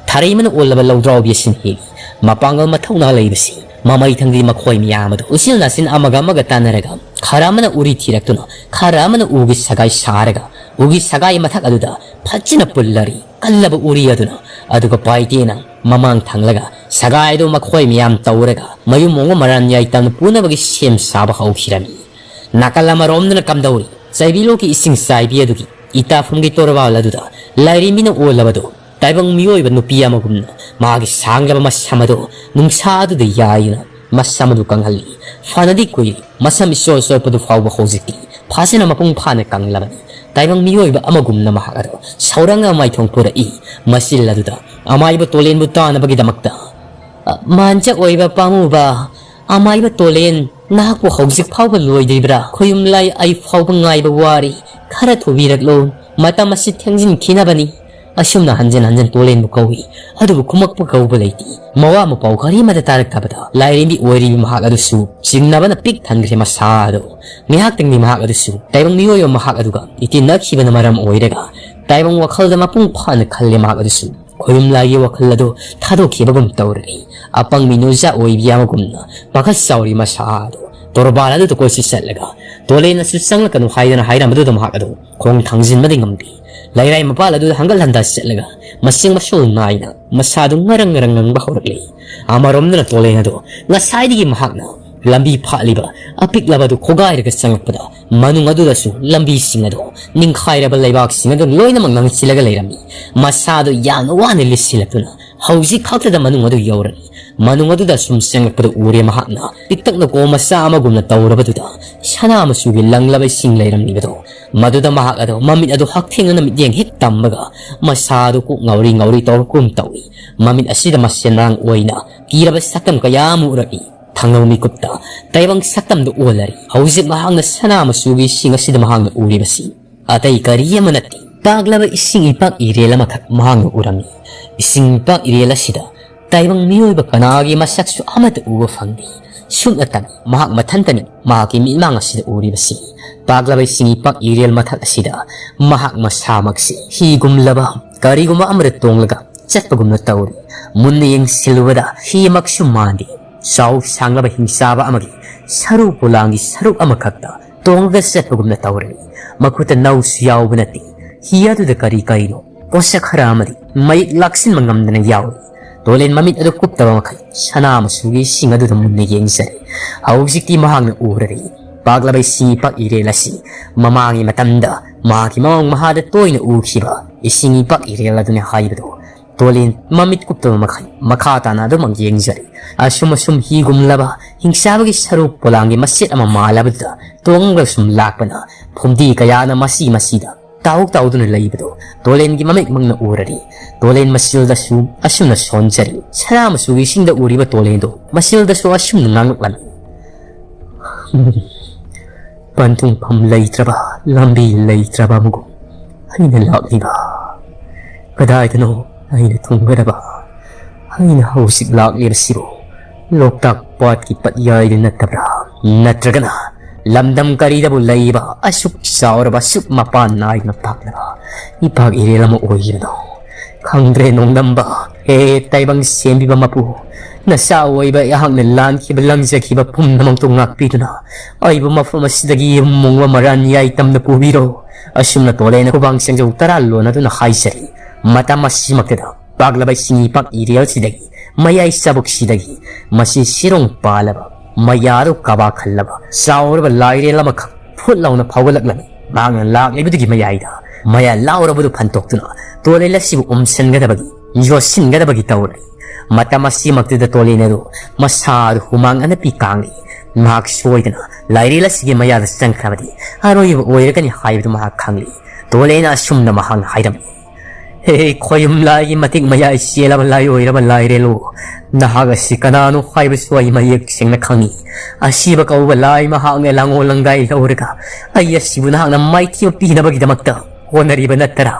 ꯊꯥꯔꯩꯃꯅ ꯑꯣꯜꯂꯕ ꯂꯧꯗ꯭ꯔꯥꯎꯕꯤ ꯑꯁꯤꯅ ꯍꯦꯜꯂꯤ꯫ ꯃꯄꯥꯡꯒꯜ ꯃꯊꯧꯅꯥ ꯂꯩꯕꯁꯤ ꯃꯃꯩ ꯊꯪꯗꯤ ꯃꯈꯣꯏ ꯃꯌꯥꯝ ꯑꯗꯨ ꯎꯆꯤꯜ ꯅꯥꯆꯤꯟ ꯑꯃꯒ ꯑꯃꯒ ꯇꯥꯟꯅꯔꯒ ꯈꯔ ꯑꯃꯅ ꯎꯔꯤ ꯊꯤꯔꯛꯇꯨꯅ ꯈꯔ ꯑꯃꯅ ꯎꯒꯤ ꯁꯒꯥꯏ ꯁꯥꯔꯒ ꯎꯒꯤ ꯁꯒꯥꯏ ꯃꯊꯛ ꯑꯗꯨꯗ ꯐꯠꯖꯅ ꯄꯨꯜꯂꯔꯤ꯫ ꯀꯜꯂꯕ ꯎꯔꯤ ꯑꯗꯨꯅ ꯑꯗꯨꯒ ꯄꯥꯏꯇꯦꯅ ꯃꯃꯥꯡ ꯊꯪꯂꯒ ꯁꯒꯥꯏ ꯑꯗꯨ ꯃꯈꯣꯏ ꯃꯌꯥꯝ ꯇꯧꯔꯒ ꯃꯌꯨꯝ ꯑꯣꯡꯕ ꯃꯔꯥꯟ ꯌꯥꯏꯇꯝꯅ ꯄꯨꯅꯕꯒꯤ ꯁꯦꯝ ꯁꯥꯕ ꯍꯧꯈꯤꯔꯝꯃꯤ꯫ ꯅꯥꯀꯜ ꯑꯃꯔꯣꯝꯗꯅ ꯀꯝꯗꯧꯔꯤ? ꯆꯩꯕꯤꯂꯣꯛꯀꯤ ꯏꯁꯤꯡ ꯆꯥꯏꯕꯤ ꯑꯗꯨꯒꯤ ꯏꯇꯥꯐꯝꯒꯤ ꯇꯣꯔꯕꯥꯜ ꯑꯗꯨꯗ ꯂꯥꯏꯔꯦꯝꯕꯤꯅ ꯑꯣꯜꯂꯕꯗꯨ ꯇꯥꯏꯕꯪ ꯃꯤꯑꯣꯏꯕ ꯅꯨꯄꯤ ꯑꯃꯒꯨꯝꯅ ꯃꯥꯒꯤ ꯁꯥꯡꯂꯕ ꯃꯁꯝ ꯑꯗꯨ ꯅꯨꯡꯁꯥ ꯑꯗꯨꯗ ꯌꯥꯏꯗꯨꯅ ꯃꯁꯝ ꯑꯗꯨ ꯀꯪꯍꯜꯂꯤ꯫ ꯐꯅꯗꯤ ꯀꯨꯏꯔꯦ꯫ ꯃꯁꯝ ꯏꯆꯣꯠ ꯆꯣꯠꯄꯗꯨ ꯐꯥꯎꯕ ꯍꯧꯖꯤꯛꯇꯤ ꯐꯖꯅ ꯃꯄꯨꯡ ꯐꯥꯅ ꯀꯪꯂꯕꯅꯤ꯫ ꯇꯥꯏꯕꯪ ꯃꯤꯑꯣꯏꯕ ꯑꯃꯒꯨꯝꯅ ꯃꯍꯥꯛ ꯑꯗꯨ ꯁꯧꯔꯥꯡꯅ ꯃꯥꯏꯊꯣꯡ ꯄꯨꯔꯛꯏ꯫ ꯃꯆꯤꯜ ꯑꯗꯨꯗ ꯑꯃꯥꯏꯕ ꯇꯣꯂꯦꯟꯕꯨ ꯇꯥꯅꯕꯒꯤꯗꯃꯛꯇ, "ꯑ, ꯃꯥꯟꯖ ꯑꯣꯏꯕ ꯄꯥꯝꯃꯨꯕ, ꯑꯃꯥꯏꯕ ꯇꯣꯂꯦꯟ, ꯅꯍꯥꯛꯄꯨ ꯍꯧꯖꯤꯛ ꯐꯥꯎꯕ ꯂꯣꯏꯗ꯭ꯔꯤꯕ꯭ꯔꯥ? ꯈꯣꯌꯨꯝ ꯂꯥꯏ ꯑꯩ ꯐꯥꯎꯕ ꯉꯥꯏꯕ ꯋꯥꯔꯤ꯫ ꯈꯔ ꯊꯨꯕꯤꯔꯛꯂꯣ꯫ ꯃꯇꯝ ꯑꯁꯤ ꯊꯦꯡꯖꯤꯟꯈꯤꯅꯕꯅꯤ"꯫ ꯑꯁꯨꯝꯅ ꯍꯟꯖꯤꯟ ꯍꯟꯖꯤꯟ ꯇꯣꯂꯦꯟꯕꯨ ꯀꯧꯏ꯫ ꯑꯗꯨꯕꯨ ꯈꯨꯝꯃꯛꯄ ꯀꯧꯕ ꯂꯩꯇꯦ꯫ ꯃꯋꯥ ꯃꯄꯥꯎ ꯀꯔꯤꯃꯠꯇ ꯇꯥꯔꯛꯇꯕꯗ ꯂꯥꯏꯔꯦꯝꯕꯤ ꯑꯣꯏꯔꯤꯕꯤ ꯃꯍꯥꯛ ꯑꯗꯨꯁꯨ ꯆꯤꯡꯅꯕꯅ ꯄꯤꯛ ꯊꯟꯈ꯭ꯔꯦ ꯃꯁꯥ ꯑꯗꯨ꯫ ꯉꯥꯏꯍꯥꯛꯇꯪꯗꯤ ꯃꯍꯥꯛ ꯑꯗꯨꯁꯨ ꯇꯥꯏꯕꯪ ꯃꯤꯑꯣꯏꯕ ꯃꯍꯥꯛ ꯑꯗꯨꯒ ꯏꯇꯤꯟꯅꯈꯤꯕꯅ ꯃꯔꯝ ꯑꯣꯏꯔꯒ ꯇꯥꯏꯕꯪ ꯋꯥꯈꯜꯗ ꯃꯄꯨꯡ ꯐꯥꯅ ꯈꯜꯂꯦ ꯃꯍꯥꯛ ꯑꯗꯨꯁꯨ꯫ ꯈꯣꯌꯨꯝ ꯂꯥꯏꯒꯤ ꯋꯥꯈꯜ ꯑꯗꯨ ꯊꯥꯗꯣꯛꯈꯤꯕꯒꯨꯝ ꯇꯧꯔꯛꯏ꯫ ꯑꯄꯪꯕꯤ ꯅꯨꯖꯥ ꯑꯣꯏꯕꯤ ꯑꯃꯒꯨꯝꯅ ꯄꯥꯈꯠ ꯆꯥꯎꯔꯤ ꯃꯁꯥ ꯑꯗꯨ꯫ ꯇꯣꯔꯕꯥꯟ ꯑꯗꯨꯗ ꯀꯣꯏꯆꯠ ꯆꯠꯂꯒ ꯇꯣꯂꯦꯟꯅꯁꯨ ꯆꯪꯂꯛꯀꯅꯨ ꯍꯥꯏꯗꯨꯅ ꯍꯥꯏꯔꯝꯕꯗꯨꯗ ꯃꯍꯥꯛ ꯑꯗꯨ ꯈꯣꯡ ꯊꯥꯡꯖꯤꯟꯕꯗꯤ ꯉꯝꯗꯦ꯫ ꯂꯩꯔꯥꯏ ꯃꯄꯥꯜ ꯑꯗꯨꯗ ꯍꯪꯒꯠ ꯍꯟꯗ ꯆꯠꯂꯒ ꯃꯁꯤꯡ ꯃꯁꯨꯜ ꯅꯥꯏꯅ ꯃꯁꯥꯗꯨ ꯉꯔꯪ ꯉꯔꯪ ꯉꯪꯕ ꯍꯧꯔꯛꯂꯤ꯫ ꯑꯃꯔꯣꯝꯗꯅ ꯇꯣꯂꯦꯟ ꯑꯗꯨ ꯉꯁꯥꯏꯗꯒꯤ ꯃꯍꯥꯛꯅ ꯂꯝꯕꯤ ꯐꯥꯠꯂꯤꯕ ꯑꯄꯤꯛꯂꯕ ꯑꯗꯨ ꯈꯣꯒꯥꯏꯔꯒ ꯆꯪꯂꯛꯄꯗ ꯃꯅꯨꯡ ꯑꯗꯨꯗꯁꯨ ꯂꯝꯕꯤꯁꯤꯡ ꯑꯗꯨ ꯅꯤꯡꯈꯥꯏꯔꯕ ꯂꯩꯕꯥꯛꯁꯤꯡ ꯑꯗꯨ ꯂꯣꯏꯅꯃꯛ ꯅꯪꯁꯤꯜꯂꯒ ꯂꯩꯔꯝꯃꯤ꯫ ꯃꯁꯥꯗꯨ ꯌꯥꯝꯅ ꯋꯥꯅ ꯂꯤꯠꯁꯤꯜꯂꯛꯇꯨꯅ ꯍꯧꯖꯤꯛ ꯈꯛꯇꯗ ꯃꯅꯨꯡ ꯑꯗꯨ ꯌꯧꯔꯛꯏ꯫ ꯃꯅꯨꯡ ꯑꯗꯨꯗ ꯁꯨꯝ ꯆꯪꯂꯛꯄꯗ ꯎꯔꯦ ꯃꯍꯥꯛꯅ ꯄꯤꯛꯇꯛꯅ ꯀꯣꯝ ꯃꯆꯥ ꯑꯃꯒꯨꯝꯅ ꯇꯧꯔꯕꯗꯨꯗ ꯁꯅꯥ ꯃꯆꯨꯒꯤ ꯂꯪꯂꯕ ꯏꯁꯤꯡ ꯂꯩꯔꯝꯂꯤꯕꯗꯣ꯫ ꯃꯗꯨꯗ ꯃꯍꯥꯛ ꯑꯗꯨ ꯃꯃꯤꯠ ꯑꯗꯨ ꯍꯛꯊꯦꯡꯅꯅ ꯃꯤꯠꯌꯦꯡ ꯍꯦꯛ ꯇꯝꯕꯒ ꯃꯁꯥꯗꯨ ꯀꯣꯛ ꯉꯥꯎꯔꯤ ꯉꯥꯎꯔꯤ ꯇꯧꯔꯛꯄꯒꯨꯝ ꯇꯧꯏ꯫ ꯃꯃꯤꯠ ꯑꯁꯤꯗ ꯃꯁꯦꯟ ꯃꯔꯥꯡ ꯑꯣꯏꯅ ꯀꯤꯔꯕ ꯁꯛꯇꯝ ꯀꯌꯥ ꯑꯃ ꯎꯔꯛꯏ꯫ ꯊꯪꯅꯕ ꯃꯤꯀꯨꯞꯇ ꯇꯥꯏꯕꯪ ꯁꯛꯇꯝꯗꯨ ꯑꯣꯜꯂꯔꯤ꯫ ꯍꯧꯖꯤꯛ ꯃꯍꯥꯛꯅ ꯁꯅꯥ ꯃꯆꯨꯒꯤ ꯏꯁꯤꯡ ꯑꯁꯤꯗ ꯃꯍꯥꯛꯅ ꯎꯔꯤꯕꯁꯤ ꯑꯇꯩ ꯀꯔꯤ ꯑꯃ ꯅꯠꯇꯦ, ꯄꯥꯛꯂꯕ ꯏꯁꯤꯡ ꯏꯄꯥꯛ ꯏꯔꯦꯜ ꯑꯃꯈꯛ ꯃꯍꯥꯛꯅ ꯎꯔꯝꯃꯤ꯫ ꯏꯁꯤꯡ ꯏꯄꯥꯛ ꯏꯔꯦꯜ ꯑꯁꯤꯗ ꯇꯥꯏꯕꯪ ꯃꯤꯑꯣꯏꯕ ꯀꯅꯥꯒꯤ ꯃꯁꯛꯁꯨ ꯑꯃꯠꯇ ꯎꯕ ꯐꯪꯗꯦ꯫ ꯁꯨꯞꯅꯇꯪ ꯃꯍꯥꯛ ꯃꯊꯟꯇꯅꯤ ꯃꯍꯥꯛꯀꯤ ꯃꯤꯠꯃꯥꯡ ꯑꯁꯤꯗ ꯎꯔꯤꯕꯁꯤ꯫ ꯄꯥꯛꯂꯕ ꯏꯁꯤꯡ ꯏꯄꯥꯛ ꯏꯔꯦꯜ ꯃꯊꯛ ꯑꯁꯤꯗ ꯃꯍꯥꯛ ꯃꯁꯥꯃꯛꯁꯤ ꯍꯤꯒꯨꯝꯂꯕ ꯀꯔꯤꯒꯨꯝꯕ ꯑꯃꯗ ꯇꯣꯡꯂꯒ ꯆꯠꯄꯒꯨꯝꯅ ꯇꯧꯔꯤ꯫ ꯃꯨꯟꯅ ꯌꯦꯡꯁꯤꯜꯂꯨꯕꯗ ꯍꯤꯃꯛꯁꯨ ꯃꯥꯟꯗꯦ꯫ ꯆꯥꯎ ꯁꯥꯡꯂꯕ ꯍꯤꯡꯆꯥꯕ ꯑꯃꯒꯤ ꯁꯔꯨ ꯄꯣꯂꯥꯡꯒꯤ ꯁꯔꯨꯛ ꯑꯃꯈꯛꯇ ꯇꯣꯡꯂꯒ ꯆꯠꯄꯒꯨꯝꯅ ꯇꯧꯔꯤ꯫ ꯃꯈꯨꯠꯇ ꯅꯧꯁꯨ ꯌꯥꯎꯕ ꯅꯠꯇꯦ꯫ ꯍꯤ ꯑꯗꯨꯗ ꯀꯔꯤ ꯀꯔꯤꯅꯣ ꯄꯣꯠꯁꯛ ꯈꯔ ꯑꯃꯗꯤ ꯃꯌꯦꯛ ꯂꯥꯛꯁꯤꯟꯕ ꯉꯝꯗꯅ ꯌꯥꯎꯔꯤ꯫ ꯇꯣꯂꯦꯟ ꯃꯃꯤꯠ ꯑꯗꯨ ꯀꯨꯞꯇꯕ ꯃꯈꯩ ꯁꯅꯥ ꯃꯆꯨꯒꯤ ꯏꯁꯤꯡ ꯑꯗꯨꯗ ꯃꯨꯟꯅ ꯌꯦꯡꯖꯔꯦ꯫ ꯍꯧꯖꯤꯛꯇꯤ ꯃꯍꯥꯛꯅ ꯎꯔꯔꯦ꯫ ꯄꯥꯛꯂꯕ ꯏꯁꯤꯡ ꯏꯄꯥꯛ ꯏꯔꯦꯜ ꯑꯁꯤ ꯃꯃꯥꯡꯒꯤ ꯃꯇꯝꯗ ꯃꯍꯥꯛꯀꯤ ꯃꯃꯥꯡ ꯃꯍꯥꯗ ꯇꯣꯏꯅ ꯎꯈꯤꯕ ꯏꯁꯤꯡ ꯏꯄꯥꯛ ꯏꯔꯦꯜ ꯑꯗꯨꯅꯤ ꯍꯥꯏꯕꯗꯨ ꯇꯣꯂꯦꯟ ꯃꯃꯤꯠ ꯀꯨꯞꯇꯕ ꯃꯈꯩ ꯃꯈꯥ ꯇꯥꯅ ꯑꯗꯨꯃꯛ ꯌꯦꯡꯖꯔꯤ꯫ ꯑꯁꯨꯝ ꯑꯁꯨꯝ ꯍꯤꯒꯨꯝꯂꯕ ꯍꯤꯡꯆꯥꯕꯒꯤ ꯁꯔꯨꯛ ꯄꯣꯂꯥꯡꯒꯤ ꯃꯆꯦꯠ ꯑꯃ ꯃꯥꯜꯂꯕꯗꯨꯗ ꯇꯣꯡꯂꯒ ꯁꯨꯝ ꯂꯥꯛꯄꯅ ꯐꯨꯝꯗꯤ ꯀꯌꯥꯅ ꯃꯁꯤ ꯃꯁꯤꯗ ꯇꯥꯎ ꯇꯥꯎꯗꯨꯅ ꯂꯩꯕꯗꯨ ꯇꯣꯂꯦꯟꯒꯤ ꯃꯃꯤꯠꯃꯛꯅ ꯎꯔꯔꯤ꯫ ꯇꯣꯂꯦꯟ ꯃꯁꯤꯜꯗꯁꯨ ꯑꯁꯨꯝꯅ ꯁꯣꯟꯖꯔꯤ꯫ ꯁꯅꯥ ꯃꯆꯨꯒꯤ ꯏꯁꯤꯡꯗ ꯎꯔꯤꯕ ꯇꯣꯂꯦꯟꯗꯨ ꯃꯁꯤꯜꯗꯁꯨ ꯑꯁꯨꯝꯅ ꯉꯥꯡꯂꯛꯂꯝꯃꯤ꯫ ꯄꯟꯊꯨꯡꯐꯝ ꯂꯩꯇ꯭ꯔꯕ ꯂꯝꯕꯤ ꯂꯩꯇ꯭ꯔꯕ ꯑꯃꯒꯨꯝ ꯑꯩꯅ ꯂꯥꯛꯂꯤꯕ꯫ ꯀꯗꯥꯏꯗꯅꯣ ꯑꯩꯅ ꯊꯨꯡꯒꯗꯕ? ꯑꯩꯅ ꯍꯧꯖꯤꯛ ꯂꯥꯛꯂꯤꯕꯁꯤꯕꯨ ꯂꯣꯛꯇꯥꯛ ꯄꯥꯠꯀꯤ ꯄꯠꯌꯥꯏꯗ ꯅꯠꯇꯕ꯭ꯔꯥ? ꯅꯠꯇ꯭ꯔꯒꯅ ꯂꯝꯗꯝ ꯀꯔꯤꯗꯕꯨ ꯂꯩꯕ ꯑꯁꯨꯛ ꯆꯥꯎꯔꯕ, ꯑꯁꯨꯛ ꯃꯄꯥꯟ ꯅꯥꯏꯗꯅ ꯄꯥꯛꯂꯕ ꯏꯄꯥꯛ ꯏꯔꯦꯜ ꯑꯃ ꯑꯣꯏꯔꯤꯕꯅꯣ? ꯈꯪꯗ꯭ꯔꯦ ꯅꯣꯡꯗꯝꯕ꯫ ꯍꯦ ꯇꯥꯏꯕꯪ ꯁꯦꯝꯕꯤꯕ ꯃꯄꯨ, ꯅꯆꯥ ꯑꯣꯏꯕ ꯑꯩꯍꯥꯛꯅ ꯂꯥꯟꯈꯤꯕ ꯂꯪꯖꯈꯤꯕ ꯄꯨꯝꯅꯃꯛꯇꯨ ꯉꯥꯛꯄꯤꯗꯨꯅ ꯑꯩꯕꯨ ꯃꯐꯝ ꯑꯁꯤꯗꯒꯤ ꯃꯨꯡꯕ ꯃꯔꯥꯟ ꯌꯥꯏꯇꯝꯅ ꯄꯨꯕꯤꯔꯣ꯫ ꯑꯁꯨꯝꯅ ꯇꯣꯂꯦꯅ ꯈꯨꯕꯥꯡ ꯆꯦꯡꯖꯧ ꯇꯔꯥ ꯂꯣꯟꯅꯗꯨꯅ ꯍꯥꯏꯖꯔꯤ꯫ ꯃꯇꯝ ꯑꯁꯤꯃꯛꯇꯗ ꯄꯥꯛꯂꯕ ꯏꯁꯤꯡ ꯏꯄꯥꯛ ꯏꯔꯦꯜꯁꯤꯗꯒꯤ, ꯃꯌꯥꯏ ꯆꯕꯨꯛꯁꯤꯗꯒꯤ ꯃꯁꯤ ꯁꯤꯔꯣꯡ ꯄꯥꯜꯂꯕ, ꯃꯌꯥꯗꯨ ꯀꯕꯥ ꯈꯜꯂꯕ ꯆꯥꯎꯔꯕ ꯂꯥꯏꯔꯦꯜ ꯑꯃꯈꯛ ꯐꯨꯠ ꯂꯥꯎꯅ ꯐꯥꯎꯒꯠꯂꯛꯂꯝꯃꯤ꯫ ꯃꯍꯥꯛꯅ ꯂꯥꯛꯂꯤꯕꯗꯨꯒꯤ ꯃꯌꯥꯏꯗ ꯃꯌꯥ ꯂꯥꯎꯔꯕꯗꯨ ꯐꯟꯇꯣꯛꯇꯨꯅ ꯇꯣꯂꯦꯜ ꯑꯁꯤꯕꯨ ꯎꯝꯁꯤꯟꯒꯗꯕꯒꯤ, ꯌꯣꯠꯁꯤꯟꯒꯗꯕꯒꯤ ꯇꯧꯔꯤ꯫ ꯃꯇꯝ ꯑꯁꯤꯃꯛꯇꯗ ꯇꯣꯂꯦꯟ ꯑꯗꯨ ꯃꯁꯥꯗꯨ ꯍꯨꯃꯥꯡ ꯑꯅꯞꯄꯤ ꯀꯥꯡꯂꯤ꯫ ꯃꯍꯥꯛ ꯁꯣꯏꯗꯅ ꯂꯥꯏꯔꯦꯜ ꯑꯁꯤꯒꯤ ꯃꯌꯥꯗ ꯆꯪꯈ꯭ꯔꯕꯗꯤ ꯑꯔꯣꯏꯕ ꯑꯣꯏꯔꯒꯅꯤ ꯍꯥꯏꯕꯗꯨ ꯃꯍꯥꯛ ꯈꯪꯂꯤ꯫ ꯇꯣꯂꯦꯟ ꯑꯁꯨꯝꯅ ꯃꯍꯥꯛꯅ ꯍꯥꯏꯔꯝꯃꯤ, "ꯍꯦ, ꯈꯣꯌꯨꯝ ꯂꯥꯏꯒꯤ ꯃꯇꯤꯛ ꯃꯌꯥꯏ ꯆꯦꯜꯂꯕ ꯂꯥꯏ ꯑꯣꯏꯔꯕ ꯂꯥꯏꯔꯦꯜꯂꯣ, ꯅꯍꯥꯛ ꯑꯁꯤ ꯀꯅꯥꯅꯣ ꯍꯥꯏꯕꯁꯨ ꯑꯩ ꯃꯌꯦꯛ ꯁꯦꯡꯅ ꯈꯪꯏ꯫ ꯑꯁꯤꯕ ꯀꯧꯕ ꯂꯥꯏ ꯃꯍꯥꯛꯅ ꯂꯥꯡꯑꯣ ꯂꯪꯗꯥꯏ ꯂꯧꯔꯒ ꯑꯩ ꯑꯁꯤꯕꯨ ꯅꯍꯥꯛꯅ ꯃꯥꯏꯊꯤꯕ ꯄꯤꯅꯕꯒꯤꯗꯃꯛꯇ ꯍꯣꯠꯅꯔꯤꯕ ꯅꯠꯇ꯭ꯔꯥ?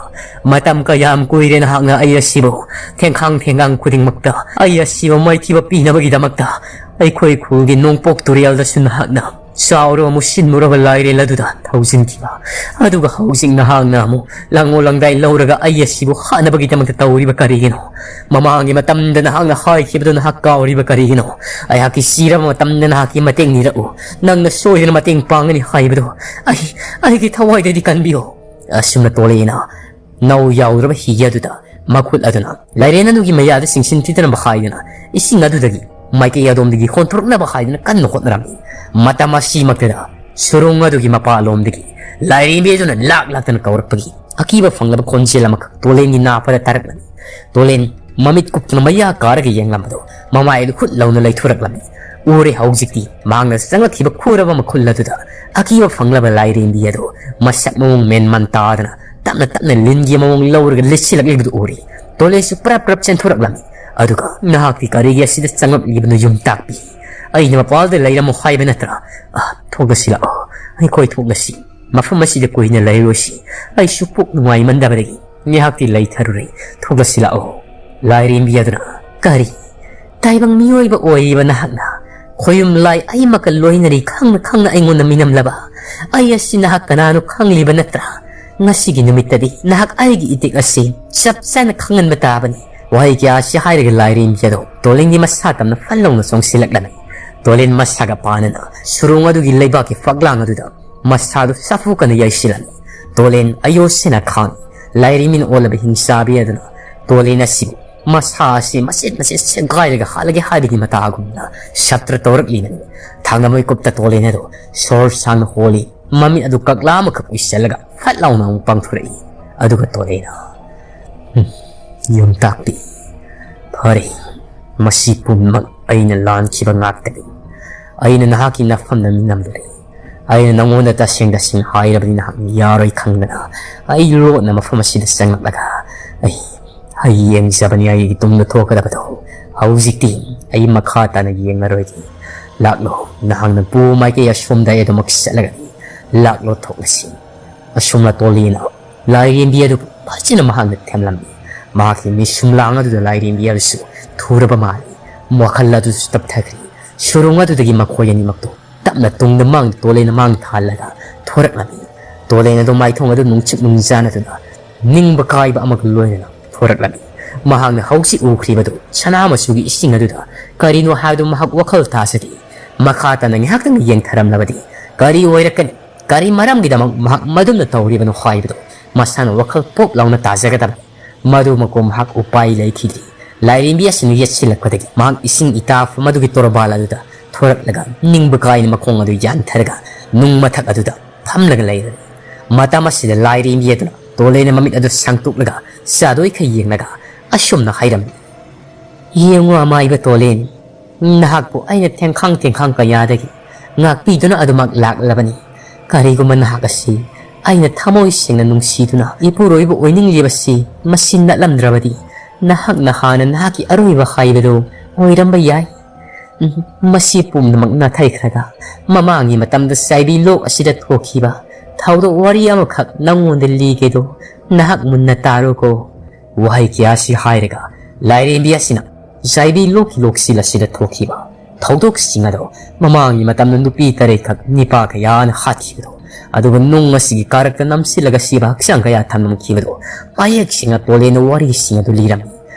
ꯃꯇꯝ ꯀꯌꯥꯝ ꯀꯨꯏꯔꯦ ꯅꯍꯥꯛꯅ ꯑꯩ ꯑꯁꯤꯕꯨ ꯊꯦꯡꯈꯥꯡ ꯊꯦꯡꯒꯥꯡ ꯈꯨꯗꯤꯡꯃꯛꯇ ꯑꯩ ꯑꯁꯤꯕꯨ ꯃꯥꯏꯊꯤꯕ ꯄꯤꯅꯕꯒꯤꯗꯃꯛꯇ ꯑꯩꯈꯣꯏ ꯈꯨꯜꯒꯤ ꯅꯣꯡꯄꯣꯛ ꯇꯨꯔꯦꯜꯗꯁꯨ ꯅꯍꯥꯛꯅ ꯆꯥꯎꯔꯕ ꯃꯨꯁꯤꯟ ꯃꯨꯔꯕ ꯂꯥꯏꯔꯦꯜ ꯑꯗꯨꯗ ꯊꯧꯖꯤꯟꯈꯤꯕ꯫ ꯑꯗꯨꯒ ꯍꯧꯖꯤꯛ ꯅꯍꯥꯛꯅ ꯑꯃꯨꯛ ꯂꯥꯡꯑꯣ ꯂꯪꯗꯥꯏ ꯂꯧꯔꯒ ꯑꯩ ꯑꯁꯤꯕꯨ ꯍꯥꯠꯅꯕꯒꯤꯗꯃꯛꯇ ꯇꯧꯔꯤꯕ ꯀꯔꯤꯒꯤꯅꯣ? ꯃꯃꯥꯡꯒꯤ ꯃꯇꯝꯗ ꯅꯍꯥꯛꯅ ꯍꯥꯏꯈꯤꯕꯗꯨ ꯅꯍꯥꯛ ꯀꯥꯎꯔꯤꯕ ꯀꯔꯤꯒꯤꯅꯣ? ꯑꯩꯍꯥꯛꯀꯤ ꯁꯤꯔꯕ ꯃꯇꯝꯗ ꯅꯍꯥꯛꯀꯤ ꯃꯇꯦꯡ ꯅꯤꯔꯛꯎ꯫ ꯅꯪꯅ ꯁꯣꯏꯗꯅ ꯃꯇꯦꯡ ꯄꯥꯡꯒꯅꯤ ꯍꯥꯏꯕꯗꯨ ꯑꯩ, ꯑꯩꯒꯤ ꯊꯋꯥꯏꯗꯗꯤ ꯀꯟꯕꯤꯌꯨ꯫" ꯑꯁꯨꯝꯅ ꯇꯣꯂꯦꯟꯅ ꯅꯧ ꯌꯥꯎꯗ꯭ꯔꯕ ꯍꯤ ꯑꯗꯨꯗ ꯃꯈꯨꯠ ꯑꯗꯨꯅ ꯂꯥꯏꯔꯦꯟ ꯑꯗꯨꯒꯤ ꯃꯌꯥꯗ ꯆꯤꯡꯁꯤꯟ ꯊꯤꯗꯅꯕ ꯍꯥꯏꯗꯨꯅ ꯏꯁꯤꯡ ꯑꯗꯨꯗꯒꯤ ꯃꯥꯏꯀꯩ ꯑꯗꯣꯝꯗꯒꯤ ꯍꯣꯟꯊꯣꯔꯛꯅꯕ ꯍꯥꯏꯗꯨꯅ ꯀꯟꯅ ꯍꯣꯠꯅꯔꯝꯃꯤ꯫ ꯃꯇꯝ ꯑꯁꯤꯃꯛꯇꯗ ꯁꯨꯔꯨꯡ ꯑꯗꯨꯒꯤ ꯃꯄꯥꯂꯣꯝꯗꯒꯤ ꯂꯥꯏꯔꯦꯝꯕꯤ ꯑꯗꯨꯅ ꯂꯥꯛ ꯂꯥꯛꯇꯅ ꯀꯧꯔꯛꯄꯒꯤ ꯑꯀꯤꯕ ꯐꯪꯂꯕ ꯈꯣꯟꯖꯦꯜ ꯑꯃꯈꯛ ꯇꯣꯂꯦꯟꯒꯤ ꯅꯥꯄꯗ ꯇꯥꯔꯛꯂꯝꯃꯤ꯫ ꯇꯣꯂꯦꯟ ꯃꯃꯤꯠ ꯀꯨꯞꯇꯨꯅ ꯃꯌꯥ ꯀꯥꯔꯒ ꯌꯦꯡꯂꯝꯕꯗꯣ ꯃꯃꯥꯏ ꯑꯗꯨ ꯍꯨꯠ ꯂꯥꯎꯅ ꯂꯩꯊꯣꯔꯛꯂꯝꯃꯤ꯫ ꯎꯔꯦ, ꯍꯧꯖꯤꯛꯇꯤ ꯃꯍꯥꯛꯅ ꯆꯪꯂꯛꯈꯤꯕ ꯈꯨꯔꯕ ꯃꯈꯨꯜ ꯑꯗꯨꯗ ꯑꯀꯤꯕ ꯐꯪꯂꯕ ꯂꯥꯏꯔꯦꯝꯕꯤ ꯑꯗꯨ ꯃꯁꯛ ꯃꯑꯣꯡ ꯃꯦꯟ ꯃꯥꯟ ꯇꯥꯗꯅ ꯇꯞꯅ ꯇꯞꯅ ꯂꯤꯟꯒꯤ ꯃꯑꯣꯡ ꯂꯧꯔꯒ ꯂꯤꯠꯁꯤꯜꯂꯛꯂꯤꯕꯗꯨ ꯎꯔꯦ꯫ ꯇꯣꯂꯦꯟꯁꯨ ꯄ꯭ꯔꯞ ꯄ꯭ꯔꯞ ꯆꯦꯟꯊꯣꯔꯛꯂꯝꯃꯤ꯫ ꯑꯗꯨꯒ, "ꯅꯍꯥꯛꯇꯤ ꯀꯔꯤꯒꯤ ꯑꯁꯤꯗ ꯆꯪꯂꯛꯂꯤꯕꯅꯣ, ꯌꯨꯝ ꯇꯥꯛꯄꯤ? ꯑꯩꯅ ꯃꯄꯥꯜꯗ ꯂꯩꯔꯝꯃꯣ ꯍꯥꯏꯕ ꯅꯠꯇ꯭ꯔꯥ? ꯑꯥ, ꯊꯣꯛꯂꯁꯤ ꯂꯥꯛꯑꯣ, ꯑꯩꯈꯣꯏ ꯊꯣꯛꯂꯁꯤ꯫ ꯃꯐꯝ ꯑꯁꯤꯗ ꯀꯨꯏꯅ ꯂꯩꯔꯣꯏꯁꯤ꯫ ꯑꯩꯁꯨ ꯄꯨꯛ ꯅꯨꯡꯉꯥꯏꯃꯟꯗꯕꯗꯒꯤ ꯉꯥꯏꯍꯥꯛꯇꯤ ꯂꯩꯊꯔꯨꯔꯦ꯫ ꯊꯣꯛꯂꯁꯤ ꯂꯥꯛꯑꯣ꯫" ꯂꯥꯏꯔꯦꯝꯕꯤ ꯑꯗꯨꯅ, "ꯀꯔꯤ? ꯇꯥꯏꯕꯪ ꯃꯤꯑꯣꯏꯕ ꯑꯣꯏꯔꯤꯕ ꯅꯍꯥꯛꯅ ꯈꯣꯌꯨꯝ ꯂꯥꯏ ꯑꯩꯃꯛꯀ ꯂꯣꯏꯅꯔꯤ ꯈꯪꯅ ꯈꯪꯅ ꯑꯩꯉꯣꯟꯗ ꯃꯤꯅꯝꯂꯕ? ꯑꯩ ꯑꯁꯤ ꯅꯍꯥꯛ ꯀꯅꯥꯅꯣ ꯈꯪꯂꯤꯕ ꯅꯠꯇ꯭ꯔꯥ? ꯉꯁꯤꯒꯤ ꯅꯨꯃꯤꯠꯇꯗꯤ ꯅꯍꯥꯛ ꯑꯩꯒꯤ ꯏꯇꯤꯛ ꯑꯁꯤ ꯆꯞ ꯆꯥꯅ ꯈꯪꯍꯟꯕ ꯇꯥꯕꯅꯤ꯫" ꯋꯥꯍꯩ ꯀꯌꯥ ꯑꯁꯤ ꯍꯥꯏꯔꯒ ꯂꯥꯏꯔꯦꯝꯕꯤ ꯑꯗꯣ ꯇꯣꯂꯦꯟꯒꯤ ꯃꯁꯥ ꯇꯝꯅ ꯐꯟ ꯂꯥꯎꯅ ꯆꯣꯡꯁꯤꯜꯂꯛꯂꯝꯃꯤ꯫ ꯇꯣꯂꯦꯟ ꯃꯁꯥꯒ ꯄꯥꯟꯅꯅ ꯁꯨꯔꯣꯡ ꯑꯗꯨꯒꯤ ꯂꯩꯕꯥꯛꯀꯤ ꯐꯛꯂꯥꯡ ꯑꯗꯨꯗ ꯃꯁꯥꯗꯨ ꯁꯥꯐꯨ ꯀꯟꯅ ꯌꯩꯁꯤꯜꯂꯝꯃꯤ꯫ ꯇꯣꯂꯦꯟ ꯑꯌꯣꯁꯤꯅ ꯈꯥꯡꯉꯤ꯫ ꯂꯥꯏꯔꯦꯝꯕꯤꯅ ꯑꯣꯜꯂꯕ ꯍꯤꯡꯆꯥꯕꯤ ꯑꯗꯨꯅ ꯇꯣꯂꯦꯟ ꯑꯁꯤꯕꯨ ꯃꯁꯥ ꯑꯁꯤ ꯃꯆꯦꯠ ꯃꯆꯦꯠ ꯁꯦꯒꯥꯏꯔꯒ ꯍꯥꯠꯂꯒꯦ ꯍꯥꯏꯕꯒꯤ ꯃꯇꯥꯒꯨꯝꯅ ꯁꯞꯇ꯭ꯔ ꯇꯧꯔꯛꯂꯤꯕꯅꯤ꯫ ꯊꯥꯡꯅ ꯃꯤꯀꯨꯞꯇ ꯇꯣꯂꯦꯟ ꯑꯗꯨ ꯁꯣꯔ ꯁꯥꯡꯅ ꯍꯣꯜꯂꯤ꯫ ꯃꯃꯤꯠ ꯑꯗꯨ ꯀꯛꯂꯥ ꯑꯃꯈꯛ ꯎꯏꯁꯤꯜꯂꯒ ꯐꯠ ꯂꯥꯎꯅ ꯑꯃꯨꯛ ꯄꯥꯡꯊꯣꯔꯛꯏ꯫ ꯑꯗꯨꯒ ꯇꯣꯂꯦꯟꯅ, "ꯍꯨꯝ, ꯌꯨꯝ ꯇꯥꯛꯄꯤ, ꯐꯔꯦ, ꯃꯁꯤ ꯄꯨꯝꯅꯃꯛ ꯑꯩꯅ ꯂꯥꯟꯈꯤꯕ ꯉꯥꯛꯇꯅꯤ꯫ ꯑꯩꯅ ꯅꯍꯥꯛꯀꯤ ꯅꯐꯝꯗ ꯃꯤ ꯅꯝꯂꯨꯔꯦ꯫ ꯑꯩꯅ ꯅꯉꯣꯟꯗ ꯇꯁꯦꯡ ꯇꯁꯦꯡ ꯍꯥꯏꯔꯕꯗꯤ ꯅꯍꯥꯛ ꯌꯥꯔꯣꯏ ꯈꯪꯗꯅ ꯑꯩ ꯂꯣꯠꯅ ꯃꯐꯝ ꯑꯁꯤꯗ ꯆꯪꯂꯛꯂꯒ ꯑꯩ, ꯑꯩ ꯌꯦꯡꯖꯕꯅꯤ ꯑꯩꯒꯤ ꯇꯨꯡꯗ ꯊꯣꯛꯀꯗꯕꯗꯣ꯫ ꯍꯧꯖꯤꯛꯇꯤ ꯑꯩ ꯃꯈꯥ ꯇꯥꯅ ꯌꯦꯡꯂꯔꯣꯏꯒꯦ꯫ ꯂꯥꯛꯂꯣ, ꯅꯍꯥꯛꯅ ꯄꯨ ꯃꯥꯏꯀꯩ ꯑꯁꯣꯝꯗ ꯑꯩ ꯑꯗꯨꯃꯛ ꯆꯠꯂꯒꯅꯤ꯫ ꯂꯥꯛꯂꯣ, ꯊꯣꯛꯂꯁꯤ꯫ ꯑꯁꯨꯝꯅ ꯇꯣꯂꯦꯅ ꯂꯥꯏꯔꯦꯝꯕꯤ ꯑꯗꯨꯕꯨ ꯐꯖꯅ ꯃꯍꯥꯛꯅ ꯊꯦꯝꯂꯝꯃꯤ꯫ ꯃꯍꯥꯛꯀꯤ ꯃꯤꯁꯨꯝꯂꯥꯡ ꯑꯗꯨꯗ ꯂꯥꯏꯔꯦꯝꯕꯤ ꯑꯗꯨꯁꯨ ꯊꯨꯔꯕ ꯃꯥꯜꯂꯤ꯫ ꯋꯥꯈꯜ ꯑꯗꯨꯁꯨ ꯇꯞꯊꯈ꯭ꯔꯦ꯫ ꯁꯨꯔꯨꯡ ꯑꯗꯨꯗꯒꯤ ꯃꯈꯣꯏ ꯑꯅꯤꯃꯛꯇꯨ ꯇꯞꯅ ꯇꯨꯡꯗ ꯃꯥꯡ ꯇꯣꯂꯦꯅ ꯃꯥꯡ ꯊꯥꯍꯜꯂꯒ ꯊꯣꯔꯛꯂꯝꯃꯤ꯫ ꯇꯣꯂꯦꯅ ꯑꯗꯨ ꯃꯥꯏꯊꯣꯡ ꯑꯗꯨ ꯅꯨꯡꯆꯨꯞ ꯅꯨꯡꯖꯥꯅꯗꯨꯅ ꯅꯤꯡꯕ ꯀꯥꯏꯕ ꯑꯃꯒ ꯂꯣꯏꯅꯅ ꯊꯣꯔꯛꯂꯝꯃꯤ꯫ ꯃꯍꯥꯛꯅ ꯍꯧꯖꯤꯛ ꯎꯈ꯭ꯔꯤꯕꯗꯨ ꯁꯅꯥ ꯃꯆꯨꯒꯤ ꯏꯁꯤꯡ ꯑꯗꯨꯗ ꯀꯔꯤꯅꯣ ꯍꯥꯏꯕꯗꯨ ꯃꯍꯥꯛ ꯋꯥꯈꯜ ꯇꯥꯖꯗꯦ꯫ ꯃꯈꯥ ꯇꯥꯅ ꯉꯥꯏꯍꯥꯛꯇꯪ ꯌꯦꯡꯊꯔꯝꯂꯕꯗꯤ ꯀꯔꯤ ꯑꯣꯏꯔꯛꯀꯅꯤ? ꯀꯔꯤ ꯃꯔꯝꯒꯤꯗꯃꯛ ꯃꯍꯥꯛ ꯃꯗꯨꯝꯅ ꯇꯧꯔꯤꯕꯅꯣ ꯍꯥꯏꯕꯗꯨ ꯃꯁꯥꯅ ꯋꯥꯈꯜ ꯄꯣꯞ ꯂꯥꯎꯅ ꯇꯥꯖꯒꯗꯕꯅꯤ꯫ ꯃꯗꯨꯃꯛꯄꯨ ꯃꯍꯥꯛ ꯎꯄꯥꯏ ꯂꯩꯈꯤꯗ꯭ꯔꯤ꯫ ꯂꯥꯏꯔꯦꯝꯕꯤ ꯑꯁꯤꯅ ꯌꯦꯠꯁꯤꯜꯂꯛꯄꯗꯒꯤ ꯃꯍꯥꯛ ꯏꯁꯤꯡ ꯏꯇꯥꯐꯝ ꯑꯗꯨꯒꯤ ꯇꯣꯔꯕꯥꯜ ꯑꯗꯨꯗ ꯊꯣꯔꯛꯂꯒ ꯅꯤꯡꯕ ꯀꯥꯏꯅ ꯃꯈꯣꯡ ꯑꯗꯨ ꯌꯥꯟꯊꯔꯒ ꯅꯨꯡ ꯃꯊꯛ ꯑꯗꯨꯗ ꯐꯝꯂꯒ ꯂꯩꯔꯦ꯫ ꯃꯇꯝ ꯑꯁꯤꯗ ꯂꯥꯏꯔꯦꯝꯕꯤ ꯑꯗꯨꯅ ꯇꯣꯂꯦꯅ ꯃꯃꯤꯠ ꯑꯗꯨ ꯁꯥꯡꯇꯣꯛꯂꯒ ꯆꯥꯗꯣꯏꯈꯩ ꯌꯦꯡꯂꯒ ꯑꯁꯨꯝꯅ ꯍꯥꯏꯔꯝꯃꯤ, "ꯌꯦꯡꯉꯨ ꯑꯃꯥꯏꯕ ꯇꯣꯂꯦꯟ, ꯅꯍꯥꯛꯄꯨ ꯑꯩꯅ ꯊꯦꯡꯈꯥꯡ ꯊꯦꯡꯈꯥꯡ ꯀꯌꯥꯗꯒꯤ ꯉꯥꯛꯄꯤꯗꯨꯅ ꯑꯗꯨꯃꯛ ꯂꯥꯛꯂꯕꯅꯤ꯫ ꯀꯔꯤꯒꯨꯝꯕ ꯅꯍꯥꯛ ꯑꯁꯤ ꯑꯩꯅ ꯊꯃꯣꯏ ꯁꯦꯡꯅ ꯅꯨꯡꯁꯤꯗꯨꯅ ꯏꯄꯨꯔꯣꯏꯕ ꯑꯣꯏꯅꯤꯡꯂꯤꯕꯁꯤ ꯃꯁꯤ ꯅꯠꯂꯝꯗ꯭ꯔꯕꯗꯤ ꯅꯍꯥꯛꯅ ꯍꯥꯟꯅ ꯅꯍꯥꯛꯀꯤ ꯑꯔꯣꯏꯕ ꯍꯥꯏꯕꯗꯨ ꯑꯣꯏꯔꯝꯕ ꯌꯥꯏ꯫ ꯎꯝ, ꯃꯁꯤ ꯄꯨꯝꯅꯃꯛ ꯅꯥꯊꯩꯈ꯭ꯔꯒ ꯃꯃꯥꯡꯒꯤ ꯃꯇꯝꯗ ꯆꯥꯏꯕꯤ ꯂꯣꯛ ꯑꯁꯤꯗ ꯊꯣꯛꯈꯤꯕ ꯊꯧꯗꯣꯛ ꯋꯥꯔꯤ ꯑꯃꯈꯛ ꯅꯪꯉꯣꯟꯗ ꯂꯤꯒꯦꯗꯣ, ꯅꯍꯥꯛ ꯃꯨꯟꯅ ꯇꯥꯔꯣꯀꯣ꯫" ꯋꯥꯍꯩ ꯀꯌꯥꯁꯤ ꯍꯥꯏꯔꯒ ꯂꯥꯏꯔꯦꯝꯕꯤ ꯑꯁꯤꯅ ꯆꯥꯏꯕꯤ ꯂꯣꯛꯀꯤ ꯂꯣꯛꯁꯤꯜ ꯑꯁꯤꯗ ꯊꯣꯛꯈꯤꯕ ꯊꯧꯗꯣꯛꯁꯤꯡ ꯑꯗꯣ ꯃꯃꯥꯡꯒꯤ ꯃꯇꯝꯗ ꯅꯨꯄꯤ ꯇꯔꯦꯠꯈꯛ ꯅꯤꯄꯥ ꯀꯌꯥꯅ ꯍꯥꯠꯈꯤꯕꯗꯣ, ꯑꯗꯨꯒ ꯅꯨꯡ ꯑꯁꯤꯒꯤ ꯀꯥꯔꯛꯇ ꯅꯝꯁꯤꯜꯂꯒ ꯁꯤꯕ ꯍꯛꯆꯥꯡ ꯀꯌꯥ ꯊꯝꯂꯝꯈꯤꯕꯗꯣ ꯃꯌꯦꯛ ꯁꯦꯡꯅ ꯇꯣꯂꯦꯟꯅ ꯋꯥꯔꯤꯁꯤꯡ ꯑꯗꯨ ꯂꯤꯔꯝꯃꯤ꯫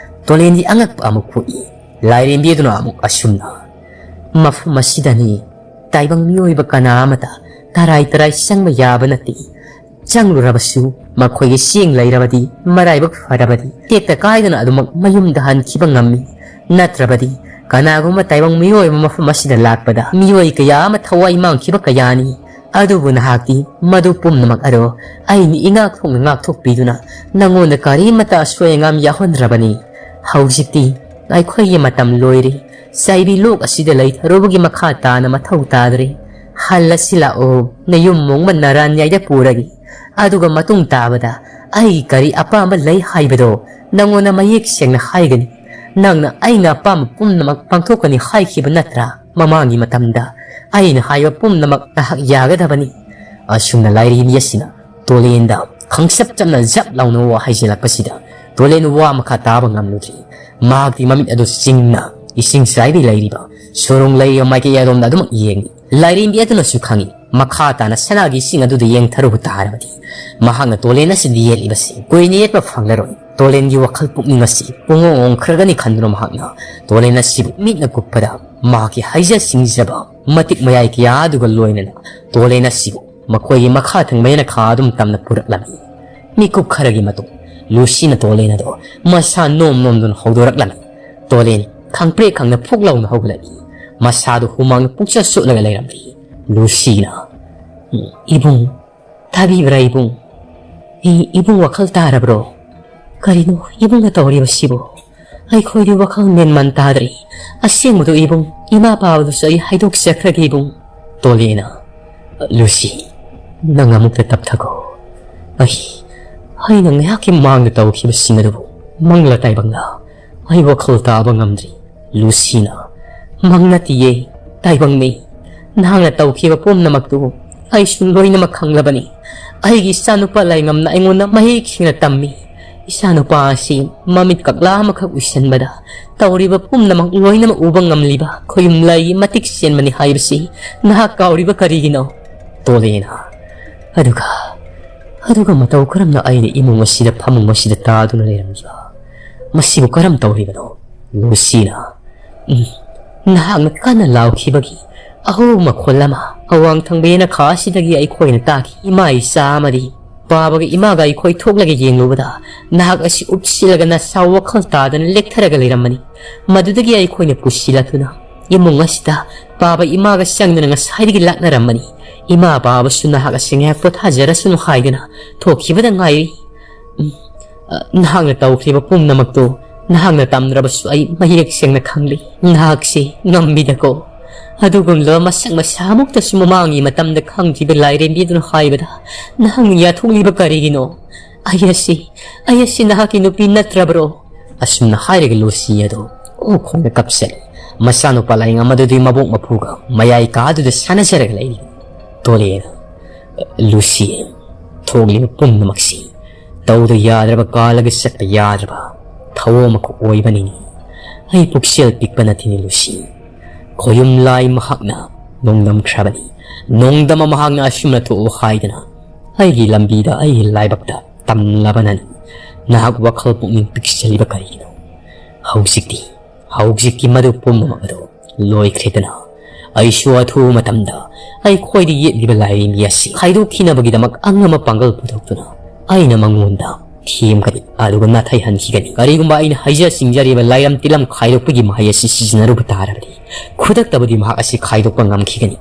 ꯇꯣꯂꯦꯟꯗꯤ ꯑꯉꯛꯄ ꯑꯃ ꯄꯣꯛꯏ꯫ ꯂꯥꯏꯔꯦꯝꯕꯤ ꯑꯗꯨꯅ ꯑꯃꯨꯛ ꯑꯁꯨꯝꯅ, "ꯃꯐꯝ ꯑꯁꯤꯗꯅꯤ ꯇꯥꯏꯕꯪ ꯃꯤꯑꯣꯏꯕ ꯀꯅꯥ ꯑꯃꯇ ꯇꯔꯥꯏ ꯇꯔꯥꯏ ꯆꯪꯕ ꯌꯥꯕ ꯅꯠꯇꯦ꯫ ꯆꯪꯂꯨꯔꯕꯁꯨ ꯃꯈꯣꯏꯒꯤ ꯆꯦꯡ ꯂꯩꯔꯕꯗꯤ, ꯃꯔꯥꯏꯕꯛ ꯐꯔꯕꯗꯤ ꯇꯦꯛꯇ ꯀꯥꯏꯗꯅ ꯑꯗꯨꯃꯛ ꯃꯌꯨꯝꯗ ꯍꯟꯈꯤꯕ ꯉꯝꯃꯤ꯫ ꯅꯠꯇ꯭ꯔꯕꯗꯤ ꯀꯅꯥꯒꯨꯝꯕ ꯇꯥꯏꯕꯪ ꯃꯤꯑꯣꯏ ꯑꯃ ꯃꯐꯝ ꯑꯁꯤꯗ ꯂꯥꯛꯄꯗ ꯃꯤꯑꯣꯏ ꯀꯌꯥ ꯑꯃ ꯊꯋꯥꯏ ꯃꯥꯡꯈꯤꯕ ꯀꯌꯥꯅꯤ꯫ ꯑꯗꯨꯕꯨ ꯅꯍꯥꯛꯇꯤ ꯃꯗꯨ ꯄꯨꯝꯅꯃꯛ ꯑꯗꯣ ꯑꯩꯅ ꯏꯉꯥꯛ ꯊꯣꯛꯅ ꯉꯥꯛꯊꯣꯛꯄꯤꯗꯨꯅ ꯅꯉꯣꯟꯗ ꯀꯔꯤꯃꯠꯇ ꯑꯁꯣꯏ ꯑꯉꯥꯝ ꯌꯥꯎꯍꯟꯗ꯭ꯔꯕꯅꯤ꯫ ꯍꯧꯖꯤꯛꯇꯤ ꯑꯩꯈꯣꯏꯒꯤ ꯃꯇꯝ ꯂꯣꯏꯔꯦ꯫ ꯆꯥꯏꯕꯤ ꯂꯣꯛ ꯑꯁꯤꯗ ꯂꯩꯊꯔꯨꯕꯒꯤ ꯃꯈꯥ ꯇꯥꯅ ꯃꯊꯧ ꯇꯥꯗ꯭ꯔꯦ꯫ ꯍꯜꯂꯁꯤ ꯂꯥꯛꯑꯣ, ꯅꯌꯨꯝ ꯃꯣꯡꯃ ꯅꯔꯥꯟꯌꯥꯏꯗ ꯄꯨꯔꯒꯦ꯫ ꯑꯗꯨꯒ ꯃꯇꯨꯡ ꯇꯥꯕꯗ ꯑꯩꯒꯤ ꯀꯔꯤ ꯑꯄꯥꯝꯕ ꯂꯩ ꯍꯥꯏꯕꯗꯣ ꯅꯪꯉꯣꯟꯗ ꯃꯌꯦꯛ ꯁꯦꯡꯅ ꯍꯥꯏꯒꯅꯤ꯫ ꯅꯪꯅ ꯑꯩꯅ ꯑꯄꯥꯝꯕ ꯄꯨꯝꯅꯃꯛ ꯄꯥꯡꯊꯣꯛꯀꯅꯤ ꯍꯥꯏꯈꯤꯕ ꯅꯠꯇ꯭ꯔꯥ? ꯃꯃꯥꯡꯒꯤ ꯃꯇꯝꯗ ꯑꯩꯅ ꯍꯥꯏꯕ ꯄꯨꯝꯅꯃꯛ ꯅꯍꯥꯛ ꯌꯥꯒꯗꯕꯅꯤ꯫ ꯑꯁꯨꯝꯅ ꯂꯥꯏꯔꯦꯝꯕꯤ ꯑꯁꯤꯅ ꯇꯣꯂꯦꯟꯗ ꯈꯪꯁꯞ ꯆꯞꯅ ꯖꯞ ꯂꯥꯎꯅ ꯋꯥ ꯍꯥꯏꯖꯤꯜꯂꯛꯄꯁꯤꯗ ꯇꯣꯂꯦꯟ ꯋꯥ ꯃꯈꯥ ꯇꯥꯕ ꯉꯝꯂꯨꯗ꯭ꯔꯤ꯫ ꯃꯍꯥꯛꯀꯤ ꯃꯃꯤꯠ ꯑꯗꯨ ꯆꯤꯡꯅ ꯏꯁꯤꯡ ꯆꯥꯏꯕꯤ ꯂꯩꯔꯤꯕ ꯁꯣꯔꯣꯡ ꯂꯩꯔꯤꯕ ꯃꯥꯏꯀꯩ ꯑꯗꯣꯝꯗ ꯑꯗꯨꯃꯛ ꯌꯦꯡꯂꯤ꯫ ꯂꯥꯏꯔꯦꯝꯕꯤ ꯑꯗꯨꯅꯁꯨ ꯈꯪꯏ, ꯃꯈꯥ ꯇꯥꯅ ꯁꯅꯥꯒꯤ ꯏꯁꯤꯡ ꯑꯗꯨꯗ ꯌꯦꯡꯊꯔꯨꯕ ꯇꯥꯔꯕꯗꯤ ꯃꯍꯥꯛꯅ ꯇꯣꯂꯦꯟ ꯑꯁꯤꯗ ꯌꯦꯠꯂꯤꯕꯁꯤ ꯀꯨꯏꯅ ꯌꯦꯠꯄ ꯐꯪꯂꯔꯣꯏ꯫ ꯇꯣꯂꯦꯟꯒꯤ ꯋꯥꯈꯜ ꯄꯨꯛꯅꯤꯡ ꯑꯁꯤ ꯄꯨꯡꯑꯣꯡ ꯑꯣꯡꯈ꯭ꯔꯒꯅꯤ ꯈꯟꯗꯨꯅ ꯃꯍꯥꯛꯅ ꯇꯣꯂꯦꯟ ꯑꯁꯤꯕꯨ ꯃꯤꯠꯅ ꯀꯨꯞꯄꯗ ꯃꯍꯥꯛꯀꯤ ꯍꯩꯖ ꯁꯤꯡꯖꯕ ꯃꯇꯤꯛ ꯃꯌꯥꯏ ꯀꯌꯥ ꯑꯗꯨꯒ ꯂꯣꯏꯅꯅ ꯇꯣꯂꯦꯟ ꯑꯁꯤꯕꯨ ꯃꯈꯣꯏꯒꯤ ꯃꯈꯥ ꯊꯪꯕ ꯌꯦꯅꯈꯥ ꯑꯗꯨꯝ ꯇꯝꯅ ꯄꯨꯔꯛꯂꯝꯃꯤ꯫ ꯃꯤꯀꯨꯞ ꯈꯔꯒꯤ ꯃꯇꯨꯡ ꯂꯨꯁꯤꯅ ꯇꯣꯂꯦꯟ ꯑꯗꯣ ꯃꯁꯥ ꯅꯣꯝ ꯅꯣꯝꯗꯨꯅ ꯍꯧꯗꯣꯔꯛꯂꯝꯃꯤ꯫ ꯇꯣꯂꯦꯟ ꯈꯪꯄ꯭ꯔꯦꯛ ꯈꯪꯅ ꯐꯨꯛ ꯂꯥꯎꯅ ꯍꯧꯒꯠꯂꯛꯏ꯫ ꯃꯁꯥꯗꯨ ꯍꯨꯃꯥꯡꯅ ꯄꯨꯡꯆꯣꯠ ꯆꯣꯠꯂꯒ ꯂꯩꯔꯝꯂꯤ꯫ ꯂꯨꯁꯤꯅ, "ꯏꯕꯨꯡ, ꯇꯥꯕꯤꯕ꯭ꯔꯥ ꯏꯕꯨꯡ? ꯑꯦ, ꯏꯕꯨꯡ ꯋꯥꯈꯜ ꯇꯥꯔꯕ꯭ꯔꯣ? ꯀꯔꯤꯅꯣ ꯏꯕꯨꯡꯅ ꯇꯧꯔꯤꯕꯁꯤꯕꯨ? ꯑꯩꯈꯣꯏꯗꯤ ꯋꯥꯈꯜ ꯃꯦꯟꯃꯥꯟ ꯇꯥꯗ꯭ꯔꯦ꯫ ꯑꯁꯦꯡꯕꯗꯣ ꯏꯕꯨꯡ, ꯏꯃꯥ ꯄꯥꯕꯗꯨꯁꯨ ꯑꯩ ꯍꯥꯏꯗꯣꯛꯆꯈ꯭ꯔꯒꯦ ꯏꯕꯨꯡ꯫" ꯇꯣꯂꯦꯅ, "ꯂꯨꯁꯤ, ꯅꯪ ꯑꯃꯨꯛꯇ ꯇꯞꯊꯈꯣ꯫ ꯑꯩ, ꯑꯩꯅ ꯉꯥꯏꯍꯥꯛꯀꯤ ꯃꯥꯡꯗ ꯇꯧꯈꯤꯕꯁꯤꯡ ꯑꯗꯨꯕꯨ ꯃꯪꯂ ꯇꯥꯏꯕꯪꯂ? ꯑꯩ ꯋꯥꯈꯜ ꯇꯥꯕ ꯉꯝꯗ꯭ꯔꯤ꯫" ꯂꯨꯁꯤꯅ, "ꯃꯪ ꯅꯠꯇꯤꯌꯦ, ꯇꯥꯏꯕꯪꯅꯤ꯫ ꯅꯍꯥꯛꯅ ꯇꯧꯈꯤꯕ ꯄꯨꯝꯅꯃꯛꯇꯨ ꯑꯩꯁꯨ ꯂꯣꯏꯅꯃꯛ ꯈꯪꯂꯕꯅꯤ꯫ ꯑꯩꯒꯤ ꯏꯆꯥꯅꯨꯄꯥ ꯂꯥꯏꯉꯝꯅ ꯑꯩꯉꯣꯟꯗ ꯃꯌꯦꯛ ꯁꯦꯡꯅ ꯇꯝꯃꯤ꯫ ꯏꯆꯥꯅꯨꯄꯥ ꯑꯁꯤ ꯃꯃꯤꯠ ꯀꯛꯂꯥ ꯑꯃꯈꯛ ꯎꯏꯁꯟꯕꯗ ꯇꯧꯔꯤꯕ ꯄꯨꯝꯅꯃꯛ ꯂꯣꯏꯅꯃꯛ ꯎꯕ ꯉꯝꯂꯤꯕ ꯈꯣꯌꯨꯝ ꯂꯥꯏꯒꯤ ꯃꯇꯤꯛ ꯆꯦꯟꯕꯅꯤ ꯍꯥꯏꯕꯁꯤ ꯅꯍꯥꯛ ꯀꯥꯎꯔꯤꯕ ꯀꯔꯤꯒꯤꯅꯣ?" ꯇꯣꯂꯦꯅ, "ꯑꯗꯨꯒ, ꯑꯗꯨꯒ ꯃꯇꯧ ꯀꯔꯝꯅ ꯑꯩꯅ ꯏꯃꯨꯡ ꯑꯁꯤꯗ ꯐꯃꯨꯡ ꯑꯁꯤꯗ ꯇꯥꯗꯨꯅ ꯂꯩꯔꯝꯂꯤꯕ? ꯃꯁꯤꯕꯨ ꯀꯔꯝ ꯇꯧꯔꯤꯕꯅꯣ?" ꯂꯨꯁꯤꯅ, "ꯎꯝ, ꯅꯍꯥꯛꯅ ꯀꯟꯅ ꯂꯥꯎꯈꯤꯕꯒꯤ ꯑꯍꯧꯕ ꯃꯈꯣꯜ ꯑꯃ ꯑꯋꯥꯡ ꯊꯪꯕ ꯌꯦꯅꯈꯥ ꯑꯁꯤꯗꯒꯤ ꯑꯩꯈꯣꯏꯅ ꯇꯥꯈꯤ꯫ ꯏꯃꯥ ꯏꯆꯥ ꯑꯃꯗꯤ ꯄꯥꯕꯒ ꯏꯃꯥꯒ ꯑꯩꯈꯣꯏ ꯊꯣꯛꯂꯒ ꯌꯦꯡꯂꯨꯕꯗ ꯅꯍꯥꯛ ꯑꯁꯤ ꯎꯞꯁꯤꯜꯂꯒ ꯅꯁꯥ ꯋꯥꯈꯜ ꯇꯥꯗꯅ ꯂꯦꯛꯊꯔꯒ ꯂꯩꯔꯝꯕꯅꯤ꯫ ꯃꯗꯨꯗꯒꯤ ꯑꯩꯈꯣꯏꯅ ꯄꯨꯁꯤꯜꯂꯛꯇꯨꯅ ꯏꯃꯨꯡ ꯑꯁꯤꯗ ꯄꯥꯕ ꯏꯃꯥꯒ ꯆꯪꯗꯨꯅ ꯉꯁꯥꯏꯗꯒꯤ ꯂꯥꯛꯅꯔꯝꯕꯅꯤ꯫ ꯏꯃꯥ ꯄꯥꯕꯁꯨ ꯅꯍꯥꯛ ꯑꯁꯤ ꯉꯥꯏꯍꯥꯛ ꯄꯣꯊꯥꯖꯔꯁꯅꯨ ꯍꯥꯏꯗꯨꯅ ꯊꯣꯛꯈꯤꯕꯗ ꯉꯥꯏꯔꯤ꯫ ꯎꯝ, ꯑ, ꯅꯍꯥꯛꯅ ꯇꯧꯈ꯭ꯔꯤꯕ ꯄꯨꯝꯅꯃꯛꯇꯨ ꯅꯍꯥꯛꯅ ꯇꯝꯗ꯭ꯔꯕꯁꯨ ꯑꯩ ꯃꯌꯦꯛ ꯁꯦꯡꯅ ꯈꯪꯂꯤ꯫ ꯅꯍꯥꯛꯁꯤ ꯉꯝꯃꯤꯗꯀꯣ꯫ ꯑꯗꯨꯒꯨꯝꯂꯕ ꯃꯁꯛ ꯃꯁꯥꯃꯛꯇꯁꯨ ꯃꯃꯥꯡꯒꯤ ꯃꯇꯝꯗ ꯈꯪꯗ꯭ꯔꯤꯕ ꯂꯥꯏꯔꯦꯝꯕꯤ ꯑꯗꯨꯅ ꯍꯥꯏꯕꯗ ꯅꯍꯥꯛꯅ ꯌꯥꯊꯣꯛꯂꯤꯕ ꯀꯔꯤꯒꯤꯅꯣ? "ꯑꯩ ꯑꯁꯤ, ꯑꯩ ꯑꯁꯤ ꯅꯍꯥꯛꯀꯤ ꯅꯨꯄꯤ ꯅꯠꯇ꯭ꯔꯕ꯭ꯔꯣ?" ꯑꯁꯨꯝꯅ ꯍꯥꯏꯔꯒ ꯂꯨꯁꯤ ꯑꯗꯨ ꯑꯣ ꯈꯣꯡꯅ ꯀꯞꯆꯔꯦ꯫ ꯃꯆꯥꯅꯨꯄꯥ ꯂꯥꯏꯌꯦꯡ ꯑꯃꯗꯨꯗꯤ ꯃꯕꯣꯛ ꯃꯄꯨꯒ ꯃꯌꯥꯏ ꯀꯥꯗꯨꯗ ꯁꯥꯟꯅꯖꯔꯒ ꯂꯩꯔꯤ꯫ ꯇꯣꯂꯦꯅ, "ꯂꯨꯁꯤ, ꯊꯣꯛꯂꯤꯕ ꯄꯨꯝꯅꯃꯛꯁꯤ ꯇꯧꯗ ꯌꯥꯗ꯭ꯔꯕ, ꯀꯥꯜꯂꯒ ꯆꯠꯄ ꯌꯥꯗ꯭ꯔꯕ ꯊꯧꯑꯣꯡ ꯑꯃꯈꯛ ꯑꯣꯏꯕꯅꯤꯅꯦ꯫ ꯑꯩ ꯄꯨꯛꯆꯦꯜ ꯄꯤꯛꯄ ꯅꯠꯇꯦꯅꯦ ꯂꯨꯁꯤ꯫ ꯈꯣꯌꯨꯝ ꯂꯥꯏ ꯃꯍꯥꯛꯅ ꯅꯣꯡꯗꯝꯈ꯭ꯔꯕꯅꯤ꯫ ꯅꯣꯡꯗꯝ ꯃꯍꯥꯛꯅ ꯑꯁꯨꯝꯅ ꯊꯣꯛꯎ ꯍꯥꯏꯗꯅ ꯑꯩꯒꯤ ꯂꯝꯕꯤꯗ, ꯑꯩꯒꯤ ꯂꯥꯏꯕꯛꯇ ꯇꯝꯂꯕꯅꯅꯤ꯫ ꯅꯍꯥꯛ ꯋꯥꯈꯜ ꯄꯨꯛꯅꯤꯡ ꯄꯤꯛꯁꯤꯜꯂꯤꯕ ꯀꯔꯤꯒꯤꯅꯣ? ꯍꯧꯖꯤꯛꯇꯤ, ꯍꯧꯖꯤꯛꯇꯤ ꯃꯗꯨ ꯄꯨꯝꯅꯃꯛ ꯑꯗꯨ ꯂꯣꯏꯈ꯭ꯔꯦꯗꯅ꯫ ꯑꯩꯁꯨ ꯑꯊꯨꯕ ꯃꯇꯝꯗ ꯑꯩꯈꯣꯏꯗ ꯌꯦꯠꯂꯤꯕ ꯂꯥꯏꯔꯦꯝꯕꯤ ꯑꯁꯤ ꯈꯥꯏꯗꯣꯛꯈꯤꯅꯕꯒꯤꯗꯃꯛ ꯑꯉꯝꯕ ꯄꯥꯡꯒꯜ ꯄꯨꯊꯣꯛꯇꯨꯅ ꯑꯩꯅ ꯃꯉꯣꯟꯗ ꯊꯦꯝꯒꯅꯤ, ꯑꯗꯨꯒ ꯅꯥꯊꯩꯍꯟꯈꯤꯒꯅꯤ꯫ ꯀꯔꯤꯒꯨꯝꯕ ꯑꯩꯅ ꯍꯩꯖ ꯁꯤꯡꯖꯔꯤꯕ ꯂꯥꯏꯔꯝ ꯇꯤꯂꯝ ꯈꯥꯏꯗꯣꯛꯄꯒꯤ ꯃꯍꯩ ꯑꯁꯤ ꯁꯤꯖꯤꯟꯅꯔꯨꯕ ꯇꯥꯔꯕꯗꯤ, ꯈꯨꯗꯛꯇꯕꯨꯗꯤ ꯃꯍꯥꯛ ꯑꯁꯤ ꯈꯥꯏꯗꯣꯛꯄ ꯉꯝꯈꯤꯒꯅꯤ꯫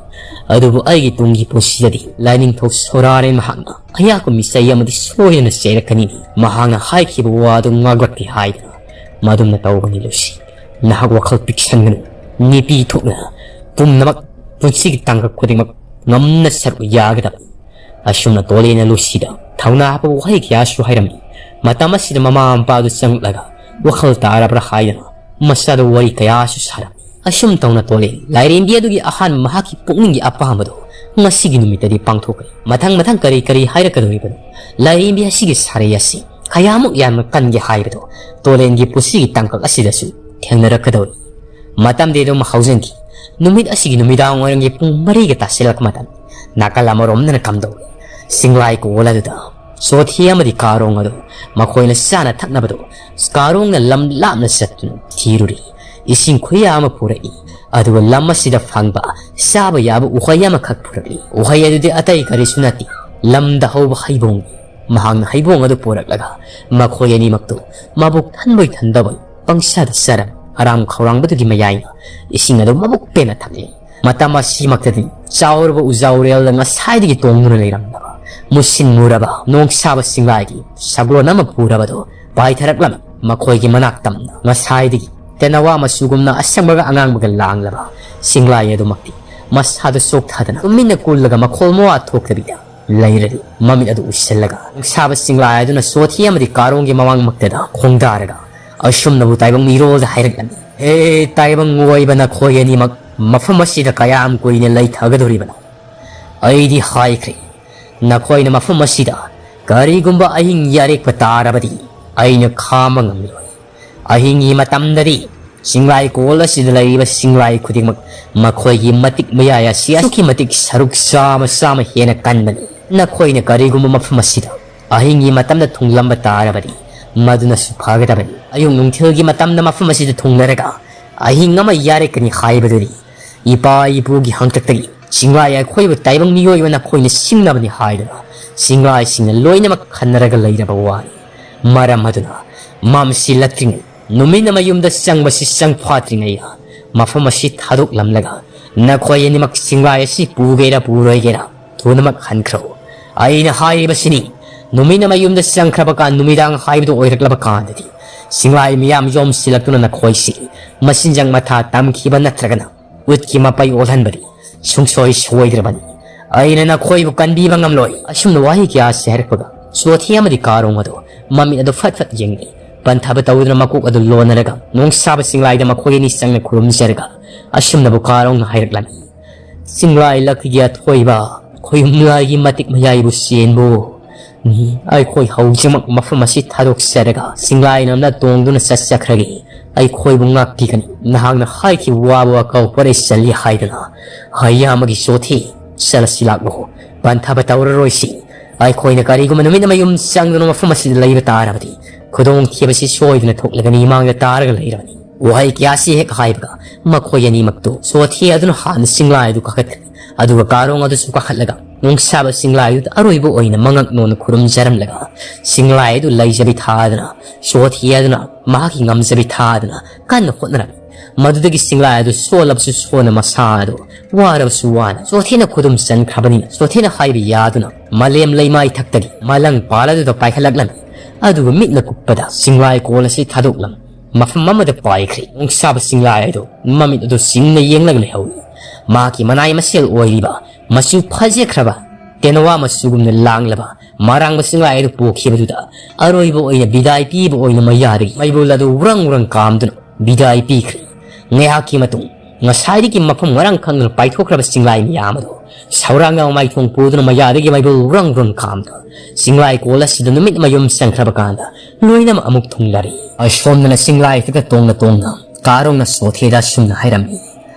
ꯑꯗꯨꯕꯨ ꯑꯩꯒꯤ ꯇꯨꯡꯒꯤ ꯄꯨꯟꯁꯤꯗꯗꯤ ꯂꯥꯏꯅꯤꯡꯊꯧ ꯁꯣꯔꯥꯔꯦꯟ ꯃꯍꯥꯛꯅ ꯑꯩꯍꯥꯛꯄꯨ ꯃꯤꯆꯩ ꯑꯃꯗꯤ ꯁꯣꯏꯗꯅ ꯆꯩꯔꯛꯀꯅꯤ꯫ ꯃꯍꯥꯛꯅ ꯍꯥꯏꯈꯤꯕ ꯋꯥ ꯑꯗꯨ ꯉꯥꯛꯂꯛꯀꯦ ꯍꯥꯏꯗꯅ ꯃꯗꯨꯝꯅ ꯇꯧꯕꯅꯤ ꯂꯨꯁꯤ꯫ ꯅꯍꯥꯛ ꯋꯥꯈꯜ ꯄꯤꯛꯁꯟꯒꯅꯨ꯫ ꯅꯨꯄꯤ ꯊꯣꯛꯅ ꯄꯨꯝꯅꯃꯛ ꯄꯨꯟꯁꯤꯒꯤ ꯇꯥꯡꯀꯛ ꯈꯨꯗꯤꯡꯃꯛ ꯉꯝꯅ ꯁꯔꯨꯛ ꯌꯥꯒꯗꯕꯅꯤ꯫" ꯑꯁꯨꯝꯅ ꯇꯣꯂꯦꯅ ꯂꯨꯁꯤꯗ ꯊꯧꯅꯥ ꯍꯥꯞꯄ ꯋꯥꯍꯩ ꯀꯌꯥꯁꯨ ꯍꯥꯏꯔꯝꯃꯤ꯫ ꯃꯇꯝ ꯑꯁꯤꯗ ꯃꯃꯥ ꯃꯄꯥꯗꯨ ꯆꯪꯂꯛꯂꯒ ꯋꯥꯈꯜ ꯇꯥꯔꯕ꯭ꯔꯥ ꯍꯥꯏꯗꯅ ꯃꯆꯥꯗ ꯋꯥꯔꯤ ꯀꯌꯥꯁꯨ ꯁꯥꯔꯝꯃꯤ꯫ ꯑꯁꯨꯝ ꯇꯧꯅ ꯇꯣꯂꯦ ꯂꯥꯏꯔꯦꯝꯕꯤ ꯑꯗꯨꯒꯤ ꯑꯍꯥꯟꯕ ꯃꯍꯥꯛꯀꯤ ꯄꯨꯛꯅꯤꯡꯒꯤ ꯑꯄꯥꯝꯕꯗꯨ ꯉꯁꯤꯒꯤ ꯅꯨꯃꯤꯠꯇꯗꯤ ꯄꯥꯡꯊꯣꯛꯈ꯭ꯔꯦ꯫ ꯃꯊꯪ ꯃꯊꯪ ꯀꯔꯤ ꯀꯔꯤ ꯍꯥꯏꯔꯛꯀꯗꯧꯔꯤꯕꯅꯣ? ꯂꯥꯏꯔꯦꯝꯕꯤ ꯑꯁꯤꯒꯤ ꯁꯥꯔꯩ ꯑꯁꯤ ꯀꯌꯥꯃꯨꯛ ꯌꯥꯝꯅ ꯀꯟꯒꯦ ꯍꯥꯏꯕꯗꯨ ꯇꯣꯂꯦꯟꯒꯤ ꯄꯨꯟꯁꯤꯒꯤ ꯇꯥꯡꯀꯛ ꯑꯁꯤꯗꯁꯨ ꯊꯦꯡꯅꯔꯛꯀꯗꯧꯔꯤ꯫ ꯃꯇꯝꯗꯤ ꯑꯗꯨꯝ ꯍꯧꯖꯤꯟꯈꯤ꯫ ꯅꯨꯃꯤꯠ ꯑꯁꯤꯒꯤ ꯅꯨꯃꯤꯗꯥꯡ ꯋꯥꯏꯔꯝꯒꯤ ꯄꯨꯡ ꯃꯔꯤꯒ ꯇꯥꯁꯤꯜꯂꯛꯄ ꯃꯇꯝ꯫ ꯅꯥꯀꯜ ꯑꯃꯔꯣꯝꯗꯅ ꯀꯝꯗꯧꯏ? ꯆꯤꯡꯂꯥꯏ ꯀꯣꯜ ꯑꯗꯨꯗ ꯆꯣꯊꯤ ꯑꯃꯗꯤ ꯀꯥꯔꯣꯡ ꯑꯗꯨ ꯃꯈꯣꯏꯅ ꯆꯥꯅ ꯊꯛꯅꯕꯗꯨ ꯀꯥꯔꯣꯡꯅ ꯂꯝ ꯂꯥꯞꯅ ꯆꯠꯇꯨꯅ ꯊꯤꯔꯨꯔꯤ꯫ ꯏꯁꯤꯡ ꯈꯨꯌꯥ ꯑꯃ ꯄꯨꯔꯛꯏ꯫ ꯑꯗꯨꯒ ꯂꯝ ꯑꯁꯤꯗ ꯐꯪꯕ ꯆꯥꯕ ꯌꯥꯕ ꯎꯍꯩ ꯑꯃꯈꯛ ꯄꯨꯔꯛꯏ꯫ ꯎꯍꯩ ꯑꯗꯨꯗꯤ ꯑꯇꯩ ꯀꯔꯤꯁꯨ ꯅꯠꯇꯦ, ꯂꯝꯗ ꯍꯧꯕ ꯍꯩꯕꯣꯡꯅꯤ꯫ ꯃꯍꯥꯛꯅ ꯍꯩꯕꯣꯡ ꯑꯗꯨ ꯄꯨꯔꯛꯂꯒ ꯃꯈꯣꯏ ꯑꯅꯤꯃꯛꯇꯨ ꯃꯕꯨꯛ ꯊꯟꯕꯣꯏ ꯊꯟꯗꯕꯣꯏ ꯄꯪꯆꯥꯗ ꯆꯥꯔꯝꯃꯤ꯫ ꯍꯔꯥꯝ ꯈꯧꯔꯥꯡꯕꯗꯨꯒꯤ ꯃꯌꯥꯏꯅ ꯏꯁꯤꯡ ꯑꯗꯨ ꯃꯕꯨꯛ ꯄꯦꯟꯅ ꯊꯛꯂꯤ꯫ ꯃꯇꯝ ꯑꯁꯤꯃꯛꯇꯗꯤ ꯆꯥꯎꯔꯕ ꯎꯖꯥꯎꯔꯦꯜꯗ ꯉꯁꯥꯏꯗꯒꯤ ꯇꯣꯡꯗꯨꯅ ꯂꯩꯔꯝꯂꯕ ꯃꯨꯁꯤꯟ ꯃꯨꯔꯕ ꯅꯣꯡꯁꯥꯕ ꯆꯤꯡꯂꯥꯏꯒꯤ ꯁꯒꯣꯜ ꯑꯃ ꯄꯨꯔꯕꯗꯨ ꯄꯥꯏꯊꯔꯛꯂꯝꯃꯤ꯫ ꯃꯈꯣꯏꯒꯤ ꯃꯅꯥꯛ ꯇꯝꯅ ꯉꯁꯥꯏꯗꯒꯤ ꯇꯦꯅꯋꯥ ꯃꯆꯨꯒꯨꯝꯅ ꯑꯁꯪꯕꯒ ꯑꯉꯥꯡꯕꯒ ꯂꯥꯡꯂꯕ ꯁꯤꯡꯂꯥꯏ ꯑꯗꯨꯃꯛꯇꯤ ꯃꯁꯥꯗꯨ ꯆꯣꯛꯊꯗꯅ ꯇꯨꯃꯤꯟꯅ ꯀꯨꯜꯂꯒ ꯃꯈꯣꯜ ꯃꯋꯥ ꯊꯣꯛꯇꯕꯤꯗ ꯂꯩꯔꯔꯤ꯫ ꯃꯃꯤꯠ ꯑꯗꯨ ꯎꯏꯁꯤꯜꯂꯒ ꯅꯨꯡꯁꯥꯕ ꯁꯤꯡꯂꯥꯏ ꯑꯗꯨꯅ ꯆꯣꯊꯤ ꯑꯃꯗꯤ ꯀꯥꯔꯣꯡꯒꯤ ꯃꯃꯥꯡꯃꯛꯇꯗ ꯈꯣꯡꯗꯥꯔꯒ ꯑꯁꯨꯝꯅꯕꯨ ꯇꯥꯏꯕꯪ ꯃꯤꯔꯣꯜꯗ ꯍꯥꯏꯔꯛꯂꯝꯃꯤ, "ꯍꯦ ꯇꯥꯏꯕꯪ ꯑꯣꯏꯕ ꯅꯈꯣꯏ ꯑꯅꯤꯃꯛ ꯃꯐꯝ ꯑꯁꯤꯗ ꯀꯌꯥꯝ ꯀꯨꯏꯅ ꯂꯩꯊꯒꯗꯧꯔꯤꯕꯅꯣ? ꯑꯩꯗꯤ ꯍꯥꯏꯈ꯭ꯔꯦ, ꯅꯈꯣꯏꯅ ꯃꯐꯝ ꯑꯁꯤꯗ ꯀꯔꯤꯒꯨꯝꯕ ꯑꯍꯤꯡ ꯌꯥꯔꯦꯛꯄ ꯇꯥꯔꯕꯗꯤ ꯑꯩꯅ ꯈꯥꯝꯕ ꯉꯝꯂꯣꯏ꯫ ꯑꯍꯤꯡꯒꯤ ꯃꯇꯝꯗꯗꯤ ꯆꯤꯡꯂꯥꯏ ꯀꯣꯜ ꯑꯁꯤꯗ ꯂꯩꯔꯤꯕ ꯆꯤꯡꯂꯥꯏ ꯈꯨꯗꯤꯡꯃꯛ ꯃꯈꯣꯏꯒꯤ ꯃꯇꯤꯛ ꯃꯌꯥꯏ ꯑꯁꯤ ꯑꯁꯨꯛꯀꯤ ꯃꯇꯤꯛ ꯁꯔꯨꯛ ꯆꯥꯝꯃ ꯆꯥꯝꯃ ꯍꯦꯟꯅ ꯀꯟꯕꯅꯤ꯫ ꯅꯈꯣꯏꯅ ꯀꯔꯤꯒꯨꯝꯕ ꯃꯐꯝ ꯑꯁꯤꯗ ꯑꯍꯤꯡꯒꯤ ꯃꯇꯝꯗ ꯊꯨꯡꯂꯝꯕ ꯇꯥꯔꯕꯗꯤ ꯃꯗꯨꯅꯁꯨ ꯐꯒꯗꯕꯅꯤ꯫ ꯑꯌꯨꯛ ꯅꯨꯡꯊꯤꯜꯒꯤ ꯃꯇꯝꯗ ꯃꯐꯝ ꯑꯁꯤꯗ ꯊꯨꯡꯂꯔꯒ ꯑꯍꯤꯡ ꯑꯃ ꯌꯥꯔꯦꯛꯀꯅꯤ ꯍꯥꯏꯕꯗꯨꯗꯤ ꯏꯄꯥ ꯏꯄꯨꯒꯤ ꯍꯥꯛꯇꯛꯇꯒꯤ ꯆꯤꯡꯂꯥꯏ ꯑꯩꯈꯣꯏꯕꯨ ꯇꯥꯏꯕꯪ ꯃꯤꯑꯣꯏꯕ ꯅꯈꯣꯏꯅ ꯁꯤꯡꯅꯕꯅꯤ ꯍꯥꯏꯗꯨꯅ ꯆꯤꯡꯂꯥꯏꯁꯤꯡꯅ ꯂꯣꯏꯅꯃꯛ ꯈꯟꯅꯔꯒ ꯂꯩꯔꯕ ꯋꯥꯅꯤ꯫ ꯃꯔꯝ ꯑꯗꯨꯅ ꯃꯝꯁꯤꯜꯂꯛꯇ꯭ꯔꯤꯉꯩ, ꯅꯨꯃꯤꯠꯅ ꯃꯌꯨꯝꯗ ꯆꯪꯕꯁꯤ ꯆꯪ ꯐꯥꯠꯇ꯭ꯔꯤꯉꯩꯗ ꯃꯐꯝ ꯑꯁꯤ ꯊꯥꯗꯣꯛꯂꯝꯂꯒ ꯅꯈꯣꯏ ꯑꯅꯤꯃꯛ ꯆꯤꯡꯂꯥꯏ ꯑꯁꯤ ꯄꯨꯒꯦꯔꯥ ꯄꯨꯔꯣꯏꯒꯦꯔꯥ ꯊꯨꯅꯃꯛ ꯍꯟꯈ꯭ꯔꯣ꯫ ꯑꯩꯅ ꯍꯥꯏꯔꯤꯕꯁꯤꯅꯤ, ꯅꯨꯃꯤꯠꯅ ꯃꯌꯨꯝꯗ ꯆꯪꯈ꯭ꯔꯕ ꯀꯥꯟ ꯅꯨꯃꯤꯗꯥꯡ ꯍꯥꯏꯕꯗꯨ ꯑꯣꯏꯔꯛꯂꯕ ꯀꯥꯟꯗꯗꯤ ꯆꯤꯡꯂꯥꯏ ꯃꯤꯌꯥꯝ ꯌꯣꯝꯁꯤꯜꯂꯛꯇꯨꯅ ꯅꯈꯣꯏꯁꯤ ꯃꯆꯤꯟꯖꯥꯛ ꯃꯊꯥ ꯇꯝꯈꯤꯕ ꯅꯠꯇ꯭ꯔꯒꯅ ꯎꯠꯀꯤ ꯃꯄꯩ ꯑꯣꯜꯍꯟꯕꯗꯤ ꯁꯨꯡꯁꯣꯏ ꯁꯣꯏꯗ꯭ꯔꯕꯅꯤ꯫ ꯑꯩꯅ ꯅꯈꯣꯏꯕꯨ ꯀꯟꯕꯤꯕ ꯉꯝꯂꯣꯏ꯫" ꯑꯁꯨꯝꯅ ꯋꯥꯍꯩ ꯀꯌꯥꯁꯤ ꯍꯥꯏꯔꯛꯄꯒ ꯆꯣꯊꯤ ꯑꯃꯗꯤ ꯀꯥꯔꯣꯡ ꯑꯗꯨ ꯃꯃꯤꯠ ꯑꯗꯨ ꯐꯠ ꯐꯠ ꯌꯦꯡꯂꯤ꯫ ꯄꯟꯊꯕ ꯇꯧꯗꯨꯅ ꯃꯀꯣꯛ ꯑꯗꯨ ꯂꯣꯟꯅꯔꯒ ꯅꯣꯡꯁꯥꯕ ꯆꯤꯡꯂꯥꯏꯗ ꯃꯈꯣꯏ ꯑꯅꯤ ꯆꯪꯅ ꯈꯨꯔꯨꯝꯖꯔꯒ ꯑꯁꯨꯝꯅꯕꯨ ꯀꯥꯔꯣꯡꯅ ꯍꯥꯏꯔꯛꯂꯝꯃꯤ, "ꯆꯤꯡꯂꯥꯏ ꯂꯛꯈꯤꯒꯤ ꯑꯊꯣꯏꯕ, ꯈꯣꯌꯨꯝꯂꯥꯏꯒꯤ ꯃꯇꯤꯛ ꯃꯌꯥꯏꯕꯨ ꯆꯦꯟꯕꯨ꯫ ꯎꯝ, ꯑꯩꯈꯣꯏ ꯍꯧꯖꯤꯛꯃꯛ ꯃꯐꯝ ꯑꯁꯤ ꯊꯥꯗꯣꯛꯆꯔꯒ ꯆꯤꯡꯂꯥꯏ ꯂꯝꯗ ꯇꯣꯡꯗꯨꯅ ꯆꯠꯆꯈ꯭ꯔꯒꯦ꯫ ꯑꯩꯈꯣꯏꯕꯨ ꯉꯥꯛꯄꯤꯒꯅꯤ꯫ ꯅꯍꯥꯛꯅ ꯍꯥꯏꯈꯤꯕ ꯋꯥꯕꯨ ꯑꯀꯧ ꯄꯣꯠ ꯑꯩ ꯆꯜꯂꯤ ꯍꯥꯏꯗꯨꯅ ꯍꯩꯌꯥꯝꯒꯤ ꯆꯣꯊꯤ, ꯆꯠꯂꯁꯤ ꯂꯥꯛꯂꯣ꯫ ꯄꯟꯊꯕ ꯇꯧꯔꯔꯣꯏꯁꯤ꯫ ꯑꯩꯈꯣꯏꯅ ꯀꯔꯤꯒꯨꯝꯕ ꯅꯨꯃꯤꯠ ꯑꯃ ꯌꯨꯝ ꯆꯪꯗꯨꯅ ꯃꯐꯝ ꯑꯁꯤꯗ ꯂꯩꯕ ꯇꯥꯔꯕꯗꯤ ꯈꯨꯗꯣꯡꯊꯤꯕꯁꯤ ꯁꯣꯏꯗꯅ ꯊꯣꯛꯂꯒꯅꯤ, ꯏꯃꯥꯡꯗ ꯇꯥꯔꯒ ꯂꯩꯔꯕꯅꯤ꯫" ꯋꯥꯍꯩ ꯀꯌꯥꯁꯤ ꯍꯦꯛ ꯍꯥꯏꯕꯒ ꯃꯈꯣꯏ ꯑꯅꯤꯃꯛꯇꯨ ꯆꯣꯊꯤ ꯑꯗꯨꯅ ꯍꯥꯟꯅ ꯆꯤꯡꯂꯥꯏ ꯑꯗꯨ ꯀꯥꯈꯠꯈ꯭ꯔꯦ꯫ ꯑꯗꯨꯒ ꯀꯥꯔꯣꯡ ꯑꯗꯨꯁꯨ ꯀꯥꯈꯠꯂꯒ ꯅꯣꯡꯁꯥꯕ ꯆꯤꯡꯂꯥꯏ ꯑꯗꯨꯗ ꯑꯔꯣꯏꯕ ꯑꯣꯏꯅ ꯃꯉꯛ ꯅꯣꯟꯅ ꯈꯨꯔꯨꯝꯖꯔꯝꯂꯒ ꯆꯤꯡꯂꯥꯏ ꯑꯗꯨ ꯂꯩꯖꯕꯤ ꯊꯥꯗꯨꯅ ꯆꯣꯊꯤ ꯑꯗꯨꯅ ꯃꯍꯥꯛꯀꯤ ꯉꯝꯖꯕꯤ ꯊꯥꯗꯨꯅ ꯀꯟꯅ ꯍꯣꯠꯅꯔꯝꯃꯤ꯫ ꯃꯗꯨꯗꯒꯤ ꯆꯤꯡꯂꯥꯏ ꯑꯗꯨ ꯁꯣꯜꯂꯕꯁꯨ ꯁꯣꯟꯅ ꯃꯁꯥ ꯑꯗꯨ ꯋꯥꯔꯕꯁꯨ ꯋꯥꯅ ꯆꯣꯊꯤꯅ ꯈꯨꯗꯨꯝ ꯆꯟꯈ꯭ꯔꯕꯅꯤꯅ ꯆꯣꯊꯤꯅ ꯍꯥꯏꯕ ꯌꯥꯗꯨꯅ ꯃꯥꯂꯦꯝ ꯂꯩꯃꯥꯏ ꯊꯛꯇꯒꯤ ꯃꯂꯪ ꯄꯥꯜ ꯑꯗꯨꯗ ꯄꯥꯏꯈꯠꯂꯛꯂꯝꯃꯤ꯫ ꯑꯗꯨꯒ ꯃꯤꯠꯅ ꯀꯨꯞꯄꯗ ꯆꯤꯡꯂꯥꯏ ꯀꯣꯜ ꯑꯁꯤ ꯊꯥꯗꯣꯛꯂꯝ ꯃꯐꯝ ꯑꯃꯗ ꯄꯥꯏꯈ꯭ꯔꯦ꯫ ꯅꯨꯡꯁꯥꯕ ꯆꯤꯡꯂꯥꯏ ꯑꯗꯨ ꯃꯃꯤꯠ ꯑꯗꯨ ꯁꯤꯡꯅ ꯌꯦꯡꯂꯒ ꯂꯩꯍꯧꯏ꯫ ꯃꯍꯥꯛꯀꯤ ꯃꯅꯥꯏ ꯃꯁꯦꯜ ꯑꯣꯏꯔꯤꯕ ꯃꯆꯨ ꯐꯖꯈ꯭ꯔꯕ ꯇꯦꯅꯋꯥ ꯃꯆꯨꯒꯨꯝꯅ ꯂꯥꯡꯂꯕ ꯃꯔꯥꯡꯕ ꯆꯤꯡꯂꯥꯏ ꯑꯗꯨ ꯄꯣꯛꯈꯤꯕꯗꯨꯗ ꯑꯔꯣꯏꯕ ꯑꯣꯏꯅ ꯕꯤꯗꯥꯏ ꯄꯤꯕ ꯑꯣꯏꯅ ꯃꯌꯥꯗꯒꯤ ꯃꯩꯕꯨꯜ ꯑꯗꯨ ꯎꯔꯪ ꯎꯔꯪ ꯀꯥꯝꯗꯨꯅ ꯕꯤꯗꯥꯏ ꯄꯤꯈ꯭ꯔꯦ꯫ ꯉꯥꯏꯍꯥꯛꯀꯤ ꯃꯇꯨꯡ ꯉꯁꯥꯏꯗꯒꯤ ꯃꯐꯝ ꯃꯔꯥꯡ ꯈꯪꯗꯅ ꯄꯥꯏꯊꯣꯛꯈ꯭ꯔꯕ ꯆꯤꯡꯂꯥꯏ ꯃꯌꯥꯝ ꯑꯗꯨ ꯁꯧꯔꯥꯡꯒ ꯃꯃꯥꯏꯊꯣꯡ ꯄꯨꯗꯨꯅ ꯃꯌꯥꯗꯒꯤ ꯃꯩꯕꯨꯜ ꯎꯔꯪ ꯎꯔꯪ ꯀꯥꯝꯗꯨꯅ ꯆꯤꯡꯂꯥꯏ ꯀꯣꯜ ꯑꯁꯤꯗ ꯅꯨꯃꯤꯠ ꯃꯌꯨꯝ ꯆꯪꯈ꯭ꯔꯕ ꯀꯥꯟꯗ ꯂꯣꯏꯅꯃꯛ ꯑꯃꯨꯛ ꯊꯨꯡꯂꯔꯤ꯫ ꯑꯁꯣꯝꯗꯅ ꯆꯤꯡꯂꯥꯏ ꯑꯗꯨꯗ ꯇꯣꯡꯅ ꯇꯣꯡꯅ ꯀꯥꯔꯣꯡꯅ ꯁꯣꯊꯦꯗ ꯑꯁꯨꯝꯅ ꯍꯥꯏꯔꯝꯃꯤ,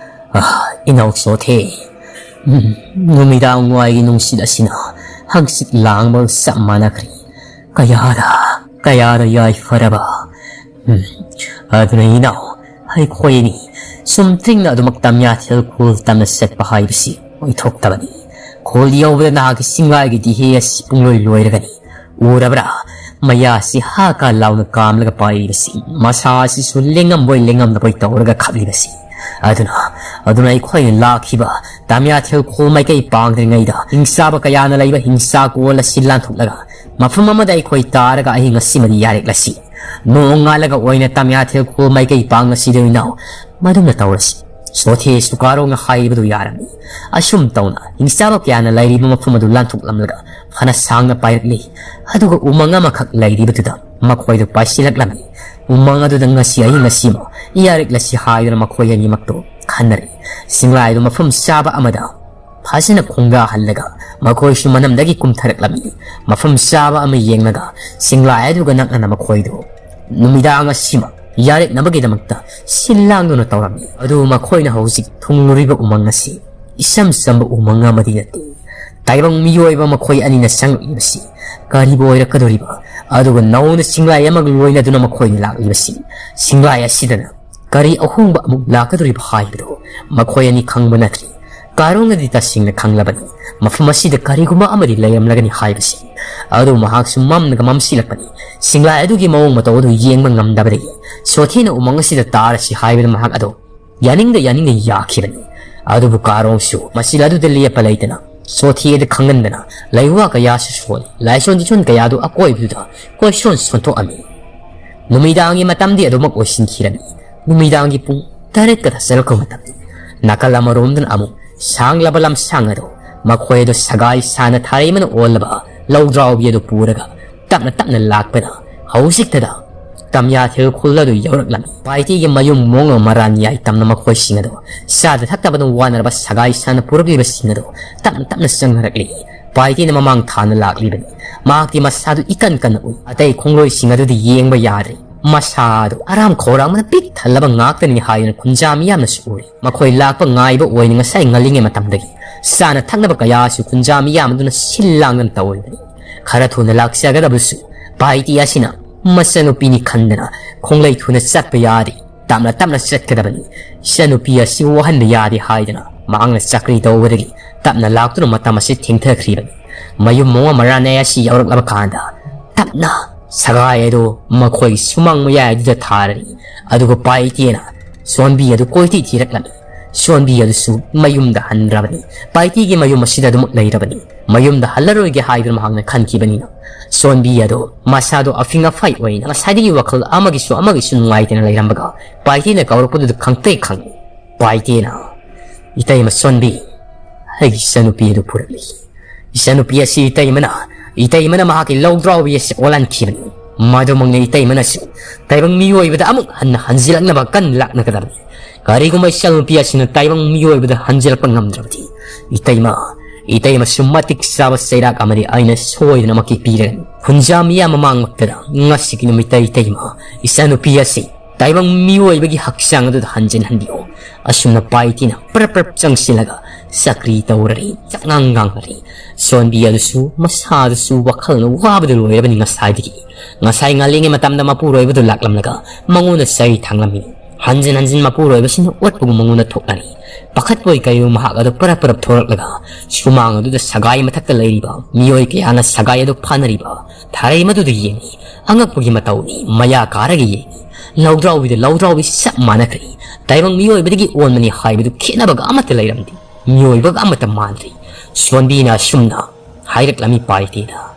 "ꯑꯥ, ꯏꯅꯥꯎ ꯁꯣꯊꯦ, ꯎꯝ, ꯅꯨꯃꯤꯗꯥꯡ ꯋꯥꯏꯒꯤ ꯅꯨꯡꯁꯤꯠ ꯑꯁꯤꯅ ꯍꯪꯆꯤꯠ ꯂꯥꯡꯕꯒ ꯆꯞ ꯃꯥꯟꯅꯈ꯭ꯔꯦ꯫ ꯀꯌꯥꯗ, ꯀꯌꯥꯗ ꯌꯥꯏꯐꯔꯕ꯫ ꯎꯝ, ꯑꯗꯨꯅ ꯏꯅꯥꯎ, ꯑꯩꯈꯣꯏ ꯑꯅꯤ ꯁꯨꯝ ꯊꯦꯡꯅ ꯑꯗꯨꯃꯛ ꯇꯝꯌꯥꯊꯦꯜ ꯈꯨꯜ ꯇꯝꯅ ꯆꯠꯄ ꯍꯥꯏꯕꯁꯤ ꯑꯣꯏꯊꯣꯛꯇꯕꯅꯤ꯫ ꯈꯨꯜ ꯌꯧꯕꯗ ꯅꯍꯥꯛꯀꯤ ꯆꯤꯡꯂꯥꯏꯒꯤ ꯗꯤꯍꯦ ꯑꯁꯤ ꯄꯨꯡꯂꯣꯏ ꯂꯣꯏꯔꯒꯅꯤ꯫ ꯎꯔꯕ꯭ꯔꯥ? ꯃꯌꯥꯁꯤ ꯍꯥ ꯀꯥ ꯂꯥꯎꯅ ꯀꯥꯝꯂꯒ ꯄꯥꯏꯔꯤꯕꯁꯤ, ꯃꯁꯥ ꯑꯁꯤꯁꯨ ꯂꯦꯡꯉꯝꯕꯣꯏ ꯂꯦꯡꯉꯝꯗꯕꯣꯏ ꯇꯧꯔꯒ ꯈꯞꯂꯤꯕꯁꯤ꯫ ꯑꯗꯨꯅ, ꯑꯗꯨꯅ ꯑꯩꯈꯣꯏꯅ ꯂꯥꯛꯈꯤꯕ ꯇꯝꯌꯥꯊꯦꯜ ꯈꯨꯜ ꯃꯥꯏꯀꯩ ꯄꯥꯡꯗ꯭ꯔꯤꯉꯩꯗ ꯍꯤꯡꯆꯥꯕ ꯀꯌꯥꯅ ꯂꯩꯕ ꯍꯤꯡꯆꯥ ꯀꯣꯜ ꯑꯁꯤ ꯂꯥꯟꯊꯣꯛꯂꯒ ꯃꯐꯝ ꯑꯃꯗ ꯑꯩꯈꯣꯏ ꯇꯥꯔꯒ ꯑꯍꯤꯡ ꯑꯁꯤꯃꯗꯤ ꯌꯥꯔꯦꯛꯂꯁꯤ꯫ ꯅꯣꯡꯉꯥꯜꯂꯒ ꯑꯣꯏꯅ ꯇꯝꯌꯥꯊꯦꯜ ꯈꯨꯜ ꯃꯥꯏꯀꯩ ꯄꯥꯡꯂꯁꯤꯗ ꯏꯅꯥꯎ ꯃꯗꯨꯝꯅ ꯇꯧꯔꯁꯤ꯫" ꯁꯣꯊꯦ ꯁꯨꯀꯥꯔꯣꯡꯅ ꯍꯥꯏꯕꯗꯨ ꯌꯥꯔꯝꯃꯤ꯫ ꯑꯁꯨꯝ ꯇꯧꯅ ꯍꯤꯡꯆꯥꯕ ꯀꯌꯥꯅ ꯂꯩꯔꯤꯕ ꯃꯐꯝ ꯑꯗꯨ ꯂꯥꯟꯊꯣꯛꯂꯝꯂꯒ ꯐꯅ ꯁꯥꯡꯅ ꯄꯥꯏꯔꯛꯂꯤ꯫ ꯑꯗꯨꯒ ꯎꯃꯪ ꯑꯃꯈꯛ ꯂꯩꯔꯤꯕꯗꯨꯗ ꯃꯈꯣꯏꯗꯨ ꯄꯥꯏꯁꯤꯜꯂꯛꯂꯝꯃꯤ꯫ ꯎꯃꯪ ꯑꯗꯨꯗ ꯉꯁꯤ ꯑꯍꯤꯡ ꯑꯁꯤꯃ ꯌꯥꯔꯛꯂꯁꯤ ꯍꯥꯏꯗꯨꯅ ꯃꯈꯣꯏ ꯑꯅꯤꯃꯛꯇꯨ ꯈꯟꯅꯔꯤ꯫ ꯆꯤꯡꯂꯥꯏꯗꯨ ꯃꯐꯝ ꯆꯥꯕ ꯑꯃꯗ ꯐꯖꯅ ꯈꯣꯡꯗꯥꯍꯜꯂꯒ ꯃꯈꯣꯏꯁꯨ ꯃꯅꯝꯗꯒꯤ ꯀꯨꯝꯊꯔꯛꯂꯝꯃꯤ꯫ ꯃꯐꯝ ꯆꯥꯕ ꯑꯃ ꯌꯦꯡꯂꯒ ꯆꯤꯡꯂꯥꯏ ꯑꯗꯨꯒ ꯅꯛꯅꯅ ꯃꯈꯣꯏꯗꯨ ꯅꯨꯃꯤꯗꯥꯡ ꯑꯁꯤꯃ ꯌꯥꯔꯦꯛꯅꯕꯒꯤꯗꯃꯛꯇ ꯁꯤꯜ ꯂꯥꯡꯗꯨꯅ ꯇꯧꯔꯝꯃꯤ꯫ ꯑꯗꯨꯕꯨ ꯃꯈꯣꯏꯅ ꯍꯧꯖꯤꯛ ꯊꯨꯡꯂꯨꯔꯤꯕ ꯎꯃꯪ ꯑꯁꯤ ꯏꯆꯝ ꯆꯝꯕ ꯎꯃꯪ ꯑꯃꯗꯤ ꯅꯠꯇꯦ꯫ ꯇꯥꯏꯕꯪ ꯃꯤꯑꯣꯏꯕ ꯃꯈꯣꯏ ꯑꯅꯤꯅ ꯆꯪꯂꯛꯂꯤꯕꯁꯤ ꯀꯔꯤꯕꯨ ꯑꯣꯏꯔꯛꯀꯗꯧꯔꯤꯕ? ꯑꯗꯨꯒ ꯅꯧꯅ ꯆꯤꯡꯂꯥꯏ ꯑꯃꯒ ꯂꯣꯏꯅꯗꯨꯅ ꯃꯈꯣꯏꯅ ꯂꯥꯛꯂꯤꯕꯁꯤ, ꯆꯤꯡꯂꯥꯏ ꯑꯁꯤꯗꯅ ꯀꯔꯤ ꯑꯍꯣꯡꯕ ꯑꯃꯨꯛ ꯂꯥꯛꯀꯗꯧꯔꯤꯕ ꯍꯥꯏꯕꯗꯨ ꯃꯈꯣꯏ ꯑꯅꯤ ꯈꯪꯕ ꯅꯠꯇ꯭ꯔꯤ꯫ ꯀꯥꯔꯣꯡꯅꯗꯤ ꯇꯁꯦꯡꯅ ꯈꯪꯂꯕꯅꯤ ꯃꯐꯝ ꯑꯁꯤꯗ ꯀꯔꯤꯒꯨꯝꯕ ꯑꯃꯗꯤ ꯂꯩꯔꯝꯂꯒꯅꯤ ꯍꯥꯏꯕꯁꯤ꯫ ꯑꯗꯨꯕꯨ ꯃꯍꯥꯛꯁꯨ ꯃꯝꯅꯒ ꯃꯝꯁꯤꯜꯂꯛꯄꯅꯤ꯫ ꯆꯤꯡꯂꯥꯏ ꯑꯗꯨꯒꯤ ꯃꯑꯣꯡ ꯃꯇꯧ ꯑꯗꯨ ꯌꯦꯡꯕ ꯉꯝꯗꯕꯗꯒꯤ ꯁꯣꯊꯦꯅ ꯎꯃꯪ ꯑꯁꯤꯗ ꯇꯥꯔꯁꯤ ꯍꯥꯏꯕꯗ ꯃꯍꯥꯛ ꯑꯗꯨ ꯌꯥꯅꯤꯡꯗ ꯌꯥꯅꯤꯡꯗ ꯌꯥꯈꯤꯕꯅꯤ꯫ ꯑꯗꯨꯕꯨ ꯀꯥꯔꯣꯡꯁꯨ ꯃꯆꯤꯜ ꯑꯗꯨꯗ ꯂꯦꯞꯄ ꯂꯩꯇꯅ ꯆꯣꯊꯤ ꯑꯗꯨ ꯈꯪꯍꯟꯗꯅ ꯂꯩꯋꯥ ꯀꯌꯥꯁꯨ ꯁꯣꯜꯂꯤ꯫ ꯂꯥꯏꯁꯣꯟ ꯇꯤꯁꯣꯟ ꯀꯌꯥꯗꯨ ꯑꯀꯣꯏꯕꯗꯨꯗ ꯀꯣꯏꯁꯣꯟ ꯁꯣꯟꯊꯣꯛꯑꯝꯃꯤ꯫ ꯅꯨꯃꯤꯗꯥꯡꯒꯤ ꯃꯇꯝꯗꯤ ꯑꯗꯨꯃꯛ ꯑꯣꯏꯁꯤꯟꯈꯤꯔꯝꯃꯤ꯫ ꯅꯨꯃꯤꯗꯥꯡꯒꯤ ꯄꯨꯡ ꯇꯔꯦꯠꯀ ꯇꯥꯁꯤꯜꯂꯛꯄ ꯃꯇꯝꯅꯤ꯫ ꯅꯥꯀꯜ ꯑꯃꯔꯣꯝꯗꯅ ꯑꯃꯨꯛ ꯁꯥꯡꯂꯕ ꯂꯝꯁꯥꯡ ꯑꯗꯨ ꯃꯈꯣꯏ ꯑꯗꯨ ꯁꯒꯥꯏ ꯁꯥꯅ ꯊꯥꯔꯩ ꯑꯃꯅ ꯑꯣꯜꯂꯕ ꯂꯧꯗ꯭ꯔꯥꯎꯕꯤ ꯑꯗꯨ ꯄꯨꯔꯒ ꯇꯞꯅ ꯇꯞꯅ ꯂꯥꯛꯄꯗ ꯍꯧꯖꯤꯛꯇꯗ ꯇꯝꯌꯥꯊꯦꯜ ꯈꯨꯜ ꯑꯗꯨ ꯌꯧꯔꯛꯂꯝꯃꯤ꯫ ꯄꯥꯏꯇꯤꯒꯤ ꯃꯌꯨꯝ ꯃꯣꯡ ꯃꯔꯥꯟ ꯌꯥꯏ ꯇꯝꯅ ꯃꯈꯣꯏꯁꯤꯡ ꯑꯗꯨ ꯆꯥꯗ ꯊꯛꯇꯕꯅ ꯋꯥꯅꯔꯕ ꯁꯒꯥꯏ ꯁꯥꯅ ꯄꯨꯔꯛꯂꯤꯕꯁꯤꯡ ꯑꯗꯨ ꯇꯞꯅ ꯇꯞꯅ ꯆꯪꯅꯔꯛꯂꯤ꯫ ꯄꯥꯏꯇꯤꯅ ꯃꯃꯥꯡ ꯊꯥꯅ ꯂꯥꯛꯂꯤꯕꯅꯤ꯫ ꯃꯍꯥꯛꯇꯤ ꯃꯁꯥꯗꯨ ꯏꯀꯟ ꯀꯟꯅ ꯎꯏ꯫ ꯑꯇꯩ ꯈꯣꯡꯂꯣꯏꯁꯤꯡ ꯑꯗꯨꯗꯤ ꯌꯦꯡꯕ ꯌꯥꯗ꯭ꯔꯦ꯫ ꯃꯁꯥꯗꯨ ꯑꯔꯥꯝ ꯈꯧꯔꯥꯡꯕꯅ ꯄꯤꯛ ꯊꯜꯂꯕ ꯉꯥꯛꯇꯅꯤ ꯍꯥꯏꯗꯨꯅ ꯈꯨꯟꯖꯥ ꯃꯤꯌꯥꯝꯅꯁꯨ ꯎꯔꯤ꯫ ꯃꯈꯣꯏ ꯂꯥꯛꯄ ꯉꯥꯏꯕ ꯑꯣꯏꯅ ꯉꯁꯥꯏ ꯉꯜꯂꯤꯉꯩ ꯃꯇꯝꯗꯒꯤ ꯆꯥꯅ ꯊꯛꯅꯕ ꯀꯌꯥꯁꯨ ꯈꯨꯟꯖꯥ ꯃꯤꯌꯥꯝ ꯑꯗꯨꯅ ꯁꯤꯜ ꯂꯥꯡꯗꯨꯅ ꯇꯧꯔꯤꯕꯅꯤ꯫ ꯈꯔ ꯊꯨꯅ ꯂꯥꯛꯆꯒꯗꯕꯁꯨ ꯄꯥꯏꯇꯤ ꯑꯁꯤꯅ ꯃꯆꯟꯅꯨꯄꯤꯅꯤ ꯈꯟꯗꯅ ꯈꯣꯡꯂꯩ ꯊꯨꯅ ꯆꯠꯄ ꯌꯥꯗꯦ꯫ ꯇꯞꯅ ꯇꯞꯅ ꯆꯠꯀꯗꯕꯅꯤ꯫ ꯏꯆꯟꯅꯨꯄꯤ ꯑꯁꯤ ꯋꯥꯍꯟꯕ ꯌꯥꯗꯦ ꯍꯥꯏꯗꯅ ꯃꯍꯥꯛꯅ ꯆꯀ꯭ꯔꯤ ꯇꯧꯕꯗꯒꯤ ꯇꯞꯅ ꯂꯥꯛꯇꯨꯅ ꯃꯇꯝ ꯑꯁꯤ ꯊꯦꯡꯊꯈ꯭ꯔꯤꯕꯅꯤ꯫ ꯃꯌꯨꯝ ꯃꯣꯡ ꯃꯔꯥꯟ ꯑꯌꯥꯁꯤ ꯌꯧꯔꯛꯂꯕ ꯀꯥꯟꯗ ꯇꯞꯅ ꯁꯒꯥꯏ ꯑꯗꯨ ꯃꯈꯣꯏꯒꯤ ꯁꯨꯃꯥꯡ ꯃꯌꯥꯏ ꯑꯗꯨꯗ ꯊꯥꯔꯅꯤ꯫ ꯑꯗꯨꯒ ꯄꯥꯏꯇꯦꯅ ꯁꯣꯟꯕꯤ ꯑꯗꯨ ꯀꯣꯏꯊꯤ ꯊꯤꯔꯛꯂꯝꯃꯤ꯫ ꯁꯣꯟꯕꯤ ꯑꯗꯨꯁꯨ ꯃꯌꯨꯝꯗ ꯍꯟꯗ꯭ꯔꯕꯅꯤ꯫ ꯄꯥꯏꯇꯤꯒꯤ ꯃꯌꯨꯝ ꯑꯁꯤꯗ ꯑꯗꯨꯃꯛ ꯂꯩꯔꯕꯅꯤ꯫ ꯃꯌꯨꯝꯗ ꯍꯜꯂꯔꯣꯏꯒꯦ ꯍꯥꯏꯗꯨꯅ ꯃꯍꯥꯛꯅ ꯈꯟꯈꯤꯕꯅꯤꯅ ꯁꯣꯟꯕꯤ ꯑꯗꯨ ꯃꯁꯥꯗꯣ ꯑꯐꯤꯡ ꯑꯐꯥꯏ ꯑꯣꯏꯅ ꯉꯁꯥꯏꯗꯒꯤ ꯋꯥꯈꯜ ꯑꯃꯒꯤꯁꯨ ꯑꯃꯒꯤꯁꯨ ꯅꯨꯡꯉꯥꯏꯇꯅ ꯂꯩꯔꯝꯕꯒ ꯄꯥꯏꯇꯤꯅ ꯀꯧꯔꯛꯄꯗꯨꯗ ꯈꯪꯇꯦ ꯈꯪꯉꯤ꯫ ꯄꯥꯏꯇꯦꯅ, "ꯏꯇꯩꯃ ꯁꯣꯟꯕꯤ, ꯑꯩꯒꯤ ꯏꯆꯟꯅꯨꯄꯤ ꯑꯗꯨ ꯄꯨꯔꯛꯂꯤ꯫ ꯏꯆꯟꯅꯨꯄꯤ ꯑꯁꯤ ꯏꯇꯩꯃꯅ, ꯏꯇꯩꯃꯅ ꯃꯍꯥꯛꯀꯤ ꯂꯧꯗ꯭ꯔꯥꯎꯕꯤ ꯑꯁꯤ ꯑꯣꯜꯍꯟꯈꯤꯕꯅꯤ꯫ ꯃꯗꯨꯃꯛꯅ ꯏꯇꯩꯃꯅꯁꯨ ꯇꯥꯏꯕꯪ ꯃꯤꯑꯣꯏꯕꯗ ꯑꯃꯨꯛ ꯍꯟꯅ ꯍꯟꯖꯤꯜꯂꯛꯅꯕ ꯀꯟꯅ ꯂꯥꯛꯅꯒꯗꯕꯅꯤ꯫ ꯀꯔꯤꯒꯨꯝꯕ ꯏꯆꯟꯅꯨꯄꯤ ꯑꯁꯤꯅ ꯇꯥꯏꯕꯪ ꯃꯤꯑꯣꯏꯕꯗ ꯍꯟꯖꯤꯜꯂꯛꯄ ꯉꯝꯗ꯭ꯔꯕꯗꯤ ꯏꯇꯩꯃ, ꯏꯇꯩꯃꯁꯨ ꯃꯇꯤꯛ ꯆꯥꯕ ꯆꯩꯔꯥꯛ ꯑꯃꯗꯤ ꯑꯩꯅ ꯁꯣꯏꯗꯅꯃꯛꯀꯤ ꯄꯤꯔꯒꯅꯤ꯫ ꯈꯨꯟꯖꯥ ꯃꯤꯌꯥꯝ ꯃꯃꯥꯡꯃꯛꯇꯗ ꯉꯁꯤꯒꯤ ꯅꯨꯃꯤꯠꯇ ꯏꯇꯩꯃ, ꯏꯆꯟꯅꯨꯄꯤ ꯑꯁꯤ ꯇꯥꯏꯕꯪ ꯃꯤꯑꯣꯏꯕꯒꯤ ꯍꯛꯆꯥꯡ ꯑꯗꯨꯗ ꯍꯟꯖꯤꯟꯍꯟꯕꯤꯌꯨ꯫" ꯑꯁꯨꯝꯅ ꯄꯥꯏꯇꯤꯅ ꯄ꯭ꯔꯞ ꯄ꯭ꯔꯞ ꯆꯪꯁꯤꯜꯂꯒ ꯆꯀ꯭ꯔꯤ ꯇꯧꯔꯔꯤ, ꯆꯥꯛꯉꯥꯡ ꯉꯥꯡꯂꯔꯤ꯫ ꯁꯣꯟꯕꯤ ꯑꯗꯨꯁꯨ ꯃꯁꯥꯗꯨꯁꯨ ꯋꯥꯈꯜꯅ ꯋꯥꯕꯗ ꯂꯣꯏꯔꯕꯅꯤ ꯉꯁꯥꯏꯗꯒꯤ꯫ ꯉꯁꯥꯏ ꯉꯜꯂꯤꯉꯩ ꯃꯇꯝꯗ ꯃꯄꯨꯔꯣꯏꯕꯗꯨ ꯂꯥꯛꯂꯝꯂꯒ ꯃꯉꯣꯟꯗ ꯆꯩ ꯊꯥꯡꯂꯝꯃꯤ꯫ ꯍꯟꯖꯤꯟ ꯍꯟꯖꯤꯟ ꯃꯄꯨꯔꯣꯏꯕꯁꯤꯅ ꯑꯣꯠꯄꯒꯨꯝ ꯃꯉꯣꯟꯗ ꯊꯣꯛꯅꯔꯤ꯫ ꯄꯥꯈꯠꯄꯣꯏ ꯀꯩꯑꯣꯏ ꯃꯍꯥꯛ ꯑꯗꯨ ꯄꯔꯞ ꯄꯔꯞ ꯊꯣꯔꯛꯂꯒ ꯁꯨꯃꯥꯡ ꯑꯗꯨꯗ ꯁꯒꯥꯏ ꯃꯊꯛꯇ ꯂꯩꯔꯤꯕ ꯃꯤꯑꯣꯏ ꯀꯌꯥꯅ ꯁꯒꯥꯏ ꯑꯗꯨ ꯐꯥꯅꯔꯤꯕ ꯊꯥꯔꯩ ꯃꯗꯨꯗ ꯌꯦꯡꯏ꯫ ꯑꯉꯛꯄꯒꯤ ꯃꯇꯧꯅꯤ, ꯃꯌꯥ ꯀꯥꯔꯒ ꯌꯦꯡꯏ꯫ ꯂꯧꯗ꯭ꯔꯥꯎꯕꯤꯗ ꯂꯧꯗ꯭ꯔꯥꯎꯕꯤ ꯆꯞ ꯃꯥꯟꯅꯈ꯭ꯔꯦ꯫ ꯇꯥꯏꯕꯪ ꯃꯤꯑꯣꯏꯕꯗꯒꯤ ꯑꯣꯟꯕꯅꯤ ꯍꯥꯏꯕꯗꯨ ꯈꯦꯠꯅꯕꯒ ꯑꯃꯠꯇ ꯂꯩꯔꯝꯗꯦ꯫ ꯃꯤꯑꯣꯏꯕꯒ ꯑꯃꯠꯇ ꯃꯥꯟꯗ꯭ꯔꯦ꯫ ꯁꯣꯟꯕꯤꯅ ꯑꯁꯨꯝꯅ ꯍꯥꯏꯔꯛꯂꯝꯃꯤ ꯄꯥꯏꯇꯦꯗ꯫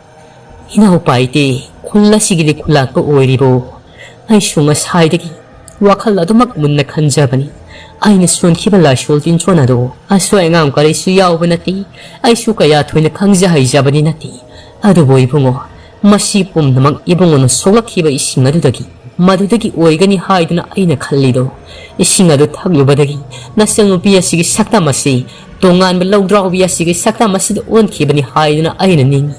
"ꯏꯅꯥꯎ ꯄꯥꯏꯇꯦ, ꯈꯨꯜ ꯑꯁꯤꯒꯤꯗꯤ ꯈꯨꯜꯂꯥꯛꯄ ꯑꯣꯏꯔꯤꯕꯣ? ꯑꯩꯁꯨ ꯉꯁꯥꯏꯗꯒꯤ ꯋꯥꯈꯜ ꯑꯗꯨꯃꯛ ꯃꯨꯟꯅ ꯈꯟꯖꯕꯅꯤ꯫ ꯑꯩꯅ ꯁꯣꯟꯈꯤꯕ ꯂꯥꯏꯁꯣꯜ ꯇꯤꯟꯁꯣꯟ ꯑꯗꯣ ꯑꯁꯣꯏ ꯑꯉꯥꯝ ꯀꯔꯤꯁꯨ ꯌꯥꯎꯕ ꯅꯠꯇꯦ꯫ ꯑꯩꯁꯨ ꯀꯌꯥ ꯊꯣꯏꯅ ꯈꯪꯖ ꯍꯩꯖꯕꯗꯤ ꯅꯠꯇꯦ꯫ ꯑꯗꯨꯕꯨ ꯏꯕꯨꯡꯉꯣ, ꯃꯁꯤ ꯄꯨꯝꯅꯃꯛ ꯏꯕꯨꯡꯉꯣꯅ ꯁꯣꯛꯂꯛꯈꯤꯕ ꯏꯁꯤꯡ ꯑꯗꯨꯗꯒꯤ, ꯃꯗꯨꯗꯒꯤ ꯑꯣꯏꯒꯅꯤ ꯍꯥꯏꯗꯨꯅ ꯑꯩꯅ ꯈꯜꯂꯤꯗꯣ꯫ ꯏꯁꯤꯡ ꯑꯗꯨ ꯊꯛꯂꯨꯕꯗꯒꯤ ꯅꯆꯟꯅꯨꯄꯤ ꯑꯁꯤꯒꯤ ꯁꯛꯇꯝ ꯑꯁꯤ, ꯇꯣꯉꯥꯟꯕ ꯂꯧꯗ꯭ꯔꯥꯎꯕꯤ ꯑꯁꯤꯒꯤ ꯁꯛꯇꯝ ꯑꯁꯤꯗ ꯑꯣꯟꯈꯤꯕꯅꯤ ꯍꯥꯏꯗꯨꯅ ꯑꯩꯅ ꯅꯤꯡꯏ꯫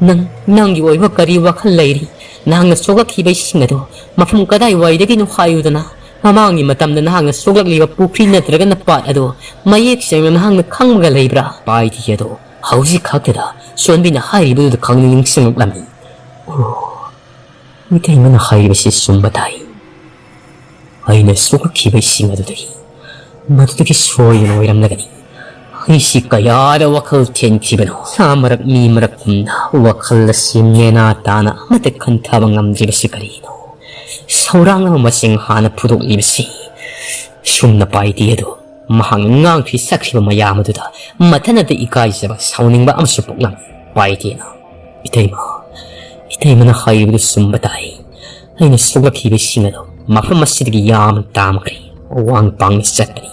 ꯅꯪ, ꯅꯪꯒꯤ ꯑꯣꯏꯕ ꯀꯔꯤ ꯋꯥꯈꯜ ꯂꯩꯔꯤ? ꯅꯍꯥꯛꯅ ꯁꯣꯛꯂꯛꯈꯤꯕ ꯏꯁꯤꯡ ꯑꯗꯣ ꯃꯐꯝ ꯀꯗꯥꯏꯋꯥꯏꯗꯒꯤꯅꯣ ꯍꯥꯏꯌꯨꯗꯅ꯫ ꯃꯃꯥꯡꯒꯤ ꯃꯇꯝꯗ ꯅꯍꯥꯛꯅ ꯁꯣꯛꯂꯛꯂꯤꯕ ꯄꯨꯈ꯭ꯔꯤ ꯅꯠꯇ꯭ꯔꯒꯅ ꯄꯥꯠ ꯑꯗꯣ ꯃꯌꯦꯛ ꯁꯦꯡꯅ ꯅꯍꯥꯛꯅ ꯈꯪꯕꯒ ꯂꯩꯕ꯭ꯔꯥ?" ꯄꯥꯏꯇꯤ ꯑꯗꯣ ꯍꯧꯖꯤꯛ ꯈꯛꯇꯗ ꯁꯣꯟꯕꯤꯅ ꯍꯥꯏꯔꯤꯕꯗꯨꯗ ꯈꯪꯅꯤꯡ ꯅꯤꯡꯁꯤꯡꯂꯛꯂꯝꯃꯤ꯫ "ꯑꯣ, ꯏꯇꯩꯃꯅ ꯍꯥꯏꯔꯤꯕꯁꯤ ꯆꯨꯝꯕ ꯇꯥꯏ꯫ ꯑꯩꯅ ꯁꯣꯛꯂꯛꯈꯤꯕ ꯏꯁꯤꯡ ꯑꯗꯨꯗꯒꯤ, ꯃꯗꯨꯗꯒꯤ ꯁꯣꯏꯗꯅ ꯑꯣꯏꯔꯝꯂꯒꯅꯤ꯫ ꯑꯩꯁꯤ ꯀꯌꯥꯗ ꯋꯥꯈꯜ ꯊꯦꯟꯈꯤꯕꯅꯣ꯫ ꯁꯥ ꯃꯔꯛ ꯃꯤ ꯃꯔꯛ ꯄꯨꯝꯅ ꯋꯥꯈꯜ ꯑꯁꯤ ꯅꯦꯅꯥ ꯇꯥꯅ ꯑꯃꯠꯇ ꯈꯟꯊꯕ ꯉꯝꯗ꯭ꯔꯤꯕꯁꯤ ꯀꯔꯤꯅꯣ? ꯁꯧꯔꯥꯡꯅꯕ ꯃꯁꯤꯡ ꯍꯥꯟꯅ ꯐꯨꯗꯣꯛꯂꯤꯕꯁꯤ ꯁꯨꯝꯅ ꯄꯥꯏꯇꯦ ꯑꯗꯣ ꯃꯍꯥꯛꯅ ꯉꯥꯡꯈ꯭ꯔꯤ ꯁꯛꯈ꯭ꯔꯤꯕ ꯃꯌꯥꯝ ꯑꯗꯨꯗ ꯃꯊꯟꯇ ꯏꯀꯥꯏꯖꯕ, ꯁꯥꯎꯅꯤꯡꯕ ꯑꯃꯁꯨ ꯄꯣꯛꯂꯝꯃꯤ꯫ ꯄꯥꯏꯇꯦꯅ, "ꯏꯇꯩꯃ, ꯏꯇꯩꯃꯅ ꯍꯥꯏꯔꯤꯕꯗꯨ ꯆꯨꯝꯕ ꯇꯥꯏ꯫ ꯑꯩꯅ ꯁꯣꯛꯂꯛꯈꯤꯕꯁꯤꯡ ꯑꯗꯨ ꯃꯐꯝ ꯑꯁꯤꯗꯒꯤ ꯌꯥꯝꯅ ꯇꯥꯝꯈ꯭ꯔꯦ꯫ ꯋꯥꯡ ꯄꯥꯡꯅ ꯆꯠꯄꯅꯤ꯫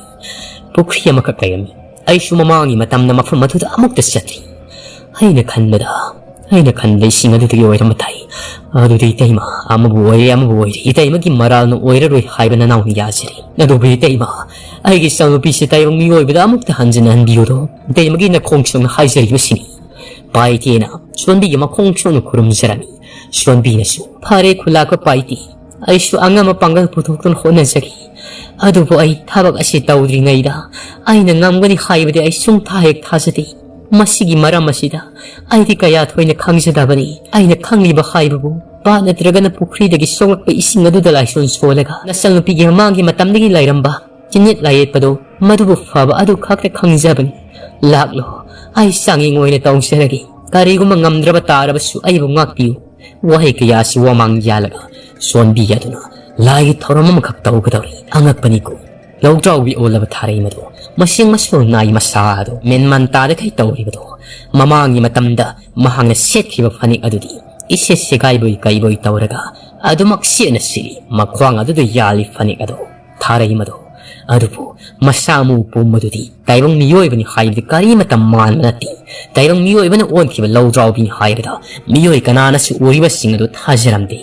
ꯄꯨꯈ꯭ꯔꯤ ꯑꯃꯈꯛ ꯂꯩꯔꯝꯃꯤ꯫ ꯑꯩꯁꯨ ꯃꯃꯥꯡꯒꯤ ꯃꯇꯝꯗ ꯃꯐꯝ ꯑꯗꯨꯗ ꯑꯃꯨꯛꯇ ꯆꯠꯇ꯭ꯔꯤ꯫ ꯑꯩꯅ ꯈꯟꯕꯗ, ꯑꯩꯅ ꯈꯟꯕꯗ ꯏꯁꯤꯡ ꯑꯗꯨꯗꯒꯤ ꯑꯣꯏꯔꯝꯕ ꯇꯥꯏ꯫ ꯑꯗꯨꯗꯤ ꯏꯇꯩꯃ, ꯑꯃꯕꯨ ꯑꯣꯏꯔꯦ, ꯑꯃꯕꯨ ꯑꯣꯏꯔꯦ, ꯏꯇꯩꯃꯒꯤ ꯃꯔꯥꯜꯅ ꯑꯣꯏꯔꯔꯣꯏ ꯍꯥꯏꯕ ꯅꯅꯥꯎꯅ ꯌꯥꯖꯔꯤ꯫ ꯑꯗꯨꯕꯨ ꯏꯇꯩꯃ, ꯑꯩꯒꯤ ꯏꯆꯥꯅꯨꯄꯤꯁꯦ ꯇꯥꯏꯕꯪ ꯃꯤꯑꯣꯏꯕꯗ ꯑꯃꯨꯛꯇ ꯍꯟꯖꯤꯟꯅꯍꯟꯕꯤꯌꯨꯗꯣ, ꯏꯇꯩꯃꯒꯤ ꯅꯈꯣꯡ ꯁꯣꯛꯅ ꯍꯥꯏꯖꯔꯤꯕꯁꯤꯅꯤ꯫" ꯄꯥꯏꯇꯦꯅ ꯁꯣꯟꯕꯤꯒꯤ ꯃꯈꯣꯡ ꯁꯣꯛꯅ ꯈꯨꯔꯨꯝꯖꯔꯝꯃꯤ꯫ ꯁꯣꯟꯕꯤꯅꯁꯨ, "ꯐꯔꯦ ꯈꯨꯂꯥꯛꯄ ꯄꯥꯏꯇꯦ, ꯑꯩꯁꯨ ꯑꯉꯝꯕ ꯄꯥꯡꯒꯜ ꯄꯨꯊꯣꯛꯇꯨꯅ ꯍꯣꯠꯅꯖꯒꯦ꯫ ꯑꯗꯨꯕꯨ ꯑꯩ ꯊꯕꯛ ꯑꯁꯤ ꯇꯧꯗ꯭ꯔꯤꯉꯩꯗ ꯑꯩꯅ ꯉꯝꯒꯅꯤ ꯍꯥꯏꯕꯗꯤ ꯑꯩ ꯁꯨꯡꯊꯥ ꯍꯦꯛ ꯊꯥꯖꯗꯦ꯫ ꯃꯁꯤꯒꯤ ꯃꯔꯝ ꯑꯁꯤꯗ ꯑꯩꯗꯤ ꯀꯌꯥ ꯊꯣꯏꯅ ꯈꯪꯖꯗꯕꯅꯤ꯫ ꯑꯩꯅ ꯈꯪꯂꯤꯕ ꯍꯥꯏꯕꯕꯨ ꯄꯥꯠ ꯅꯠꯇ꯭ꯔꯒꯅ ꯄꯨꯈ꯭ꯔꯤꯗꯒꯤ ꯁꯣꯛꯂꯛꯄ ꯏꯁꯤꯡ ꯑꯗꯨꯗ ꯂꯥꯏꯁꯣꯟ ꯁꯣꯜꯂꯒ ꯅꯆꯟꯅꯨꯄꯤꯒꯤ ꯃꯃꯥꯡꯒꯤ ꯃꯇꯝꯗꯒꯤ ꯂꯩꯔꯝꯕ ꯆꯤꯅꯤꯠ ꯂꯥꯏꯌꯦꯠꯄꯗꯣ ꯃꯗꯨꯕꯨ ꯐꯕ ꯑꯗꯨ ꯈꯛꯇ ꯈꯪꯖꯕꯅꯤ꯫ ꯂꯥꯛꯂꯣ, ꯑꯩ ꯆꯥꯡꯌꯦꯡ ꯑꯣꯏꯅ ꯇꯧꯖꯔꯒꯦ꯫ ꯀꯔꯤꯒꯨꯝꯕ ꯉꯝꯗ꯭ꯔꯕ ꯇꯥꯔꯕꯁꯨ ꯑꯩꯕꯨ ꯉꯥꯛꯄꯤꯌꯨ꯫" ꯋꯥꯍꯩ ꯀꯌꯥꯁꯤ ꯋꯥꯃꯥꯡ ꯌꯥꯜꯂꯒ ꯁꯣꯟꯕꯤ ꯑꯗꯨꯅ ꯂꯥꯏꯒꯤ ꯊꯧꯔꯝ ꯑꯃꯈꯛ ꯇꯧꯒꯗꯧꯔꯤ꯫ ꯑꯉꯛꯄꯅꯤꯀꯣ꯫ ꯂꯧꯗ꯭ꯔꯥꯎꯕꯤ ꯑꯣꯜꯂꯕ ꯊꯥꯔꯩ ꯃꯗꯨ ꯃꯁꯤꯡ ꯃꯁꯨ ꯅꯥꯏ ꯃꯁꯥ ꯑꯗꯨ ꯃꯦꯟꯃꯥꯟ ꯇꯥꯗꯈꯩ ꯇꯧꯔꯤꯕꯗꯨ, ꯃꯃꯥꯡꯒꯤ ꯃꯇꯝꯗ ꯃꯍꯥꯛꯅ ꯁꯦꯠꯈꯤꯕ ꯐꯅꯦꯛ ꯑꯗꯨꯗꯤ ꯏꯁꯦ ꯁꯦꯒꯥꯏꯕꯣꯏ ꯀꯩꯕꯣꯏ ꯇꯧꯔꯒ ꯑꯗꯨꯃꯛ ꯁꯦꯠꯅ ꯁꯤꯔꯤ ꯃꯈ꯭ꯋꯥꯡ ꯑꯗꯨꯗ ꯌꯥꯜꯂꯤ ꯐꯅꯦꯛ ꯑꯗꯨ ꯊꯥꯔꯩ ꯃꯗꯨ꯫ ꯑꯗꯨꯕꯨ ꯃꯁꯥ ꯃꯎ ꯄꯨꯝꯕꯗꯨꯗꯤ ꯇꯥꯏꯕꯪ ꯃꯤꯑꯣꯏꯕꯅꯤ ꯍꯥꯏꯕꯗꯤ ꯀꯔꯤꯃꯇ ꯃꯥꯟꯕ ꯅꯠꯇꯦ꯫ ꯇꯥꯏꯕꯪ ꯃꯤꯑꯣꯏꯕꯅ ꯑꯣꯟꯈꯤꯕ ꯂꯧꯗ꯭ꯔꯥꯎꯕꯤꯅꯤ ꯍꯥꯏꯕꯗ ꯃꯤꯑꯣꯏ ꯀꯅꯥꯅꯁꯨ ꯎꯔꯤꯕꯁꯤꯡ ꯑꯗꯨ ꯊꯥꯖꯔꯝꯗꯦ꯫